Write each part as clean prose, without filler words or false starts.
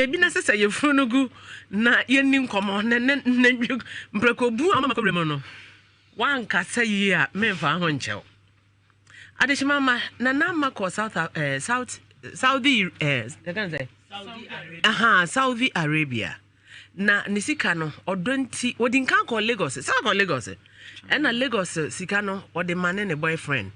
baabi na sesa yɛfunu no gu na yɛnni nkɔmmɔ na ne nantwi mprɛkobu a ɔma kɔwura mu no wankasa yie a memfa ho nkyɛw. Adehyema ma Nana Ama kɔ South eh, South Saudi eh, sɛ aha Saudi Arabia na ne sika no ɔdɔ nti wɔdi nkan kɔ Lagos sɛ ɔkɔ Lagos ɛna Lagos sika no ɔde ma ne ne boyfriend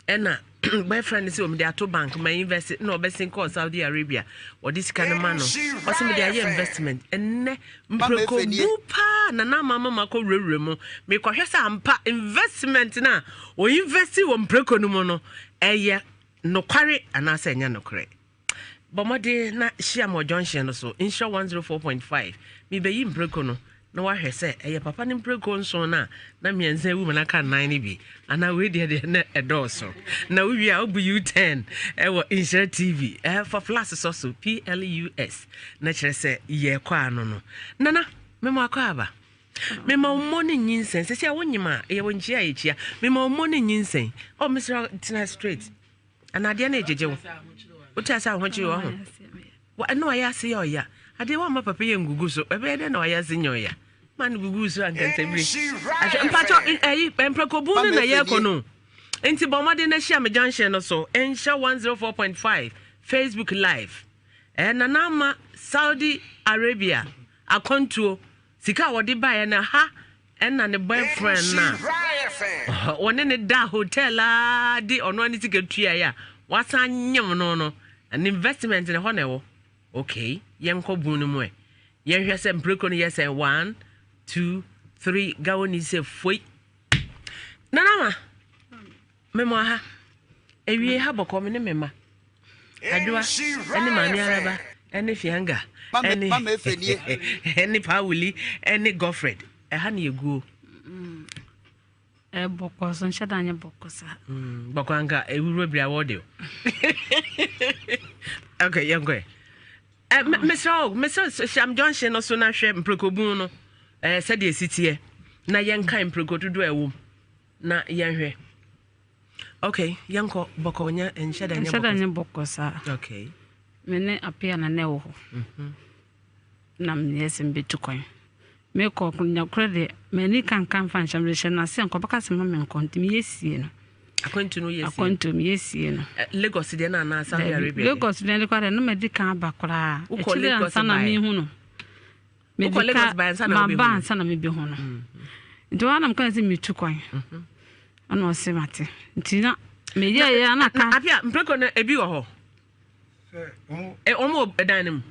ɛna boyfriend sɛ ɔmde ato bank ma invest na ɔbɛsen kɔɔ Saudi Arabia ɔde sika no ma no ɔsɛ mede ayɛ investment ɛnnɛ mprɛkɔbu paa na na ama mama kɔ wurawura mu mekɔhwɛ sɛ ampa investment no a ɔinvesti wɔ mprɛko no mu no ɛyɛ nokware anaasɛ ɛnyɛ nokorɛ. Bɔ mmɔden na hyia me wɔ junction no so, Nhyira 104.5. Mebɛyi mprako no na woahwɛ sɛ ɛyɛ papa no mprako nson no a na mmiɛnsa awu ma no aka nnan no bi anaa wei deɛ deɛ na ɛdɔɔso. Na wowie a wobu U10 ɛwɔ Nhyira TV. Ɛfa plus sɔ so PLUS na kyerɛ sɛ yɛkɔ ano no. Nana, mema akɔ aba. Mema wo mmɔ ne nyinsɛn. Sɛ sɛ wonyim a, ɛyɛ wɔ nkyia a yɛkyia. Mema wo mmɔ ne nyinsɛn. Oh, mesrɛ tena straight. Ana adeɛ no ɛgyegye wo? Wote ase ahokyere wɔ ho? Ɛna wayɛ ase yɛ ɔya. Adeɛ wamma papa yɛ ngugu so. Ɛbɛyɛ dɛ na wayɛ ase nyɛ ɔya. Ma no gugu so ankansabire. Ahwɛ mpakyɛ ɛyi mprɛkobu no na yɛrekɔ no. Nti bɔ mmɔden na hyia me junction no so. Nhyɛ 104.5 Facebook live. Ɛɛ Nana Ama Saudi Arabia akwantuo sika a wɔde baeɛ no ha Ɛna ne boyfriend no a wɔne ne da hotel a de ɔno ani sika tuaeɛ a wasan nyem no no ne investment no hɔ na ɛwɔ. Okay, yɛnkɔ bun no mu ɛ. Yɛnhwɛ sɛ mpreko no yɛ sɛn. One, two, three, gawoni sɛ foi. Nana ma, memo aha. Ewie ha bɔkɔ me ne me ma. Adwoa ɛne Maame Araba ɛne Fianga ɛne ɛne Paawuli ɛne Godfred ɛha ne eguo. Mm. Bɔkɔ so nhyɛ da nyɛ bɔkɔ saa. Mm, bɔkɔ anka ewuro biri awɔ de o. Okay, yɛn kɔ yɛ. Ɛ mesrɛ o, mesrɛ Siam Junction no so na hwɛ mprɛkobun no ɛɛ sɛdeɛ esi teɛ na yɛnka mprɛko dodoɔ a ɛwɔ mu na yɛnhwɛ. Okay, yɛnkɔ bɔkɔ nyɛ nhyɛ da nyɛ bɔkɔ. Nhyɛ da nyɛ bɔkɔ saa. Okay. Me ne apia na na ɛwɔ hɔ. Mhm. Na meyɛ sɛ mebɛtu kwan. Mekɔ nyakorɛ deɛ m'ani kanka mfa nhyɛ mede hyɛ n'ase nkɔ bɛka sɛ ma menkɔ nti meyɛ sie no. Akwantu no yɛ sie. Akwantu meyɛ sie no. Eh, Lagos deɛ na anaa Saudi Arabia. Lagos deɛ de kɔ deɛ na madi kan aba koraa. Wokɔ Lagos bae. na mehu no. Wokɔ Lagos bae ansa na wobɛhu no. Maba ansa na mebɛhu no. Mm. Nti wɔn anam kan sɛ metu kwan. Mhm. Ɛna ɔse mate. Nti na meyɛɛyɛ na ka. Apia mpreko no ebi wɔ hɔ. Wɔn wɔ dan no mu.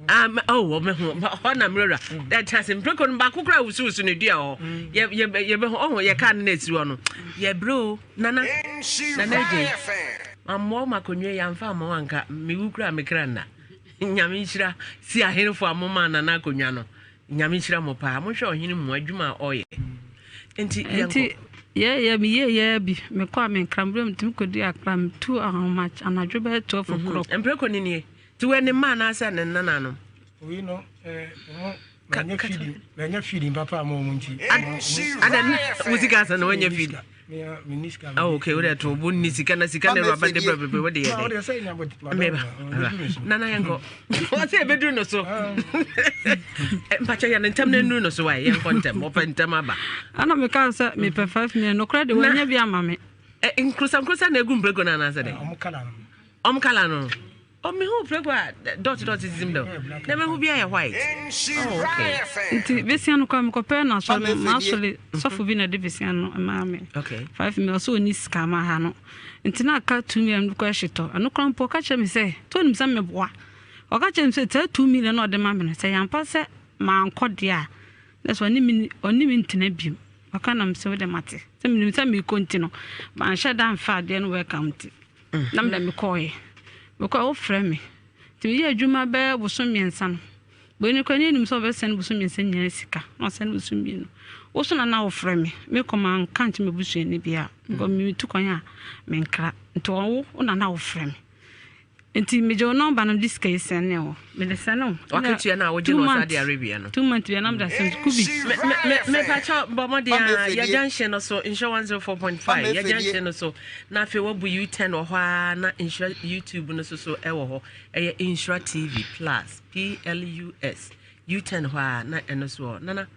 Ah, oh, wɔn ho hɔ na mmerɛwura. Ɛkyɛ ase mpreko no baako koraa wusuwusu ne dua hɔ. Yɛ yɛ yɛbɛ ho ɔho yɛ kaa no na esi hɔ no. Yɛ brɛ o nana nana agye. Amoa wɔn akonnwa yi amfa ama wɔn anka mewu koraa mekra nna. Nyame nhyira si ahenfo a momaa Nana akonnwa no. Nyame nhyira mo paa. Monhwɛ ɔhene mu adwuma a ɔyɛ. Nti yɛnkɔ. Nti yɛyɛ meyɛ yɛ bi mekɔ a menkra mbrɛ metumi kɔdi akra metu ahoma anadwo bɛyɛ 12 mhm. o'clock. Mprɛko ne nie. Nti wɔ ne mma anaasɛ ne nananom? Oyi no eh, manya feeding manya feeding papa ama wɔn nti. Ada wo sika asa na wanya feeding. Oh, okay, wode to bo ni sika na sika na awuraba de brɛ bebree wode yɛ dɛ meba nana yɛnkɔ ɔsɛ ɛbɛduru no so mpakyɛ yɛ no ntɛm na nnuru no so wae yɛnkɔ ntɛm ɔpɛ ntɛm aba ana meka sɛ mepɛ 5 million nokorɛ de wanya bi ama me nkrosa nkrosa na ɛgu mprɛko no anaasɛ dɛ ɔm kala no Oh me hu preko a dot dot sisi mu dɛ. Na me hu bi ayɛ white. Oh okay. Nti besia no koraa mekɔpɛɛ no asɔre no m'asɔre sɔfo bi na ɛde besia no maa me. Okay. 5 million ɔsɛ ɔni sika ma ha no. Nti na aka 2 million no kɔ ɛhyetɔ. Ɛno koraa mpo ɔka kyerɛ me sɛ sɛ onim sɛ meboa. Ɔka kyerɛ me sɛ saa 2 million na ɔde ma me no sɛ yɛampa sɛ mankɔ deɛ a na sɛ ɔne me ɔne me ntena biom. Ɔka na mesɛ wode mate. Sɛ menim sɛ mekɔ nti no manhyɛ da mfa adeɛ no welcome nti. Na mede mekɔeɛ. Mekɔeɛ wofrɛ me. Nti meyɛɛ adwuma bɛyɛ bosom mmiɛnsa no. Wei no koraa na ɛnim sɛ ɔbɛsɛne bosom mmiɛnsa nyinaa sika. Na ɔsɛne bosom mmienu. Wo so na na wofrɛ me. Mekɔ manka nkyerɛ m'abusuani biara. Because metu kwan a menkra. Nti ɔwo wo na na wofrɛ me. Nti megye wo nɔmba no de sika yi sɛne wo. Mede sɛne wo. Wakatua no a wogye no wɔ Saudi Arabia no. 2 months bia na mede asɛm kubi. Mepakyɛ bɔ mmɔden a yɛ junction no so Nhyira 104.5 yɛ junction no so na afei wabu U10 wɔ hɔ a na Nhyira YouTube no so so ɛwɔ hɔ ɛyɛ Nhyira TV plus PLUS U10 hɔ a na ɛno so wɔ nana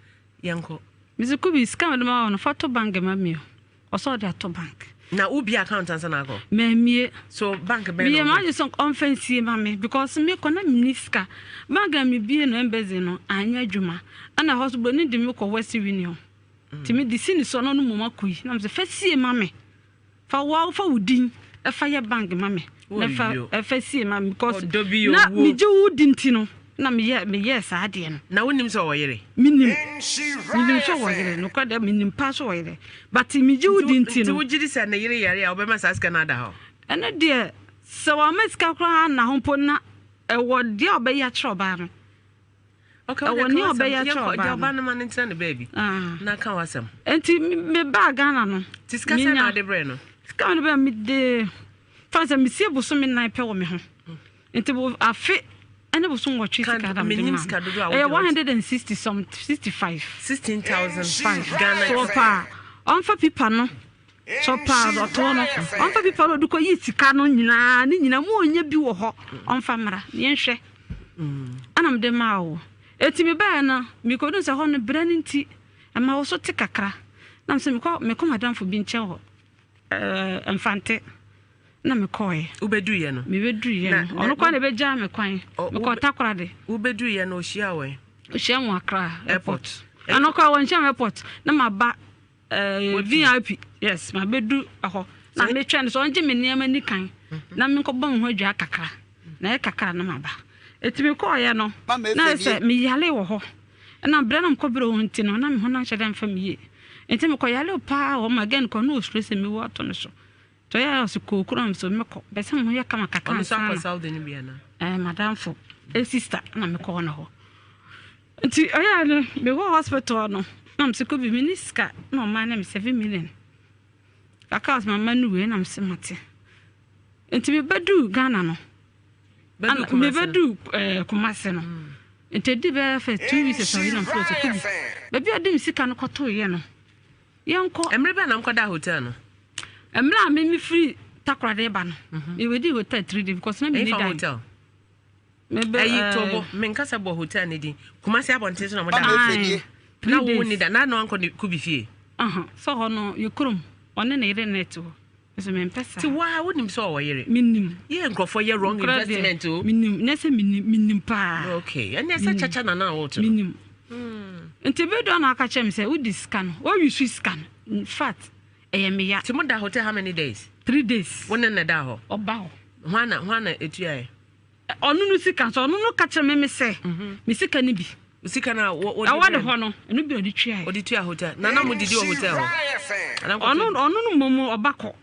yɛnkɔ. Mese kubi sika mede ma wo no fa to bank ma mi o. Ɔsɛ ɔde ato bank. Na wo bie account ansa na akɔ? Mamie. So bank bɛn na Meyɛ m'adwene sɛ ɔmfa nsie ma me because me kɔ na menni sika. Bank a mebie no embassy no anyɛ adwuma. Ɛna ɛhɔ nso buroni de me kɔ West Union. Nti mede si ne so na ɔno mmom akɔyi. Na mesɛ fa sie ma me. Fa wo fa wo din fa yɛ bank ma me. Na fa fa sie ma me because na megye wo di nti no na meyɛ meyɛɛ saa adeɛ no. Na wonim sɛ ɔwɔ yere? Menim. Menim sɛ ɔwɔ yere. Nokorɛ deɛ menim paa sɛ ɔwɔ yere. But megye wo di nti no. Nti wogye di sɛ ne yere yare a wobɛma saa sika no ada hɔ? Ɛno deɛ sɛ wamma sika koraa anna hɔ mpo na ɛwɔ deɛ ɔbɛyɛ akyerɛ ɔbaa no. Ɛwɔ nea ɔbɛyɛ akyerɛ ɔbaa no. Ɔbaa no ma no ntena ne baabi. Ah. Na ka w'asɛm. Nti mebaa Ghana no. Ti sika sɛ na ɔde brɛ no? Sika ɔde brɛ mede fa sɛ mesie bosome 4 pɛ wɔ me ho. Nti afe ɛne bosom 8 sika da mede ma. Ɛyɛ 160 some 65. 16,005 Ghana. So ɔpaa ɔmfa pipa no. So ɔpaa ɔtoɔ no ɔmfa pipa no ɔde kɔ yi sika no nyinaa ne nyinaa mu ɔnyɛ bi wɔ hɔ ɔmfa mmra yɛnhwɛ. Ɛna mede maa wo. Enti mebaeɛ no, mekɔduu sɛ hɔ no berɛ no nti, ɛma wo so te kakra. Na mesɛ mekɔ mekɔ m'adamfo bi nkyɛn wɔ ɛɛ Mfante. Na mekɔɔɛ. Wobɛduiɛ no? Mebɛduiɛ no. Ɔno koraa na ɛbɛgyaa me kwan. Mekɔɔ Takoradi. Wobɛduiɛ no, ɔhyiaa wo ɛ? Ɔhyiaa me wɔ Accra airport. Ɛno koraa wɔnhyia me airport. Na maba Eh, VIP, yes, mabedu hɔ. Na metwɛn no sɛ ɔngye me nneɛma ni kan na menkɔbɔ me ho adwaa kakra. Na ɛyɛ kakra na maba. Eti mekɔɔeɛ no, na ayɛ sɛ meyare wɔ hɔ. Ɛna berɛ na mekɔbrɛ wɔ hɔ nti no, na me ho no anhyɛ da mfa me yie. Nti mekɔyaree paa wɔ hɔ ma again kɔ na ɔsuro sɛ mewu ato no so. Nti ɔyɛ a ɔse kɔ kurom so mekɔ. Bɛ sɛ me ho yɛ kama kakra Ɔno nso ansa akɔ na. Saudi no bi anaa? Eh, madamfo, eh, sister na mekɔɔ no hɔ. Nti ɔyɛɛ no mekɔ hospital no na mese Kobi menni sika na ɔma ne me 7 million kakra ɔse mama no wei na mese mate. Nti mebɛduu Ghana no, mebɛduu eh, Kumase no nti ɛdi bɛyɛ fɛ 2 weeks sɛ ɔyɛ na mfrɛ sɛ Kobi baabi a ɔde me sika no kɔtoeɛ no yɛnkɔ. Mmerɛ bɛn na mokɔdaa hotel no? Mmerɛ a me mefiri Takoradi ba no mebɛdii hotel 3 days because na menni dan. Hotel? Ɛyi eh, tobo menkasa bɔ hotel ne din. Kumasi abɔnten so na mo da. Na wo ni da na na wankɔ ne Kubi fie. Sɛ hɔ no yɛ kurom ɔne ne yere na ɛte hɔ. Nso mempɛ saa. Ti waa wonim sɛ ɔwɔ yere. Menim. Yɛ nkurɔfoɔ yɛ wrong investment o. Menim nyɛ sɛ menim menim paa. Okay ɛnɛ sɛ kyakya na na wɔto. Menim. Nti bi dɔ na aka kyerɛ me sɛ wodi sika no wɔyi so sika no in fact ɛyɛ me ya. Ti mo da hotel how many days? 3 days. Wo ne na da hɔ? Ɔba hɔ. Hwan na etua yɛ? Ɔno no sika nso ɔno no ka kyerɛ me me sɛ me sika no bi. Sika no a wɔde ɛwɔ ne hɔ no ɛno bi ɔde tua yɛ. Ɔde tua hotel na na mo didi wɔ hotel hɔ. Ɔno no mmom ɔba kɔ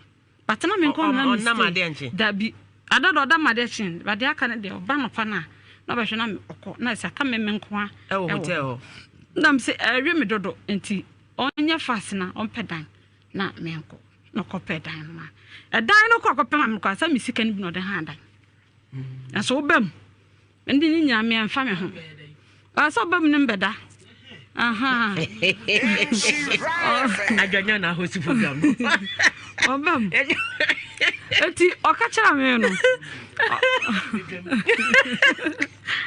but na me nkɔ na me stay. Ɔnam adeɛ nkye. Dabi ada de ɔda ma adeɛ kye but deɛ aka no deɛ ɔba nɔpa no a na ɔbɛhwɛ na ɔkɔ na ɛsɛ aka me me nko a. Ɛwɔ hotel hɔ. Na me sɛ ɛwe me dodo nti ɔnyɛ fast na ɔmpɛ dan na me nkɔ na ɔkɔpɛ dan no ma ɛdan no kɔ akɔpɛ ma me kɔ asɛ me sika no bi na ɔde ha dan. Na sɛ woba mu, ɛnde ne nyinaa me ɛmfa me ho. Sɛ ɔba mu no mbɛda. Adwanya na ahosi program no. Ɔba mu. Eti ɔka kyerɛ me no.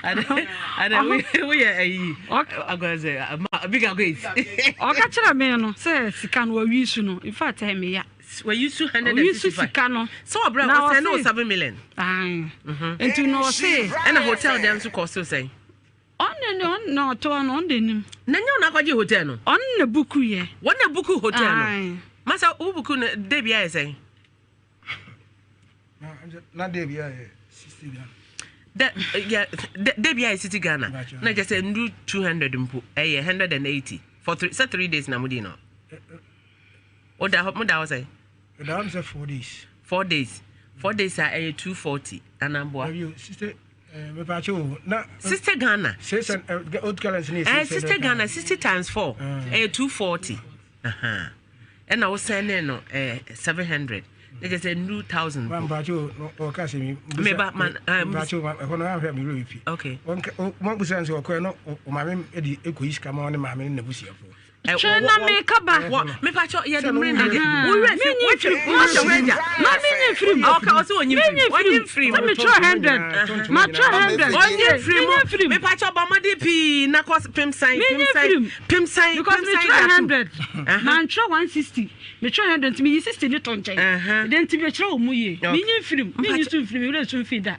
Ada woyɛ ayi agɔsɛ big agɔs. Ɔka kyerɛ me no sɛ sika no wawi su no. In fact ɛyɛ me ya. Wayi su 165. Sika no. Sɛ ɔbrɛ ɔsɛn ne 7 million. Nti na ɔse. Ɛna hotel dɛm nso kɔ so sɛn? Ɔne ne ɔne na ɔte hɔ no ɔne de nim. Na nyɛ ɔno akɔgye hotel no. Ɔne na book yɛ. Wɔn na book hotel no. Masa wo book no day bi ayɛ sɛn? Na day bi ayɛ 60 Ghana. Da ya day bi ayɛ 60 Ghana. Na kyerɛ sɛ ndu 200 mpo ɛyɛ 180 for three sɛ 3 days na mo di no. O da hɔ mo da hɔ sɛn? Ɛda hɔ sɛ 4 days. 4 days, 4 days a ɛyɛ 240 anamboa. 60 mepaakyɛ o na. 60 Ghana. Six and old currency ne. 60 Ghana, 60 times 4 ɛyɛ 240. Ɛna wo sɛn ne no 700. Na kyerɛ sɛ nnuru 1000 Ma mpo. mpakyɛ o, ɔka sɛ mi. Meba, ma- eh, Mpakyɛ o, ɛhɔ no ahwɛ mi werɛ fi. Okay. Wɔn busa sɛ ɔkɔɛ no, o maame de ekɔyi sika ma ɔne maame ne n'abusuafoɔ. Twɛn na meka ba. Mepakyɛ yɛde mmerɛ na deɛ Aha. wowura fi Menyi wotwe mfiri mu. wohyɛ wo agya. Ma menyi mfiri mu. Ɔka ɔsɛ ɔnyi Menyi mfiri mu. Ɔnyi mfiri mfiri mu. Sɛ mu. metwerɛ 100. Matwerɛ 100. Ɔnyi mfiri Menyi mfiri mu. mu. Mepakyɛ bɔ mmɔden pii na kɔ pem san pem Menyi san mfiri mu. pem san Because pem san metwerɛ de atom. 100. Mantwerɛ 160. Metwerɛ 100 nti meyi 60 ne to nkyɛn. Deɛ nti mekyerɛ wɔ mu yie. Okay. Menyi mfiri mu. Menyi so mfiri mu. Werɛ so mfiri da.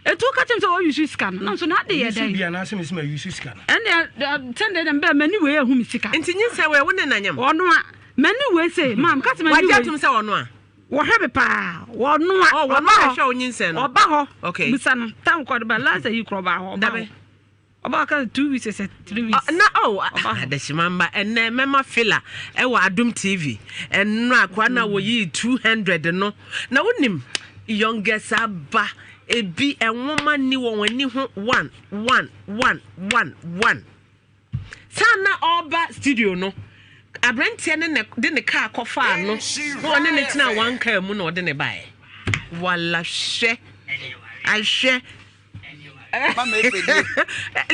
Ɛtu woka kyerɛ me sɛ wɔyi so sika no. Na nso na ade yɛ Yusu dɛn? bi anaasɛ mesi ma yusu sika no. Ɛndeɛ sɛdeɛ dɛ mbɛ m'ani wei ehu me sika. Nti nyinsɛn wɔ wo ne nanyam. Ɔno a m'ani wei se maam ka sɛ m'ani Wagye wei. atom sɛ ɔno a. Wɔhwɛ me paa. Wɔno a. Oh, wɔno ɔba a hɔ. ɛhwɛ wo nyinsɛn no. Ɔba hɔ. Okay. Bisa no tam kɔ de ba last yi korɔ ɔba hɔ. Ɔba Dabe. hɔ. Ɔba hɔ ka 2 weeks sɛ 3 weeks. Na oh, Ɔba hɔ. adehyema mba ɛnɛ mɛma fila ɛwɔ Adom TV ɛno akoa na wɔyii 200 no na wonim youngest aba ebi ɛnwoma ni wɔn ani ho 1 1 1 1 1 saa na ɔba studio no, aberanteɛ ne de ne kaa kɔfaa no na ɔne ne tena one car mu na ɔde ne baeɛ wala. Hwɛ ahwɛ. Mama Efe die.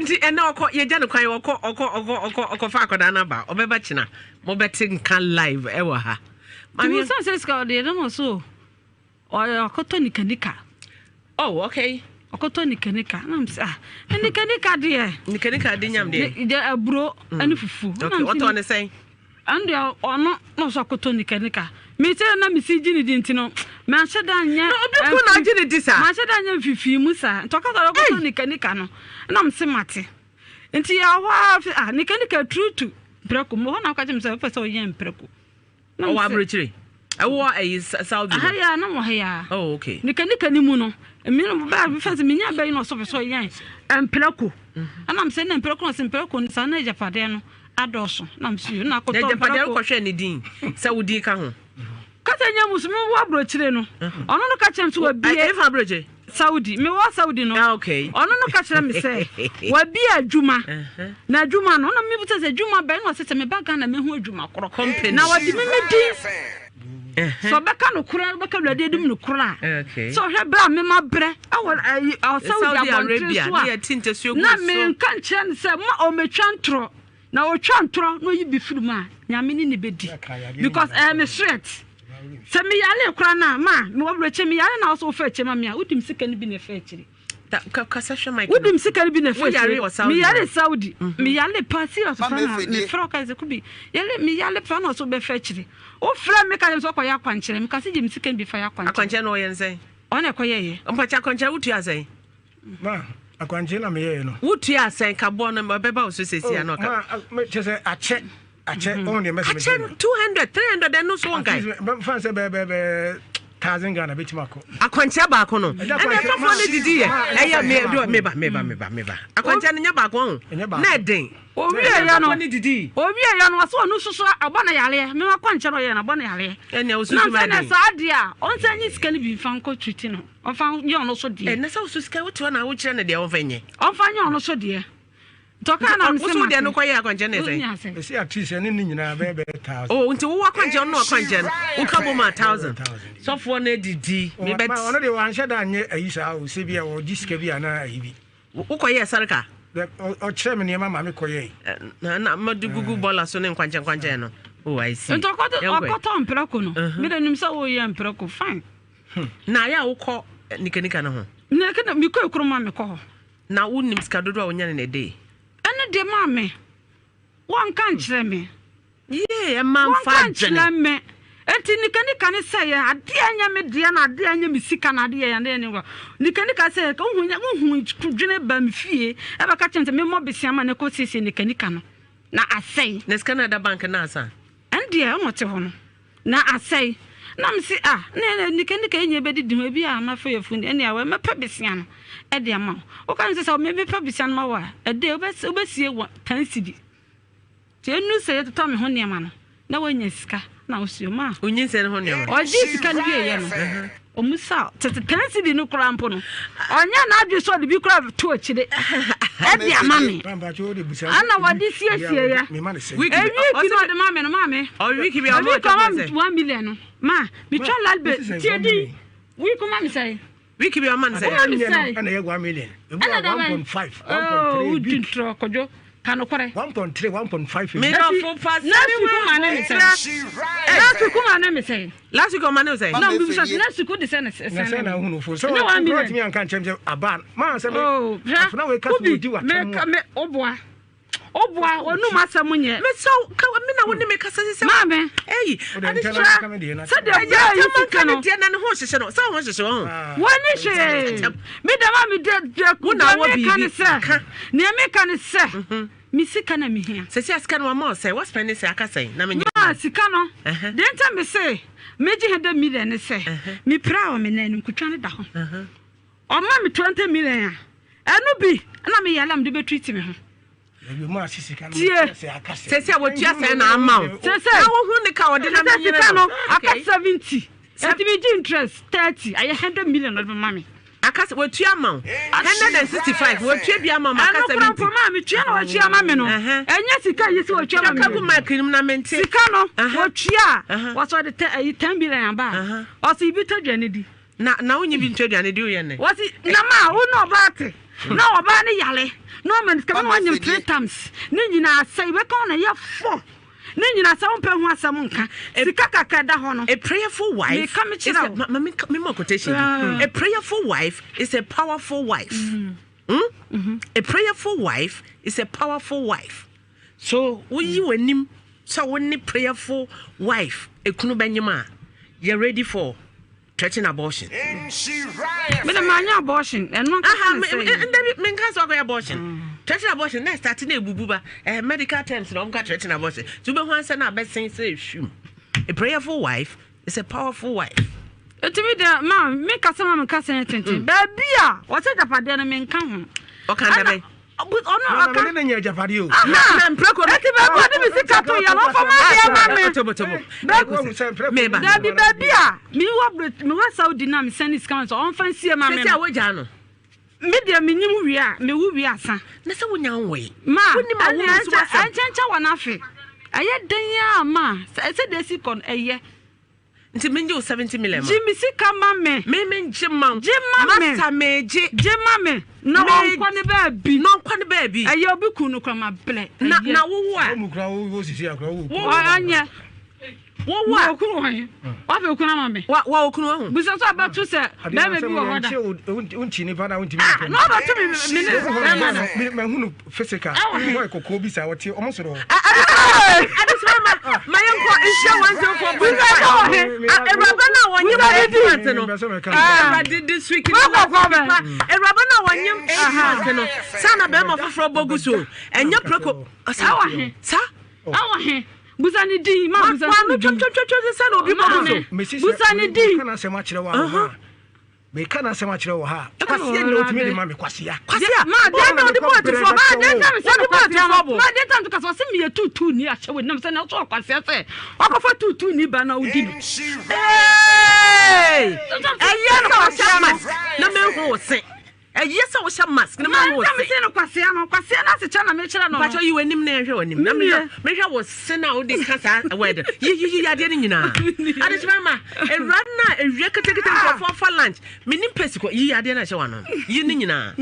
Nti ɛnɛ ɔkɔ yɛgya no kwan, ɔkɔ ɔkɔ ɔkɔ ɔkɔ ɔkɔfa akɔdaa no aba, ɔbɛba kyena, mobɛte nka live ɛwɔ ha. Nti musa sɛ sika ɔde yɛ dɛm so ɔyɛ ɔkɔtɔ nikanika. Oh, okay. Ɔkɔtɔ nikanika na m sɛ, ah, nikanika deɛ. Nikanika de nyam deɛ. De aburo ɛne fufu. Okay, ɔtɔ ne sɛn? Ɛno deɛ ɔno na ɔsɛ ɔkɔtɔ nikanika. Mesɛ na mesi gye ne di nti no manhyɛ da nyɛ. Na obi ko na agye ne di saa. Manhyɛ da nyɛ mfifii mu saa nti ɔka sɛ ɔkɔtɔ nikanika no na mese mate. Nti yɛwɔ hɔ a fi ah nikanika turutu mprɛko mu hɔ na ɔka kyerɛ me sɛ wopɛ sɛ ɔyɛ mprɛko. Na Ɔwɔ mese- aburokyire ɛwɔ ɛyi Saudi Aha no. yɛ a na wɔ ha yɛ a. Oh, okay. Nikanika ni mu no mi no bɛɛ bi fɛn sɛ menya bɛyi na ɔsɔ pɛ sɛ ɔyɛ mprɛko ɛna mesɛ na mprɛko na ɔsɛ mprɛko no saa na agyapadeɛ no adɔɔso na mesɛ yo na Na akɔtɔ agyapadeɛ mprɛko. wokɔhwɛ ne din sɛ wodin ka ho. Kasa nya mu so mewɔ aburokyire no, ɔno no ka kyerɛ me sɛ wabie. Ɛfa aburokyire? Saudi, mewɔ Saudi no. Ah, okay. Ɔno no ka kyerɛ me sɛ wabie adwuma na adwuma no na mebusa sɛ adwuma bɛn na ɔsɛ sɛ meba Ghana mehu adwuma korɔ. Company. Na wɔde me me din sɛ ɔbɛka no korɔ, bɛka Awurade anim no korɔ a sɛ ɔhwɛ berɛ a mema berɛ ɛwɔ ɛyi ɔ Saudi Saudi abɔnten Arabia so ne a yɛte ntasuo gu na so. menka nkyerɛ no sɛ ma ɔmɛtwa ntorɔ na ɔtwa ntorɔ na ɔyi bi firi mu a, Nyame ne ne bɛdi because ɛyɛ me sweat. Sɛ meyare koraa no a, ma mewɔ berɛkyɛ meyare na wo sɛ wofa akyire ma me a, wodim sika no bi na ɛfa akyire. Kasa hwɛ mic no. Wodim sika no bi na ɛfa Woyare akyire. wɔ Saudi Meyare no? Saudi, meyare paa serious Mama paa na Efe die. mefrɛ wo ka sɛ Kubi yare meyare paa na ɔsɛ wobɛfa akyire. Wofrɛ me ka kyerɛ me sɛ wokɔyɛ akwankyerɛ, meka sɛ gye me sika no bi fa yɛ akwankyerɛ. Akwankyerɛ no ɔyɛ nsɛn? Ɔna ɛkɔyɛyɛ. Mpakyɛ akwankyerɛ wotua sɛn? Ma akwankyerɛ na meyɛɛ no. Wotua sɛn kaboɔ no ɛbɛba wo so sɛsi a na ɔka. Ma kyɛ sɛ akyɛ akyɛ ɔn deɛ mɛsɛ. Akyɛ 200 300 ɛno so wonkae. Fan sɛ bɛɛ bɛɛ bɛɛ 1,000 Ghana bɛtumi akɔ. Akwankyerɛ baako no Ɛda ɛna akwankyerɛ- ɛtɔfoɔ no didi yɛ ɛyɛ ma- meba meba meba meba akwankyerɛ no nyɛ baako ho. Ɛnyɛ baako. Na ɛden. Owie yɛ no ɛtɔfoɔ no didi. Owie yɛ no ɔsɛ ɔno soso ɔbɔ no yareɛ mema kwankyerɛ no ɔyɛ no ɔbɔ no yareɛ. Ɛnea wo na susu ma sɛ na ɛden. saa deɛ a ɔnsan nye sika no bi mfa nkɔ treat no, ɔmfa nyɛ ɔno so deɛ. Ɛnɛ sɛ wo so sika wote hɔ na wokyerɛ no deɛ wɔmfa nyɛ. Ɔmfa nyɛ ɔno so deɛ nti ɔkaa na Wo mese so deɛ no mate. kɔyɛ akwankyerɛ no ɛsɛn? Wonya sɛ Ɛsɛ at least ɛne ne nyinaa bɛyɛ bɛyɛ 1,000. Oh, nti wowɔ akwankyerɛ no akwankyerɛ no woka bɔ mu a 1,000. 1,000. Sɔfoɔ no adidi. Ma mebɛt ɔno deɛ wanhyɛ da anyɛ ayi saa o, sɛ bi a ɔgye sika bi anaa ayi bi. Wokɔyɛ sarika? Ɔkyerɛ me nneɛma ma mekɔyɛe. Na made gugu bɔla so ne nkwankyɛn nkwankyɛn no. Oh, I see. Nti ɔkɔtɔ Yɛnkɔ. ɔkɔtɔ mprɛko no, mede nim sɛ woyɛ mprɛko fine. Na ayɛ a wokɔ nikanika no ho? Na ɛkɛ mekɔ ekurom a mekɔ hɔ. Na wonim sika dodoɔ a wonya ne ne Ɛne deɛ maa me wɔnka nkyerɛ me. Yee, ɛma mfa Wɔnka nkyerɛ adwene. Me enti nikanika ne sɛ yɛ adeɛ nyɛ me deɛ na adeɛ nyɛ me sika na adeɛ yɛ adeɛ ne wa nikanika sɛ wohu wohu dwene ba me fie ɛbɛka kyerɛ me sɛ memmɔ besia ma ne kɔ siesie nikanika no na asɛe. Na sika no ɛda bank no asa? Ɛn deɛ ɔna ɔte hɔ no na asɛe na mese ah na nikanika ɛnyɛ bɛdidi ho ebi a mafa yɛ funu ɛne awɛ mɛpɛ besia no ɛde ama wo. Woka ne sɛ mepɛ besia no ma wo a, ɛde wobɛsie wɔ 10 cedi nti ɛnu sɛ yɛtotɔ me ho nneɛma no na woanya sika na wosuo ma a Onyinsɛn ho nneɛma. Ɔgye sika no wieɛ no, ɔmu sa tete 10 cedi no koraa mpo no, ɔnyɛ n'adwene sɛ ɔde bi koraa to akyire. Ɛde ama me. Ɛna wɔde siesie yɛ. Ewi na ɔde ma me no maame. Ɔwiki bi ɔmo ɔtɔ sɛ. 1 million no ma metwa lalbe tie di wiki ma me sɛ. Wiki bi ɔma no sɛ. Ɔma me sɛ. Ɛna yɛ 1 million. Ebi Ɛna wa da one bɛn? point five, Oh, 1.3 wodi week. ntorɔ kɔdwo ka nokorɛ. 1.3, 1.5. Medɔfo pa Last week ma ne me sɛ. Last week ma ne me sɛ. Last week ɔma ne wo sɛ. Na mbi sɛ last week de sɛ ne sɛ. Na sɛ na ahunu fo sɛ Ɛnyɛ 1 million. wɔtumi anka nkyɛm sɛ aba maa sɛ me Oh, hwɛ. afena wei ka sɛ Kubi, wɔdi w'atɛm me a me oboa. Oboa, onum asɛm nyɛ. Mesɛ ka me na wo ne me kasa sɛ. Maame. Eyi. Wode Ade ntɛm kyerɛ. aka me deɛ na Sɛdeɛ Ɛyɛ bɛɛ yi atɛm sika nka ne no. deɛ na ne ho hyehyɛ no. Sɛ wo ho hyehyɛ wo ho. Wɔne hwee. Me dɛm a me de de Wo na deɛ wɔ meka ne biribi. sɛ. Ka. Nea meka ne sɛ. Me sika na mehia. Sɛsi a sika no wama wo sɛ wɔspɛne sɛ aka sɛn na menyɛ. Ma sika no. Deɛ nkyɛn me se megye 100 million ne sɛ mepira wɔ me nan no nkutwa no da hɔ. Ɔma me 20 million a ɛno bi na meyɛ la mede bɛtreat me ho. Ebi mu ase sika no Tie. sɛ aka sɛ. Sɛsi a wɔtua sɛn na ama wo. Sɛ Na wohu ne ka ɔde na sɛ menyere sika no aka Okay. 70 ɛnti megye interest 30 ayɛ 100 million ɔde bɛma me. Aka sɛ wɔtua ama wo. 165 wɔtua bi ama wo ma aka Ɛno kora 70. mpo maa metua na wɔtua ma me no. Ɛnyɛ sika yi sɛ wɔtua ma me. Ka gu mic no mu na mente. Sika no wɔtua a wɔsɛ ɔde tɛ ɛyi 10 billion aba a ɔsɛ ibi tɔ aduane di. Na wonye bi ntɔ aduane di woyɛ ne. Wɔsi na ma wo na ɔbaa te na ɔbaa ne yale na ɔma ne sika na wanyam three times ne nyinaa sɛ ibɛka wo na yɛ fɔ ne nyinaa sɛ wompɛ ho asɛm nka sika kakra da hɔ no. A prayerful wife. Meka me is kyerɛ a, wo. ma, ma, me, me ma quotation bi. A prayerful wife is a powerful wife. A prayerful wife is a powerful wife. So woyi w'anim sɛ wo ne prayerful wife ekunu bɛnyem a, you're ready for threaten abortion. Mede maanyɛ abortion ɛno Aha, ankasa me ne me sɛ ndabi menka sɛ wakɔyɛ abortion. Threaten abortion na start na ebubu ba. Medical terms na ɔmka threaten abortion. So wobɛhu ansa na abɛsen sɛ ehwim. A prayerful wife is a powerful wife. Ɛtumi deɛ ma mekasa ma mekasa yɛ tenten baabi a wɔsɛ agyapadeɛ no menka ho. Ɔka ndabɛn. Ɔno Na ɔka na ne nyɛ agyapadeɛ o. Na mprako no. Ɛti baabi a ɔde me sika to yɛ no ɔfa ma adeɛ ma me. Tobo tobo. Wahu sɛ mprako Meba. Dabi, baabi a mewɔ Saudi na mesɛne sika ma sɛ ɔmfa nsie ma me Sɛsi a no. wogyaa no. Me deɛ menyim wie a mewu wie asa. Na sɛ wonya nwoe. Ma Wonim a wo ɛne so asɛm. ɛnkyɛnkyɛn wɔ n'afe ɛyɛ den a ma sɛ deɛ esi kɔ no ɛyɛ. Nti mengye wo 70 million ma. Gye me sika ma me. Me mengye ma wo. Gye ma me. Masa megye. Gye ma me. Na ɔnkɔ ne baabi. Na ɔnkɔ ne baabi. Ɛyɛ obi kun no kora ma blɛ. Na na wowo a. Ɔmu kura wo sisi akura wo. Ɔnyɛ. Wowo a. Okunu wɔ he? Wafɛ okunu ama me. Wa okunu ahu. Bisa so abɛto sɛ bɛrima bi wɔ hɔ da. Wonkyi nipa na wontumi Ah, na ɔbɛto me ne bɛrima no. Mahunu physical. Ɛwɔ he? Boy kɔkɔɔ bi saa wɔte ɔmo soro hɔ. Adesima ma yɛnkɔ nhyia 104.5. Bisa sɛ wɔ he? Awuraba no a wɔnyem 8 months no. Awurade this week ne last week pa. Awuraba no a wɔnyem 8 months no. Saa na bɛrima foforɔ bɔ gu so. Ɛnyɛ preko. Ɛwɔ he? Saa. Ɛwɔ he? Busa ne din. Ma busa Wano ne din. twɛtwɛtwɛ sɛ na obi bɔ gu so. Busa ne din. Meka n'asɛm akyerɛ wɔ ha. Meka n'asɛm akyerɛ wɔ ha. Kwasia nyina otumi de ma me kwasia. Kwasia. Ma Deɛ na ɔde bɔ atufoɔ Ma deɛ ntam sɛ Wɔde bɔ atufoɔ bo. Ma deɛ ntam kasa ɔsɛ meyɛ tuutuu ni ahyɛ wɔ nam sɛ na ɔsɛ ɔkwasia sɛ ɔkɔfa tuutuu ni ba na ɔdi no. Hey! Ɛyɛ sɛ wohyɛ mask na mehu wo se. Ɛyɛ sɛ wohyɛ mask na Ma mehu wo ntam se. sɛ no kwasia no kwasia no asekyɛ na mekyerɛ no. Mpakyɛ yi w'anim na yɛhwɛ w'anim. Na Mennie. mehwɛ wo se na wode ka saa word. Yi yi yi adeɛ no nyinaa. Adekyema ma awura no a awia ketekete nkurɔfoɔ fa lunch. Menim pɛsi kɔ yi adeɛ no a ɛhyɛ w'ano. Yi ne nyinaa.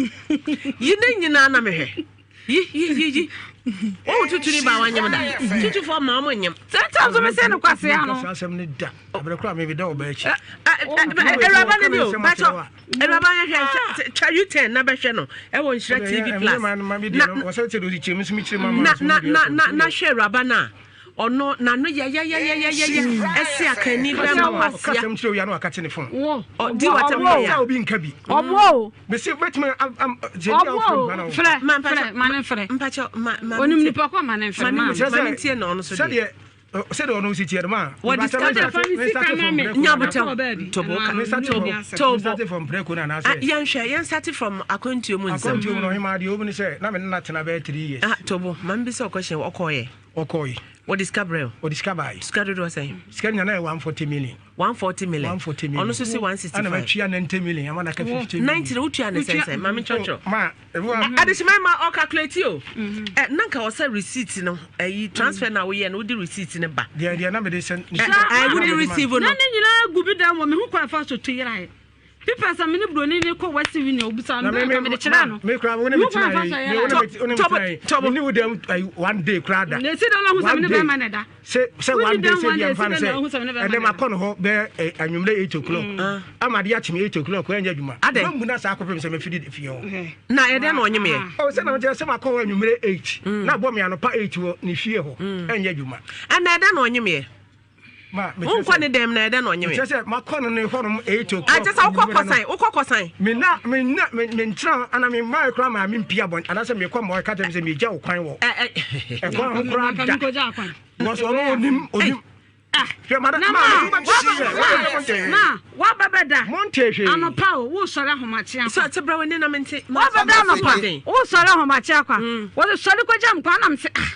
Yi ne nyinaa na mehwɛ. Yi yi yi yi. Wɔn tutu ni ba wanyem da. Tutufoɔ ma wɔn nyem. Sɛ ntam so mesɛ no kwasia no. Meka saa asɛm no da. Abrɛ koraa mebeda ɔbaa akyi. Awuraba no ni o. Pakyɛ awuraba yɛhwɛ twa U10 na bɛhwɛ no ɛwɔ Nhyira TV Plus. Na Wɔsɛ sɛ de ɔsi kyerɛ me nso mekyerɛ ma ma na na na na na hwɛ awuraba no a ɔno n'ano yɛyɛyɛyɛyɛ ɛsi akanni bɛrima kwasia. Ɔkasɛm kyerɛ oya na waka kye ne phone. Wo. Ɔdi w'atɛm yɛ Sɛ ya. obi nka bi. Ɔboɔ o. Mesi bɛtumi am sɛ bi a Ɔboɔ wofrɛ o. mpa na wo. Frɛ Ma mpakyɛ frɛ ma ne frɛ. Mpakyɛ ma ma Onim nipa kɔ ma ne frɛ Ma ma. ne ma ne tie na ɔno so deɛ. Sɛdeɛ sɛdeɛ ɔno si tiɛ no ma. Wɔde sika de fa ne sika ma me. Nyabotam. Tobo ka. Tobo. Tobo. Start from preko na Ah, anaasɛ. yɛnhwɛ yɛn start from akwantuo mu nsɛm. Akwantuo mu no ɔhema deɛ ɔmu ne sɛ na me ne no atena bɛyɛ 3 years. Ah, Tobo, ma mbisa ɔkɔhyɛ ɔkɔɔyɛ. Ɔkɔɔe. Wɔde sika brɛ o. Wɔde sika bae. Sika dodoɔ sɛn? Sika nyina na yɛ 140 million. 140 million. 140 million. Ɔno nso si 165. Ɛna matua 90 million ama na ka 50 million. 90 na wotua ne sɛn sɛn? Maame nkyerɛkyerɛ. Oh, ma ebu Adehyema ma ɔcalculate o. Ɛ na nka ɔsɛ receipt no ɛyi transfer na woyɛ no wode receipt no ba. Deɛ deɛ na mede sɛn. Ɛ wode receive no. Na ne nyinaa gu bi dan wɔ me ho kwan fa so tu yerae. Pipɛs a me ne buroni no kɔ West Union obisa no bɛka mede kyerɛ no. Me kura wo ne me tena yi. Me wo ne me tena yi. Me ne wo dɛm ayi one day kura da. Na esi dɛn na ho sɛ me ne bɛrima na ɛda. Sɛ sɛ one day sɛ bi ɛmfa no sɛ ɛnɛ ma kɔ no hɔ bɛyɛ anwummerɛ 8 o'clock. Ama de akyem 8 o'clock ɛnyɛ adwuma. Ma mu na saa akɔpem sɛ mefiri fie hɔ. Na ɛdɛn na ɔnyem yɛ? Oh sɛ na mekyerɛ sɛ makɔ hɔ anwummerɛ 8 na abɔ me anɔpa 8 wɔ ne fie hɔ ɛnyɛ adwuma. Ɛna ɛdɛn na ɔnyem yɛ? Wonkɔ ne dɛm na ɛdɛn na ɔnyem yɛ? Kyerɛ sɛ makɔ no ne hɔnom 8 o'clock. Akyɛ sɛ wokɔ kɔsan, wokɔ kɔsan. Me na me na me me nkyerɛ ana me mmaa kura maa me mpia bɔn anaasɛ mekɔ ma ɔka kyerɛ me sɛ megya wo kwan wɔ ɛkwan ho koraa da. Because ɔno onim onim. Hwɛ ma ma ma waba bɛda monte hwee anɔpa o wosɔre ahomakye akwa sɛ te brɛ w'ani na mente waba bɛda anɔpa wosɔre ahomakye akwa wɔde sɔre kɔgya m kwan nam sɛ ah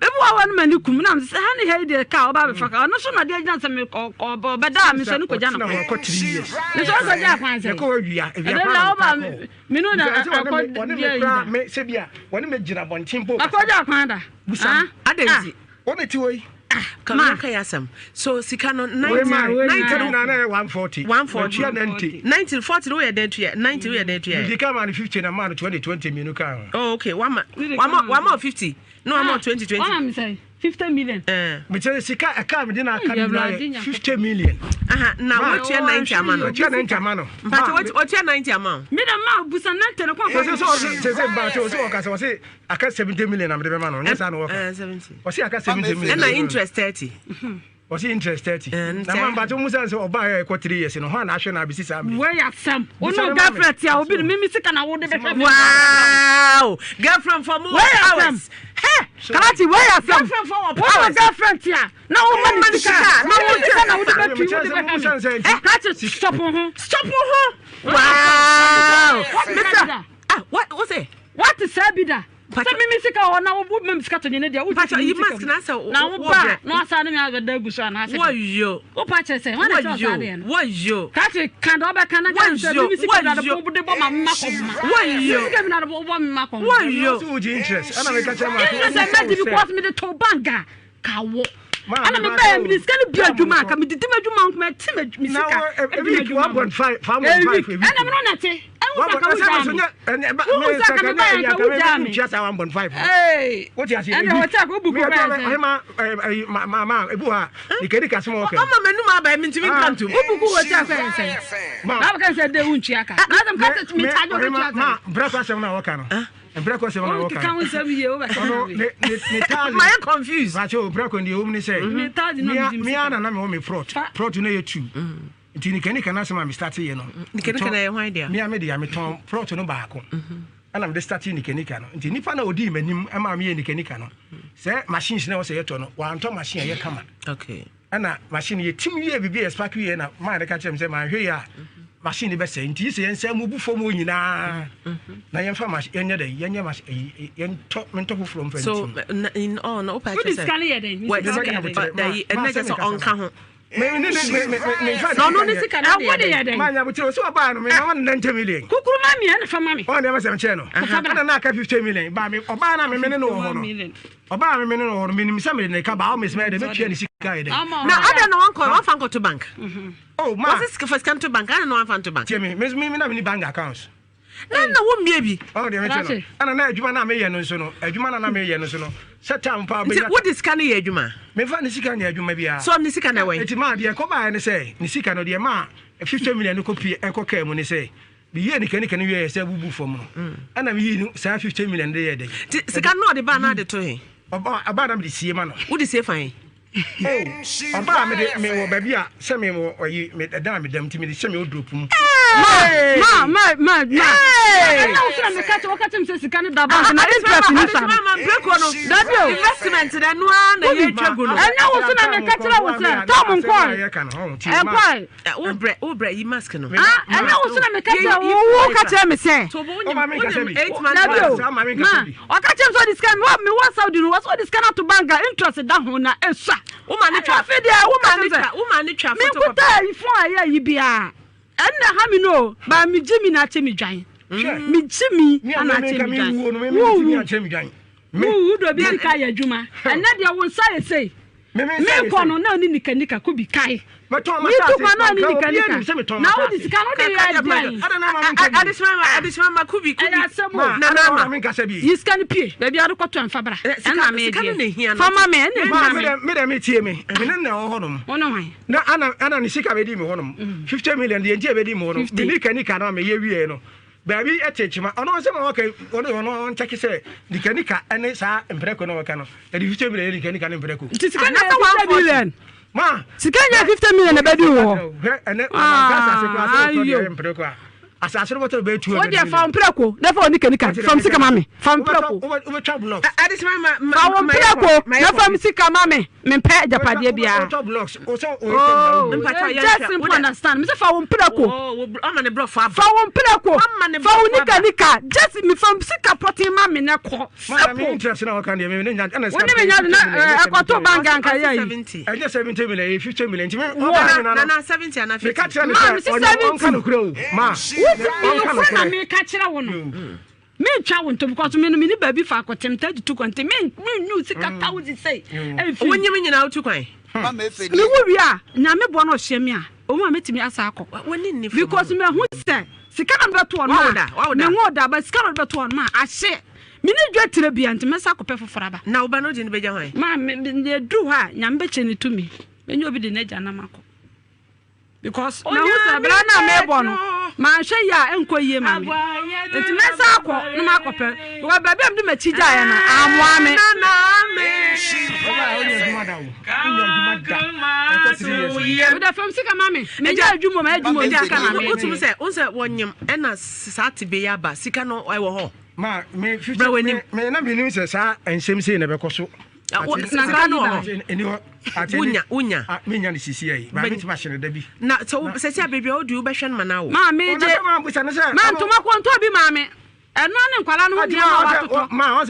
ebi wɔ hɔ no m'ani kum nam sɛ ha ne ha yi deɛ kaa ɔba abɛfa kaa ɔno so na ɔde agyina sɛ me ɔbɛda a mesɔre kɔgya no kwan mesɔre kɔgya kwan sɛ ɛdɛ bi a ɔba me no na ɛkɔ deɛ yi da wɔne me gyina bɔnten po akɔgya kwan da adɛn nti wɔne ti wɔ yi ma ka yɛ asɛm so sika no 90 90 na 140 140 90 90 40 wo yɛ dɛn tuya 90 wo yɛ dɛn tuya di ka ma no 50 na ma no 20 20 mmienu ka ho. Oh okay, wama wama wama 50 na wama 20 20. Wama mi sɛ 50 million. Eh. Mekyerɛ sika ɛka mi de na aka no nyinaa yɛ 50 million. Aha na wotua 90 ama no. Wotua 90 ama no. Mpakyɛ wotua 90 ama o. Mi na ma busa 90 no kɔ. Sɛ sɛ sɛ sɛ mpakyɛ sɛ ɔka sɛ ɔse aka 70 million na mede bɛma no nyɛ saa na wɔka. Ɔse aka 70 million. Ɛna interest 30. Ɔse interest 30. Na ma mpakyɛ mu sɛ sɛ ɔbaa yɛ ɛkɔ 3 years no hɔ a na ahwɛ na abɛsi saa mmere. Wei asɛm. Wo no girlfriend tia obi no mimi sika na wo de bɛhwɛ me. Wow! Girlfriend for more hours. Hey! Karati wei asɛm. Girlfriend for more Wo no girlfriend tia na wo ma ne sika na wo sika na wo de bɛtwi wo de bɛhwɛ me. Karati stop ho. Stop ho. Wow! Mr. Ah, what was it? What is saa bi da? Sɛ mimi sika wɔ na wo mimi sika to nyene deɛ wo Pacho, yi mask na sɛ na wo ba na wasa ne me abɛda agu so anaasɛ wɔyo wo pa kyerɛ sɛ wɔn na kyerɛ saa deɛ no wɔyo kati kan dɛ ɔbɛka na kyerɛ sɛ mimi sika na de bɔ de bɔ ma mma kɔ ma wɔyo sika mi na de bɔ mma kɔ ma wɔyo So wogye interest ɛna meka kyerɛ ma interest ɛmɛ di because mi de to bank a ka wɔ ɛna mi bɛyɛ mi de sika no bi adwuma ka mi didi mi adwuma nkuma ɛti mi sika ɛdi mi adwuma 1.5 5.5 ɛna mi no na te ɛwɔ sɛ ka wo gyaa mi wohu sɛ ka meba yɛ nka wo gyaa mi ɛnna wɔte akɔ wobu kɔ bɛyɛ sɛ ɔma m'anum aba mi ntumi nka ntom wobu kɔ wɔte akɔ yɛ sɛ na wɔka sɛ de wontua ka na asɛm ka sɛ mekyagye wobɛtua sɛ mprɛkɔ asɛm no a wɔka no mprɛkɔ asɛm no a wɔka wokeka wo nsɛm yie wobɛka mayɛ confused bakyɛ mprɛkɔ deɛ ɛwom ne sɛ mea na na mewɔ me prɔt prɔt no yɛ two nti nikanika no asɛm a me start yɛ no nikanika na yɛ hwan dea mea me dea metɔn prɔt no baako ɛna mede start nikanika no nti nipa na ɔdii m'anim ɛma meyɛ nikanika no sɛ machines na ɛwɔ sɛ yɛtɔ no wantɔ machine a ɛyɛ kama ɛna machine yɛtim wie biribi yɛ spark wie na maa ne ka kyerɛ me sɛ manhwɛ yɛ a machine no bɛsɛe nti sɛ yɛnsɛ mu bu fam hɔ nyinaa na yɛmfa machine yɛnyɛ dɛ yɛnyɛ machine yɛntɔ mentɔ foforɔ mfa so in all no wopɛ kyerɛ sɛ ɛnɛ kyɛ sɛ ɔnka ho na ɔno ne sika no deɛ dɛn maa nyabotere sɛ ɔbaa no mema no 90 million kukuru ma mmiɛ ne fa ma me ɔne ɛmɛ sɛm kyerɛ no ɛna na aka 50 million baa me ɔbaa na memene no wɔ hɔ no ɔbaa memene no wɔ hɔ no menim sɛ mede ne ka baa ɔmɛ sɛ mɛyɛ dɛ mɛtua ne sika yɛ dɛ na adɛn na wankɔ wamfa nkɔto bank oh ma wɔse sika fa sika nto bank adɛn na wamfa nto bank tie me me me na meni bank accounts na na wo mmie bi ɔno deɛ mekyɛ no ɛna na adwuma na meyɛ no nso no adwuma na na meyɛ no nso no sɛ tam paa nti wode sika no yɛ adwuma memfa ne sika nyɛ adwuma biara so ne sika na ɛwɔ nti maa deɛ ɛkɔbaeɛ ne sɛ ne sika no deɛ maa 50 million no kɔpie ɛkɔ kaa mu ne sɛ meyie ne kanika no wieɛ sɛ bubu fam no ɛna meyii no saa 50 million de yɛ dɛ nti sika no ɔde baa na ade to he ɔbaa na mede sie ma no wode sie fan Oh, ɔbaa mede mewɔ baabi a sɛ mewɔ ɔyi me ɛdan a meda mu nti mede hyɛ me wardrobe mu. Ma ma ma ma. Ɛna wo sɛ meka kyɛ wɔka kyɛ me sɛ sika no da bank na interest ni sa no. Dabi o. Investment na ɛno ara na yɛtwa gu no. Ɛnyɛ wo so na meka kyerɛ wo sɛ tɔm nkɔe. Ɛnkɔe. Wobrɛ wobrɛ yi mask no. Ah, ɛnyɛ wo so na meka kyerɛ wo wo ka kyerɛ me sɛ. Dabi o. Ma ɔka kyerɛ me sɛ ɔde sika me wɔ Saudi no wɔsɛ ɔde sika no ato bank a interest da ho na esua. Wo ma ne twa. Afei deɛ wo ma ne twa. Wo ma ne twa. Menkuta phone a ɛyɛ yi biara. Ɛnna ha mi no ba megye mi na akyɛ me dwan. Megye mi na akyɛ me dwan. Wuwu. Wuwu do bi sika yɛ adwuma. Ɛnɛ deɛ wo nsa yɛ sei. Mekɔ no na ɔne nikanika ko bi kae. Metu kwan na ɔne nikanika. Na wode sika no de yɛ dɛn? Adesima ma kubi kubi. Ɛyɛ asɛm o. Nana ama. Yi sika no pie. Baabi a wode kɔto ɛmfa bra. Ɛna me deɛ. Fa ma me ɛna ehia me. Me dɛ me tie me. Me ne na ɛwɔ hɔ nom. Wo ne hwan? Na ana ana ne sika bɛdi me hɔ nom. 50 million deɛ nti ɛbɛdi me hɔ nom. Me nikanika no a meyɛ wie no. Baabi te kyema. Ɔno nsɛm a ɔka ɔno ɔno ɔnkyɛke sɛ nikanika ne saa mprɛko na ɔka no ɛde 50 million yɛ nikanika ne mprɛko. Nti sika na yɛ 50 million. Ma sika nyɛ 50 million na bɛdi wɔ hɔ. Hwɛ ɛnɛ ɔmanka asase koraa sɛ wɔtɔ deɛ mprɛko a asase no bɔtɔ bɛyɛ 200 Wo deɛ fa mprɛko na fa onikanika fam sika ma me fa mprɛko. Wobɛtwa blocks. Fa wo mprɛko na fam sika ma me mempɛ agyapadeɛ biara. Oh, just simple understand. Me sɛ fa wo mprɛko. Fa wo mprɛko. Fa wo nika nika. Just me fa sika pɔten ma me na kɔ. Simple. Wo ne me nya na ɛkɔto bank anka yɛ yi. Ɛnyɛ 70 million, ɛyɛ 50 million. Nti me Nana 70 ana 50. Meka kyerɛ ne sɛ ɔnka nokorɛ o. Ma. Wo nokorɛ na meka kyerɛ wo no. Mentwa wo nto because me no menni baabi faako te metaa tutu kwan nti mennu sika thousand sei ɛmfiri. Wonyim nyinaa wotu kwan. Mewu wie a Nyame boa na ɔhyɛ me a ɔhu a mɛtumi asa akɔ because mahu sɛ sika na mebɛto ɔno a menwo da but sika na ɔde bɛto ɔno a ahye mene dwa tire bia nti mɛsa akɔpɛ foforɔ aba. Na wo ba no wode no bɛgya hwan? Ma ɛduru hɔ a Nyame bɛkyɛ ne tumi mɛnya obi de n'agya nam akɔ. Because mahu sɛ bra no a mebɔ no manhwɛ yie a ɛnkɔ yie ma me nti mɛsa akɔ na makɔpɛ because baabi a mede m'akyi gyaeɛ no ammoa me. Wode fam sika ma me menyɛ adwuma ma adwuma obi sika na me. Wotumi sɛ wo sɛ wɔnyem ɛna saa te bɛyɛ aba sika no ɛwɔ hɔ. Ma me future me na menim sɛ saa nsɛm sei na ɛbɛkɔ so. Sika no wɔ hɔ. Ɛni hɔ. Wonya wonya. Menya no sisi ayi. Ba metumi ahyɛ no da bi. Na sɛ sɛ sɛ baabi a wodi wobɛhwɛ no ma no awo. Maa me gye. Ma ntoma kɔ ntɔ bi maa me. Ɛno ne nkwala no ho nneɛma a watotɔ.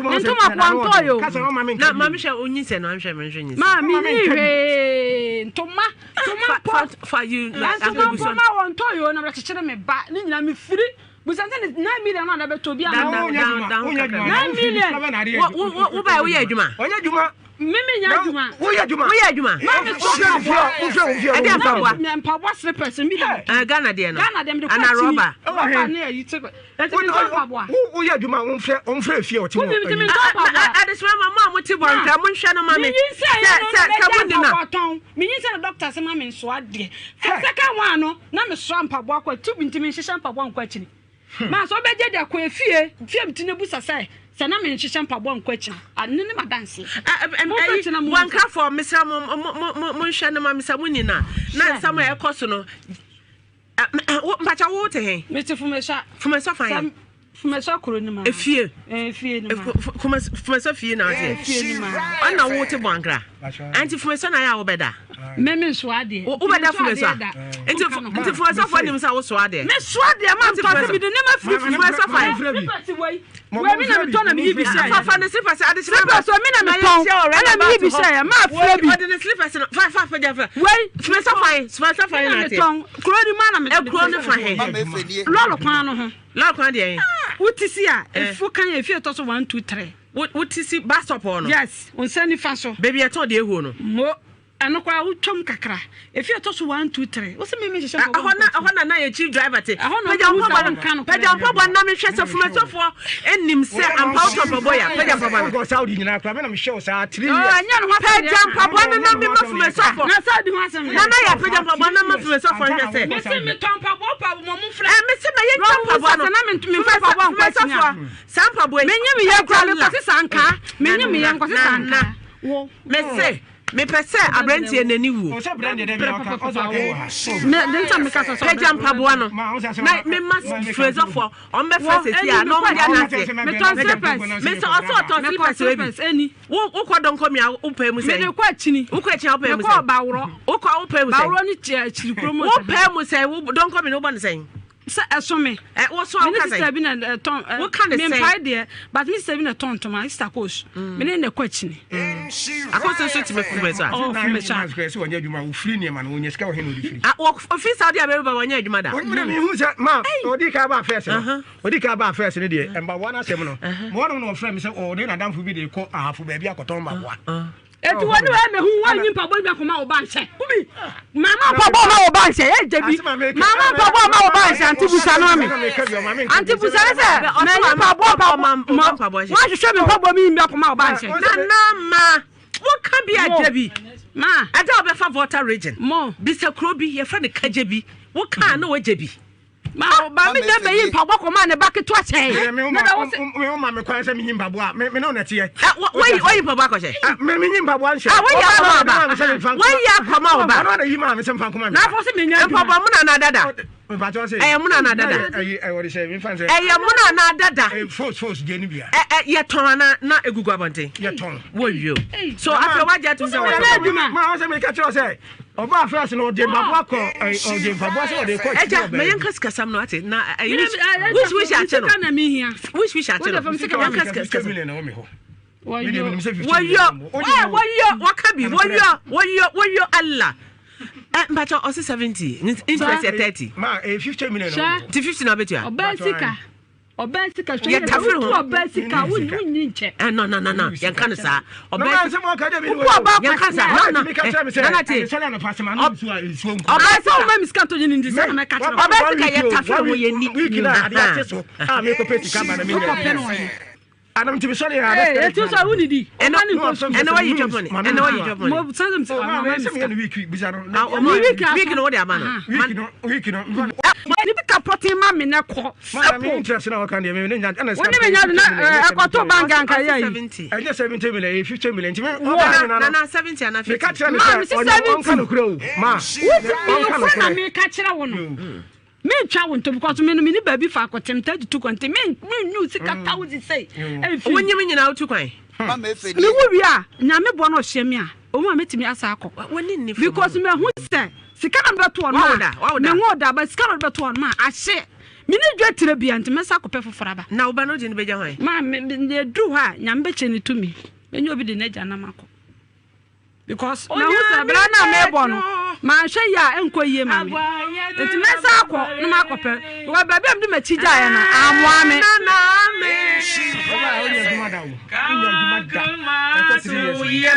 Ne ntoma kɔ ntɔ yo. Na ma mehwɛ onyinsɛn no anhwɛ me nhwɛ nyinsɛn. Maa me nyi hwee ntoma ntoma mpo. Fa yi ntoma mpo ma wɔ ntɔ yo na bɛkyekyere me ba ne nyinaa me firi. Busa sɛ ne 9 million no a na bɛtɔ bi ama. 9 million. Wo ba woyɛ adwuma. Ɔnyɛ adwuma. Mimi nya adwuma. Woyɛ adwuma. Woyɛ adwuma. Maame so mpaboa. Wofɛ wo fie. Ɛde mpaboa. Mpaboa slippers mi da. Ɛɛ Ghana deɛ no. Ghana deɛ mi de kɔ akyi. Ana rɔba. Rɔba ne ayi te. Ɛti mi tɔ mpaboa. Woyɛ adwuma wofɛ wofɛ fie ɔte mu. Wobi mi tɔ mpaboa. Adesima ma mo a mo te bɔ nkira mo nhwɛ no ma mi. Minyi nsɛ yɛ no na bɛ gya mpaboa tɔn. Minyi nsɛ na doctor sɛ ma mi nsoa deɛ. Fɛ second one no na mi soa mpaboa kɔ tu bi nti mi nhyehyɛ mpaboa nkɔ akyiri. Ma sɛ ɔbɛgye de akɔ efie fie mi ti na busa sɛ sɛ na menhyehyɛ mpaboa nkɔ akyina ane ne madanseɛ. Wankrafoɔ mesrɛ mo monhwɛ no ma me sɛ mo nyina na nsɛm a ɛkɔ so no mpakyɛ wo te he? Mete Fumesua. Fumesua fan? Fumesua kuro no ma. Efie? Efie no ma. Fumesua fie na woteɛ? Efie no ma. Ɔna wo te Bɔankra? Anti Fumesua na ayɛ a wobɛda? Me me nsoa adeɛ. Wobɛda Fumesua? Nti nti Fumesuafoɔ nim sɛ wosoa adeɛ? Mesoa adeɛ ma ntɔ sɛ mede nneɛma firi firi. Fumesua fan. Slippers wei. Wei mi na metɔ na meyi bi hyɛ. Fa fa ne slippers ade Slippers wei mi na metɔn ɛna meyi bi hyɛ yɛ maa fira bi. Ɔde ne slippers no fa fa fa gya fa. Wei. Fumesua fan Fumesua fan na ateɛ. Metɔn kuro ni mu na metɔn. Ekuro no fa he. Lɔɔre kwan no ho. Lɔɔre kwan deɛ. Wote si a efuo kan yɛ efie ɛtɔ so 1 2 3. Wote si bus stop hɔ no. Yes, nsa nifa so. Baabi ɛtɔn deɛ ehuo no. Mo. Ɛno koraa wotwam kakra. Efi ɛtɔ so 1 2 3. Wosɛ mimi hyehyɛ nkɔbɔ. Ɛhɔ na ɛhɔ na na yɛ chief driver te. Ɛhɔ na ɔmo wusa wɔn nka no. Pagya mpaboa na mehwɛ sɛ fumasɔfoɔ anim sɛ ampa wotɔ mpaboa yɛ pagya mpaboa no. Ɔkɔ Saudi nyinaa koraa me na mehyɛ wo saa 3 years. Ɛnyɛ no ho asɛm. Pagya mpaboa no na mema fumasɔfoɔ. Na Saudi ho asɛm. Na na yɛ pagya mpaboa na ma fumasɔfoɔ nhwɛ sɛ. Mese metɔ mpaboa pa mo mo frɛ. Ɛ mese ma yɛntwa mpaboa no. Na memfa mpaboa nkɔ akyinya. Saa mpaboa yi. Menye me yɛ koraa mekɔse sankaa. Menye me yɛ nkɔse sankaa. Wo. Mese. Mepɛ sɛ aberanteɛ n'ani wuo. Pagya mpaboa no na mema frezɔfoɔ ɔmbɛfrɛ sɛsi a na ɔmde adanseɛ. Mesɛ ɔsɛ ɔtɔn slippers wei bi. Wokɔ dɔnkɔ mi a wopɛ mu sɛn? Wokɔ akyini a wopɛ mu sɛn? Wokɔ wopɛ mu sɛn? Wopɛ mu sɛn? Dɔnkɔ mi no wobɔ no sɛn? Sɛ ɛso me. Ɛ wo so a Me ne woka sister sɛn? bi na ɛtɔn ɛ Woka ne me sɛn? mpae deɛ but me sister bi na ɛtɔn ntoma sister Akos. Me ne na ɛkɔ akyini. Akos nso tumi firi me so a. Ɔ firi me so a. Nine months kura sɛ wɔnyɛ adwuma wofiri nneɛma no wɔnya sika wɔ he na ɔde firi. Ah, wɔ ofiri Saudi Arabia ba wɔnyɛ adwuma da. Wɔn mi hu sɛ ma ɔdi ka ba fɛs no ɔdi ka ba fɛs no deɛ mbaboa no asɛm no ma wɔn na ɔfrɛ mi sɛ ɔne n'adamfo bi de kɔ ahafo baabi akɔtɔn mbaboa. Eti wɔn ni wɔn mehu wɔn nyi mpaboa bi akɔma wo ba nhyɛ. Kumi mama mpaboa ma wo ba nhyɛ yɛ gye bi mama mpaboa ma wo ba nhyɛ ante busa no ami ante busa ne sɛ mɛ nyi mpaboa mpaboa wɔn ahwehwɛ mi mpaboa mi nyi bi akɔma wo ba nhyɛ. Nana ma woka bi agya bi ma agya wɔbɛfa Volta region mo bisa kuro bi yɛfrɛ no kagya bi wokaa na wagya bi. Ma ba mi dɛ bɛyi mpaboa kɔma ne ba ketewa kyɛn. Me wo ma me kwan sɛ menyi mpaboa me ne wo na ɛteɛ. Woyi woyi mpaboa akɔhyɛ. Me menyi mpaboa nhyɛ. Ah woyi akɔma wo ba. Woyi akɔma wo ba. Ɔno na yi maa me sɛ mfa nkɔma me. Na afɔ sɛ menya adwuma. Mpaboa mu na na dada. Ɛyɛ mu na na dada. Ɛyɛ mu na na dada. Fos fos deɛ no bia. Ɛ ɛ yɛtɔn ana na egugu abɔnten. Yɛtɔn. Woyi o. So afei wagye atum sɛ wɔtɔn. Ma wo sɛ meka kyerɛ sɛ Ɔbaa first no ɔde mpaboa kɔ ɔde mpaboa sɛ ɔde kɔ Ɛgya ma yɛnka sikasɛm no ate na ɛyi wish wish akye no wish wish akye no yɛnka sikasɛm wɔyɔ wɔyɔ wɔka bi wɔyɔ wɔyɔ wɔyɔ Allah ɛ mpakyɛ ɔsi 70 interest yɛ 30 ma ɛ 50 million ti 50 na ɔbɛtua ɔbaa sika Ɔbaa sika hwɛ yɛ Yɛtafere wotu ho. ɔbaa sika wo wonni nkyɛ. Eh, no, no, no, no. Yɛnka no saa. Ɔbaa sika. Wobu ɔbaa Yɛnka saa. No, no. Eh, Nana te. Ɔbaa sɛ woma me sika ntɔ ne ndi sɛ na mɛka kyerɛ wo. Ɔbaa sika yɛtafere ho yɛnni. Wiki na adeɛ ate so a mekɔpɛ sika ba na Wokɔpɛ no wɔ he? Anam tumi sɔre a. Ee, eti nso a wonni di. Ɛnɛ Ɔba ne nkɔ sukuu. ɛnɛ wayi twɛ pɔne. Ɛnɛ wayi twɛ pɔne. Mo sɛ sɛ ɔma me sika. Week bisa no. Ah, ɔma Week aso. week no wode ama no. Week no week no. Ni bi ka pɔten ma me na kɔ. Ma me interest na wɔka deɛ me ne nya ɛna Wo ne me nya na ɛkɔto bank anka yɛ yi. Ɛnyɛ 70 million, ɛyɛ 50 million. Nti me Nana nana 70 ana 50. Meka kyerɛ no Ma, sɛ mese ɔnyɛ 70. ɔnka nokorɛ o. Ma. Wo Ɔnka na nokorɛ. meka kyerɛ wo no. Mentwa wo nto because me no menni baabi faako te metaa tutu kwan nti mennu sika thousand sei ɛmfiri Wonyim nyinaa wotu kwan. Mewu wie a Nyame boa na ɔhyɛ me a ɔhu a mɛtumi asa akɔ because mahu sɛ sika na mebɛto ɔno a menwo da ba sika na mebɛto ɔno a ahye mene dwa tire bia nti mɛsa akɔpɛ foforɔ aba. Na wo ba no wode no bɛgya hwan? Ma ɛduru hɔ a Nyame bɛkyɛ ne tumi mɛnya obi de n'agya nam akɔ. Because mahu sɛ bra no a mebɔ no manhwɛ yie a ɛnkɔ yie ma me nti mɛsa akɔ na makɔpɛ because baabi a mede m'akyi gyaeɛ no ammoa me.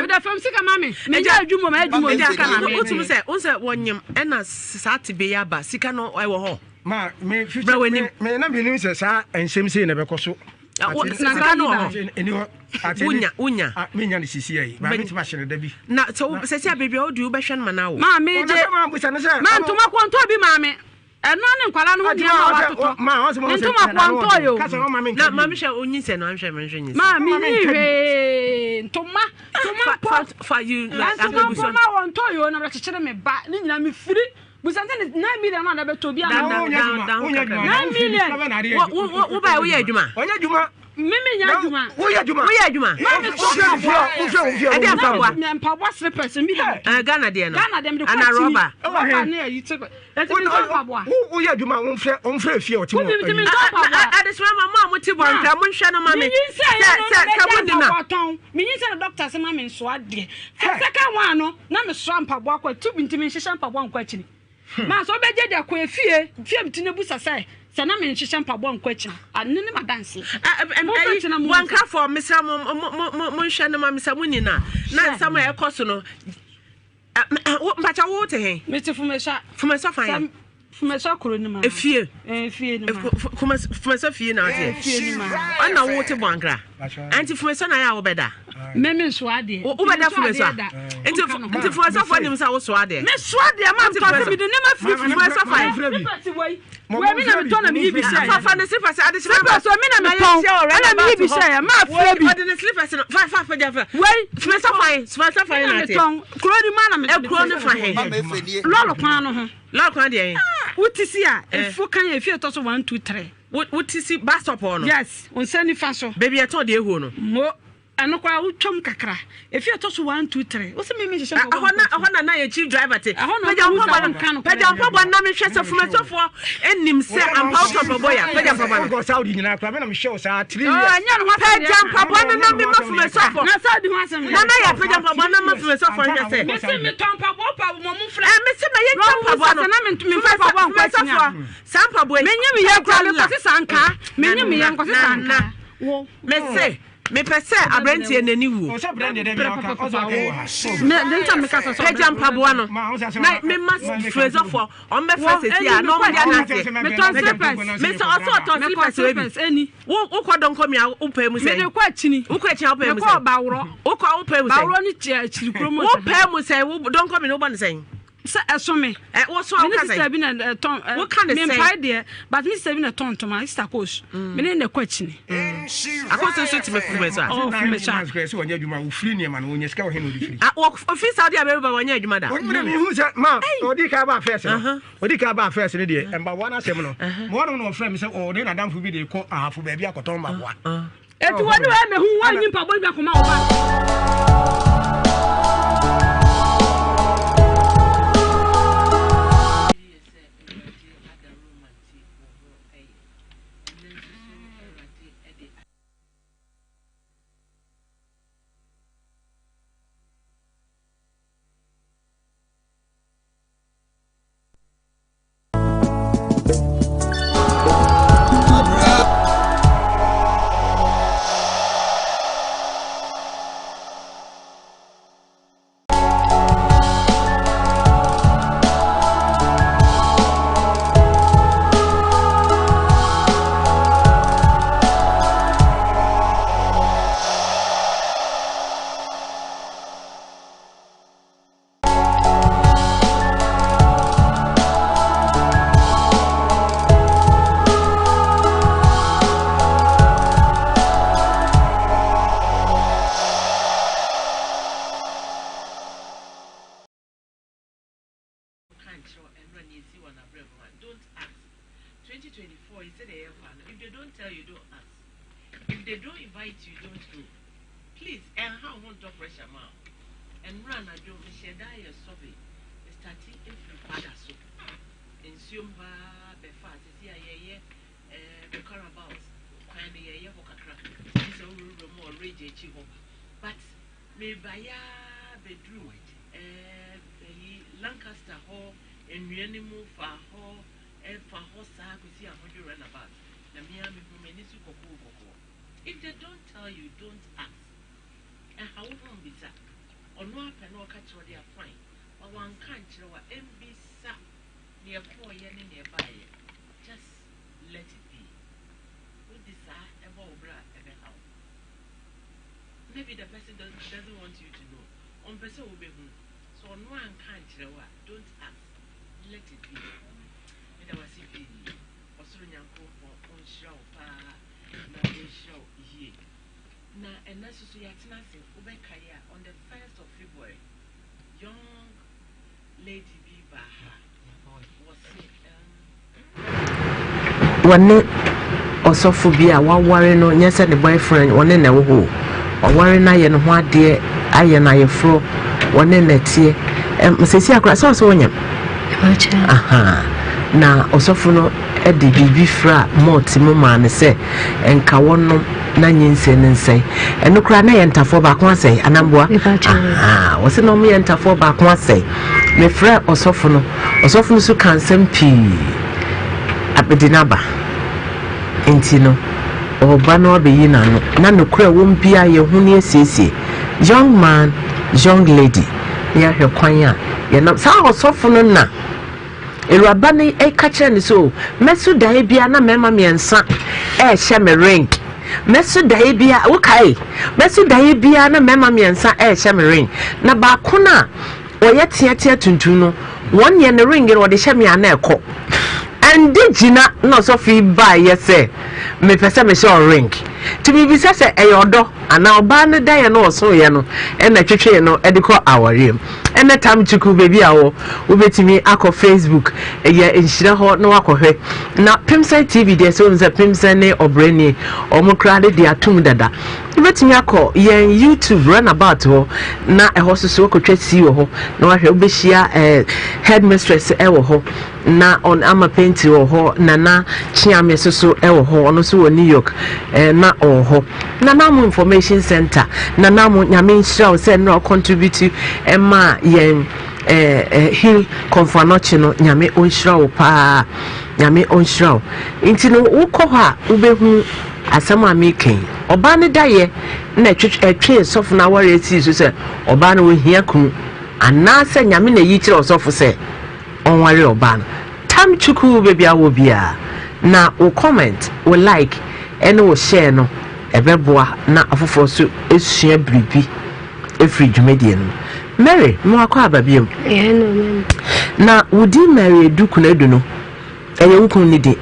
Wode fam sika ma me menyɛ adwuma ma adwuma obi sika na me. Wotum sɛ wo sɛ wɔnyem ɛna saa tebe yi aba sika no ɛwɔ hɔ. Ma me Bra w'anim. me na menim sɛ saa nsɛm sei na ɛbɛkɔ so. Sika no wɔ hɔ. Ɛni hɔ. Wonya wonya. Menya no sisi ayi. Ba metumi ahyɛ no da bi. Na sɛ wo sɛ sɛ baabi a wodi wobɛhwɛ no ma no awo. Maa me gye. Ma ntoma kɔntɔ bi maa me. Ɛno ne nkwalaa no ho nneɛma a watotɔ. Ne ntoma kɔntɔ yo. Na maame hwɛ onyinsɛn no anhwɛ me nhwɛ nyinsɛn. Maa me nyi hwee ntoma ntoma mpo. Fa yi ntoma mpo ma wɔntɔ yo na bɛkyekyere me ba ne nyinaa me firi. Busa sɛ ne 9 million no a na bɛtɔ obi ama. 9 million. Wo ba woyɛ adwuma. Ɔnyɛ adwuma. Me me nya adwuma. Woyɛ adwuma. Woyɛ adwuma. Ma me so mpaboa. Ɛde mpaboa. Mpaboa slippers mi da. Eh, Ghana deɛ no. Ghana deɛ mi de kɔ Ana rɔba. Rɔba ne ayi te. Ɛti mi ntɔ mpaboa. Woyɛ adwuma wo mfrɛ wo mfrɛ fie ɔte mu. Wo mi ntɔ mpaboa. Adesima ma mo a mo te bɔ nkra mo nhwɛ no ma me. Mi nyinsɛn yɛ no na Sɛ mo mɛgya ni na. mpaboa tɔn. Mi nyinsɛn na doctor sɛ ma me nsoa deɛ. Second one no na me soa mpaboa kɔ tu bi nti me nhyehyɛ mpaboa nkɔ akyiri. Maa sɛ ɔbɛgye de akɔ efie fie mi ti na busa sɛ sɛ na me nhyehyɛ mpaboa nkɔ akyiri a ne ne ma danse. Wankafoɔ mesrɛ mo mo mo nhwɛ no ma me sɛ mo nyina na nsɛm a ɛkɔ so no mpakyɛ wo te he? Mete Fumesua. Fumesua fan? Fumesua kuro no mu. Efie. Efie no mu. Fumesua fie na woteɛ? Efie no mu. Ɛna wo te Boankra? Ɛnti Fumesua na ayɛ a wobɛda? Me me nsoa adeɛ. Wobɛda fome so a? Nti nti fomɛsɔfoɔ nim sɛ wosoa adeɛ? Mesoa adeɛ ma ntɔ sɛ mede nneɛma firifiri. Fomɛsɔfoɔ ayɛ. Slippers wei. Wei me na metɔ na meyi bi hyɛ. Fa fa ne slippers ade hyɛ. Slippers wei me na metɔn ɛna meyi bi hyɛ ma afira bi. Ɔde ne slippers no fa fa fa fa. Wei. Fomɛsɔfoɔ ayɛ fomɛsɔfoɔ ayɛ na ate. Kuro ni ma na metɔ. Ekuro ne fa he. Lɔɔre kwan no ho. Lɔɔre kwan deɛ. Wote si a efuo kan yɛ efie tɔ so 1 2 3. Wote si bus stop hɔ no. Yes, nsa nifa so. Baabi ɛtɔn deɛ ehuo no. Mo. Ɛno koraa wotwam kakra. Efi ɛtɔ so 1 2 3. Wo sɛ me me hyehyɛ nkɔbɔ. Ɛhɔ na na yɛ chief driver te. Pagya mpaboa no. Pagya mpaboa na mehwɛ sɛ fumasɔfoɔ anim sɛ ampa wotɔ mpaboa ya. Pagya mpaboa no. Wokɔ Saudi nyinaa koraa me na mehwɛ wo saa 3 years. Ɛnyɛ no ho asɛm. Pagya mpaboa no na mema fumasɔfoɔ. Na Saudi ho asɛm. Na na yɛ pagya mpaboa na ma fumasɔfoɔ nhwɛ sɛ. Me se metɔ mpaboa pa mo mo frɛ. Me se ma yɛntwa mpaboa no. Na me mfa mpaboa nkɔ akyinya. Saa mpaboa yi. Menye me yɛ koraa mekɔse saa nkaa. Menye me yɛ nkɔse saa nkaa. Wo. Me se mepɛ sɛ aberanteɛ n'ani wuo. Pagya mpaboa no na mema frɛsɔfoɔ ɔmbɛfrɛ sɛsi a na ɔmde adanseɛ. Mesɛ ɔsɛ ɔtɔn slippers wei bi. Wokɔ dɔnkɔ mi a wopɛ mu sɛ. Wokɔ akyini a wopɛ mu sɛ. Wokɔ wopɛ mu sɛ. Wopɛ mu sɛ dɔnkɔ mi no wobɔ ne sɛn. Sɛ ɛso me. Wo so a woka sɛn? Sister bi na ɛtɔn. Woka ne sɛn? Mempae deɛ, but me sister bi na ɛtɔn ntoma, sister Kos. Me ne na ɛkɔ akyini. Akos nso tumi firi me so a. Ɔ firi me so a. Sɛ wɔnyɛ adwuma, wofiri nneɛma no, wɔnya sika wɔ he na wɔde firi. Ofiri Saudi Arabia ba wɔnyɛ adwuma da. Wɔn mi hu sɛ ma ɔdi ka ba fɛs no, ɔdi ka ba fɛs no deɛ mbaboa no asɛm no. Ma wɔn na wɔfrɛ mi sɛ ɔne n'adamfo bi de kɔ ahafo baabi akɔtɔn mbaboa. Eti wɔne wɔn mehu wɔn nyi mpaboa bi akɔma wo ba. Don't ask. 2024 is it a If they don't tell you, don't ask. If they don't invite you, don't go. Please, and how won't drop pressure now? And run a job, Michelle survey. Starting every father so. In Siumba, Befa, see, I the carabaos, kind of ye hokakra. This old more rage, but me baya bedroom, Lancaster Hall, and Rianimu fa hall. If they don't tell you, don't ask. And how won't be that? Or no, I no catch what they are fine. But one can't and be sa near poor yen nearby. Just let it be. What desire ever bra ever how? Maybe the person doesn't want you to know. On person will be who. So no one can't don't ask. Let it be. Na on the 1st of February, young lady bi ba ha wɔse wɔne ɔsɔfo bi a waware no nyɛ sɛ ne boyfriend wɔne na ɛwɔ hɔ ɔware no ayɛ ne ho adeɛ ayɛ no ayɛforɔ wɔne na ɛteɛ sɛsi akora sɛ ɔsɛ wɔnyam aha na ɔsɔfo no de biribi fra malt mu maa no sɛ nka wɔnom na nyinsɛn ne nsɛe ɛno koraa na yɛ ntafoɔ baako asɛe anamboa wɔsɛ na ɔmo yɛ ntafoɔ baako asɛe mefrɛ ɔsɔfo no ɔsɔfo no so ka nsɛm pii abɛdi n'aba nti no ɔba no abɛyi n'ano na nokora wɔm bia yɛho ne asiesie young man young lady ne yɛahwɛ kwan a yɛnam saa ɔsɔfo no na Ewuraba no ka kyerɛ no sɛ o mɛso daeɛ bia na mmarima mmiɛnsa ɛrehyɛ me ring. Mɛso daeɛ bia wokae, mɛso daeɛ bia na mmarima mmiɛnsa ɛrehyɛ me ring, na baako no a ɔyɛ teatea tuntum no, wɔn yɛ ne ring no wɔde hyɛ me a na ɛkɔ. Ɛnde gyina na ɔsɔfo yi baeɛ sɛ mepɛ sɛ mehyɛ wo ring. Nti mebisa sɛ ɛyɛ ɔdɔ anaa ɔbaa no daeɛ no ɔsoeɛ no ɛna ɛtwetwee no de kɔ awareɛ mu. Ɛnɛ Tam Chuku baabi a wɔ wobɛtumi akɔ Facebook ɛyɛ nhyira hɔ na wakɔhwɛ. Na Pimsɛn TV deɛ sɛ wohu sɛ Pimsɛn ne ɔbrɛni wɔn koraa de de atom dada. Wobɛtumi akɔ yɛn YouTube runabout hɔ na ɛhɔ so so wokɔtwa si wɔ hɔ na wahwɛ wobɛhyia eh, headmistress ɛwɔ hɔ na ɔn ama painting wɔ hɔ. Nana Kyeame nso so wɔ hɔ, ɔno nso wɔ New York eh, na ɔwɔ hɔ. Nana mo information center, Nana mo Nyame nhyira wo sɛ nnora contribute ɛma yɛn eh, eh, Hill Kɔmfoanɔkye no, Nyame ɔnhyira wo paa, Nyame ɔnhyira wo. Nti no wokɔ hɔ a wobɛhu asɛm a meka yi. Ɔbaa no dayɛ na ɛtwee sɔfo no awareɛ sii so sɛ ɔbaa no ɔhia kunu, anaasɛ Nyame na ɛyi kyerɛ ɔsɔfo sɛ ɔnware ɔbaa no. Tam Chukwu baabi a wɔ biara na wo comment, wo like ɛne wo share no ɛbɛboa na afoforɔ nso asua biribi ɛfiri dwumadie no mu. Mary, mewɔ akɔ aba biom. Na wo din Mary Edu Kunadu no, ɛyɛ wo kunu ne din?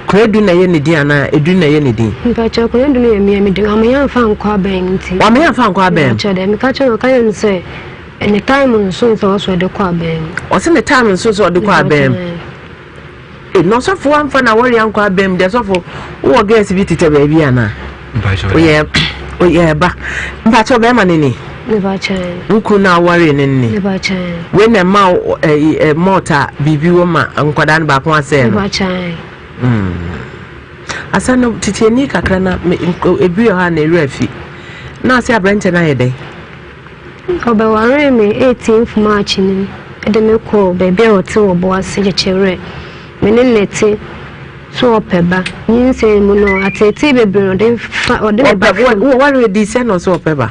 Kunadu na ɛyɛ ne din anaa Edu na ɛyɛ ne din? Mpakyɛ Kunadu no yɛ mmea me din. Wama yɛmfa nkɔ abɛn nti. Wama yɛmfa nkɔ abɛn? Mpakyɛ dɛ, meka kyerɛ no, ɔka kyerɛ no sɛ ne time nso sɛ ɔsɔ ɔde kɔ abɛn mu. Ɔsɛ ne time nso sɛ ɔde kɔ abɛn mu. Na ɔsɔfo amfa na wɔre ankɔ abɛn mu deɛ. Sɔfo, wowɔ girls bi tetɛ baabi anaa? Oyɛ oyɛ ba. Mpakyɛ bɛrima ne ni? Wo kunu na awɔre ne ni? Wei na ɛma ɛ mɔta biribi wɔ ma nkwadaa no baako asɛe no. Asa no titiani kakra na ebi wɔ hɔ a na ewura fi. Na ɔsɛ aberɛnkyɛ no ayɛ dɛn? Ɔbɛwaree me 18th March no mu de me kɔɔ baabi a ɔte wɔ Boase Kyekyerɛ. Me ne no te so ɔpɛ ba. Nyinsɛn mu no ateetee bebree na ɔde fa ɔde me ba fam. Wɔwaree di sɛ na ɔsɛ ɔpɛ ba.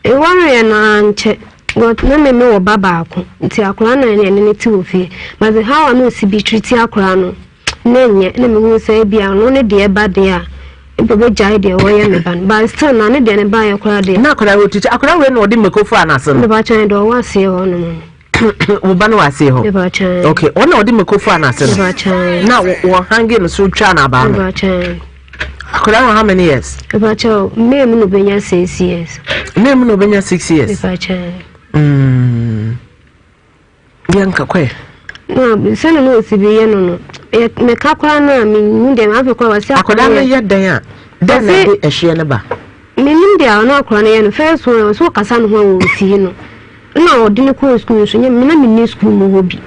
Ewareɛ no ankyɛ but na me me wɔ ba baako nti akwadaa no na ɛne no te wɔ fie. But how a na ɔsi bi treat akwadaa no na ɛnyɛ na mehu sɛ ebia ɔno ne deɛ ba deɛ a mpo bɛgyae deɛ wɔyɛ me ba no, but still na ne deɛ ne baeɛ koraa deɛ. Na akwadaa wɔ tutu akwadaa wei na ɔde mako faa n'ase no. Mepa kyɛn deɛ ɔwɔ aseɛ hɔ nom no. Wo ba no wɔ aseɛ hɔ. Mepa kyɛn. Okay, ɔno na ɔde mako faa n'ase no. Mepa kyɛn. Na wɔ hange no so twa n'abaa no. Mepa kyɛn. Akwadaa wɔ how many years? Mepa kyɛn, May mu na obenya 6 years. May mu na obenya 6 years. Mepa kyɛn. Yɛnka kɔɛ. Na sɛne na ɔsi bi yɛ no, meka koraa no a menhu deɛ afei koraa wɔsɛ. Akwadaa no yɛ dɛn a dɛn na ɛde ɛhweɛ no ba? Menim deɛ ɔno akwadaa no yɛ no. First one, ɔsɛ ɔkasa ne ho a wɔntie no, na ɔde no kɔɔ sukuu nso nyɛ me na menni sukuu mu hɔ bi,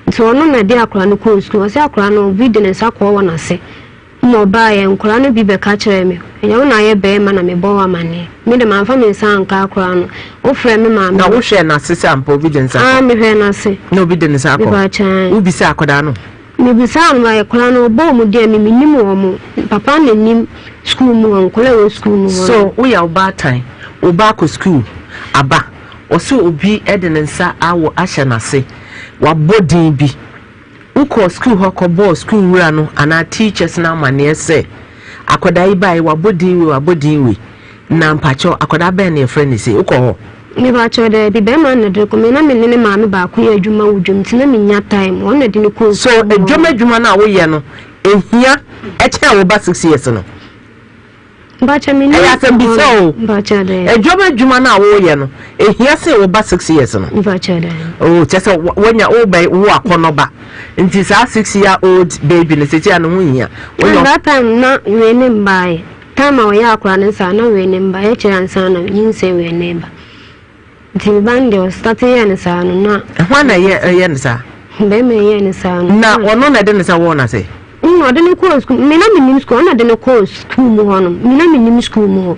nti ɔno na ɛde akwadaa no kɔɔ sukuu. Ɔsɛ akwadaa no obi de ne nsa kɔɔ wɔ n'ase ma ɔbaeɛ. Nkwadaa no bi bɛka kyerɛ me, ɛnyɛ wo na ayɛ bɛrima na mebɔ wɔ amanneɛ. Me de mamfa me nsa anka akwadaa no, wofrɛ me maame. Na wohwɛ n'ase sɛ ampa obi de nsa kɔ? Ah, mehwɛ n'ase. Na obi de ne nsa akɔ? Mepa. Wobisa akwadaa no? Mebisaa no ma akwadaa no ɔbɔ wɔn din a me menim wɔn papa na nim sukuu mu hɔ nkwadaa a ɛwɔ sukuu mu hɔ. So woyɛ ɔbaatan, wo ba akɔ sukuu aba, ɔsɛ obi de ne nsa awɔ ahyɛ n'ase, wabɔ din bi, wokɔ sukuu hɔ kɔbɔɔ sukuu wura no anaa teachers no amanneɛ sɛ akwadaa yi baeɛ wabɔ din wei, wabɔ din wei, na mpakyɛw akwadaa bɛn na yɛfrɛ no sei? Wokɔ hɔ? Mepakyɛw daabi, bɛrima no na de kɔ. Me na me ne ne maame baako yɛ adwuma wɔ dwam nti na menya time. Ɔno na de ne kɔɔ so sukuu mu hɔ. Adwuma adwuma no a woyɛ no ehia ɛkyɛn wo ba 6 years no? Mpakyɛw me Ɛyɛ asɛm bisa o. Mpakyɛw daabi. Adwuma adwuma no a woyɛ no ehia sɛ wo ba 6 years no? Mpakyɛw daabi. O kyɛ sɛ woanya wobɛ wo akɔnɔ ba nti saa 6 year old baby no sɛti a ne ho hia. Na woyɛ that time na wei ne mbaeɛ. Time a ɔyɛ akwadaa no saa na wei ne mbaeɛ kyerɛ ansa na nyinsɛn wei ne ba. Nti me ba no deɛ ɔstart yɛɛ no saa no na. Ɛho na ɛyɛ ɛyɛ no saa? Bɛrima yɛɛ no saa no. Na ɔno na ɛde ne nsa wɔɔ n'ase? Ɔde ne kɔɔ sukuu. Me na menim sukuu, ɔno na de ne kɔɔ sukuu mu hɔ no. Me na menim sukuu mu hɔ.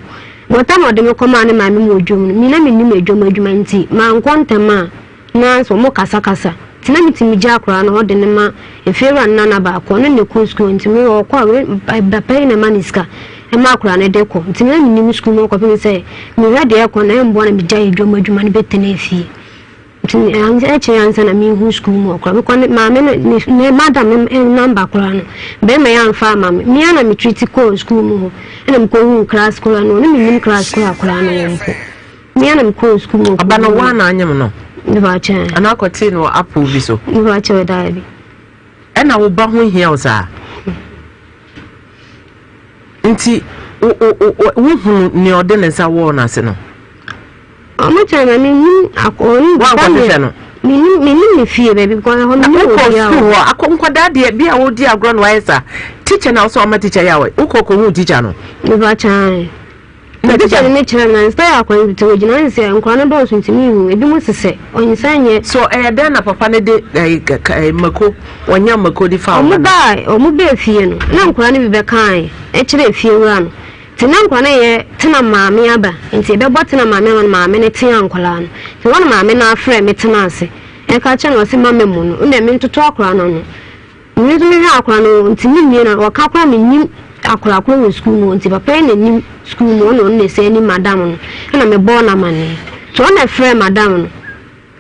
But time a ɔde me kɔmaa ne maame mu wɔ dwom no, me na menim adwom adwuma nti mankɔ ntɛm a na sɛ ɔmo kasakasa. Nti na metumi gye akwadaa no ɔde ne ma efiewura no nana baako, ɔno na ɛkɔ sukuu nti me ɔkɔ a wei papa yi na ɛma ne sika ɛma akwadaa no de kɔ. Nti me na menim sukuu mu hɔ kɔpem sɛ mehwɛ deɛ ɛkɔ na ɛmboa na megyae adwom adwuma no bɛtena fie. Nti ɛkyɛ ansa na mehu sukuu mu hɔ koraa. Mekɔ ne maame no ne ne madam ne namba koraa no bɛrima yi amfa ama me. Me ara na metreat kɔɔ sukuu mu hɔ ɛna mekɔhuu class koraa no na mennim class koraa koraa no wɔ mpo. Me ara na mekɔɔ sukuu mu hɔ. Ɔba no woa na anyem no? Mepakyɛ. Anaa akɔtee no wɔ apple bi so? Mepakyɛ daabi. Ɛna wo ba ho hia wo saa? Nti wohunu nea ɔde ne nsa wɔɔ no ase no? Ɔmo kyerɛ me menim akɔ Woankɔhwehwɛ no? Menim menim ne fie baabi because ɛhɔ menim Wokɔ obiara sukuu hɔ akɔ nkwadaa deɛ bi a wodi agorɔ na wayɛ saa teacher na wosɛ ɔma teacher yɛ a wokɔ kɔhu teacher no? Mepa kyɛw. Na Teacher no ne kyerɛ no na style akwan bi te ogyina ne sɛ nkwadaa no dɔɔso nti mehu ebi mo sesɛ ɔnsan nyɛ. So ɛyɛ dɛn na papa no de ɛyi ɛyi mako wɔnya mako de fa Ɔmo ɔba no? baa ɔmo baa fie no na nkwadaa no bi bɛkae ɛkyerɛ fie wura no nti na nkwadaa no yɛ tena maame aba nti ɛbɛbɔ tena maame ama no maame no tea nkwadaa no nti wɔn maame no afrɛ me tena ase ɛka kyerɛ no ɔse ma mɛmu no ɛna me ntoto akwadaa no ano. Me nso mehwɛ akora no nti me nwie no ɔka koraa mennim akora koro wɔ sukuu mu nti papa yi na nim sukuu mu ɔna ɔno na ɛsɛ nim madam no ɛna mebɔɔ no amaneɛ nti ɔna ɛfrɛ madam no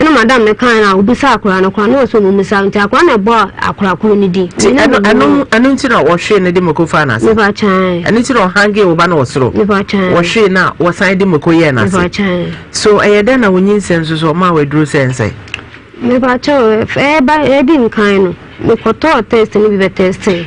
ɛna madam no kan na obisa akora no koraa na ɔsɛ ɔmo musa nti akora na ɛbɔ akora koro no din. Nti ɛno ɛno ɛno nti na wɔhwee no de mako faa n'ase. Mepa kyan. Ɛno nti na ɔhange wo ba no wɔ soro. Mepa kyan. Wɔhwee no a wɔsan de mako yɛɛ n'ase. Mepa kyan. So ɛyɛ dɛn na wonyinsɛn nso so ɔmaa waduro sɛ nsɛn? Mepakyɛw, ɛba edi nkan no, mekɔtɔɔ test no bi bɛtɛstee.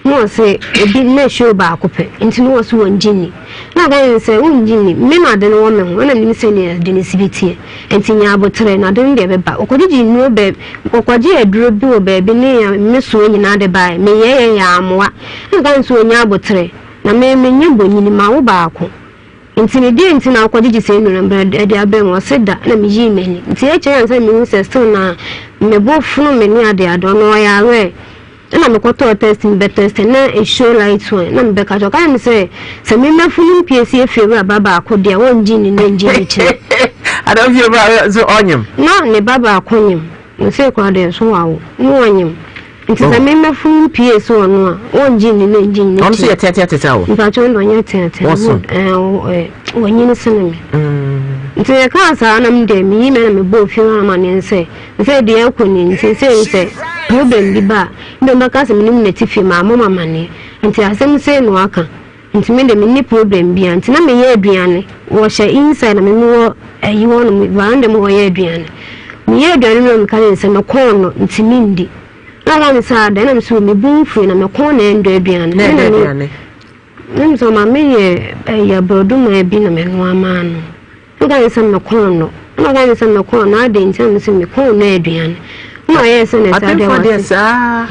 Na wɔse ebi na show baako pɛ, nti na wɔse wɔngye nni. Na ɔka kyerɛ me sɛ, wongye nni, me na ade no wɔ me ho, ɛna menim sɛnea ade no si bi teɛ. Nti nya aboterɛ, na ade no deɛ ɛbɛba. Ɔkɔgyegye nnuro baabi, ɔkɔgyee aduro bi wɔ baabi ne me soɔ nyinaa de baeɛ. Meyɛeɛ yɛ ammoa. Ɛna ɔka kyerɛ me sɛ ɔnya aboterɛ, na me menyɛ bonyini, mawo baako. Nti no deɛn nti na wokɔgyegye saa nnuro no berɛ de abrɛ me? Ɔse da na meyii m'ani. Nti akyire ansa na mehu sɛ still na me bo fono me ne adeade ɔno ɔyɛ aware. Ɛna mekɔtɔɔ test mi bɛ test na ɛshow light one na mebɛka kyerɛ ɔka kyerɛ me sɛ sɛ me mafunu mpie si efie wura ba baako deɛ wɔngye nni na ngye nni kyerɛ. Ada fie wura so ɔnyem? Na ne ba baako nyem. Ɔsei koraa deɛ nso wawo na ɔnyem. Nti sɛ me mmɛfo mpie so ɔno a, wɔngye nni na ngye nni Ɔno nso yɛ teatea te sɛ wo? Mpakyɛ ɔno ɔnyɛ teatea. Wɔso? Ɛɛ, wɔnyini sene me. Nti yɛkaa saa na me deɛ meyi me na mebɔɔ fie hɔ amaneɛ sɛ, sɛ deɛ ɛkɔ ni nti sɛ sɛ problem bi ba a, mbɛ mbɛka sɛ menim nɛte fie mammɔ mo amaneɛ. Nti asɛm sei na waka. Nti me deɛ menni problem biara. Nti na meyɛ aduane, wɔhyɛ inside na me mewɔ ayi hɔ nom, veranda mu hɔ yɛ aduane. Meyɛ aduane no na meka kyerɛ no sɛ mekɔn no nti mendi. Na ɔka me sɛ adɛn na me sɛ me bo mfui na mekɔn na ɛndɔ aduane. Na ɛdɛ aduane? Na me sɛ ɔma meyɛ ɛyɛ borɔdoma bi na menoa maa no. Na ɔka kyerɛ sɛ mekɔn no. Na ɔka kyerɛ sɛ mekɔn no adɛn nti na me sɛ mekɔn no aduane. Na ɔyɛɛ sɛ na ɛsɛ adeɛ wɔ ase. Saa.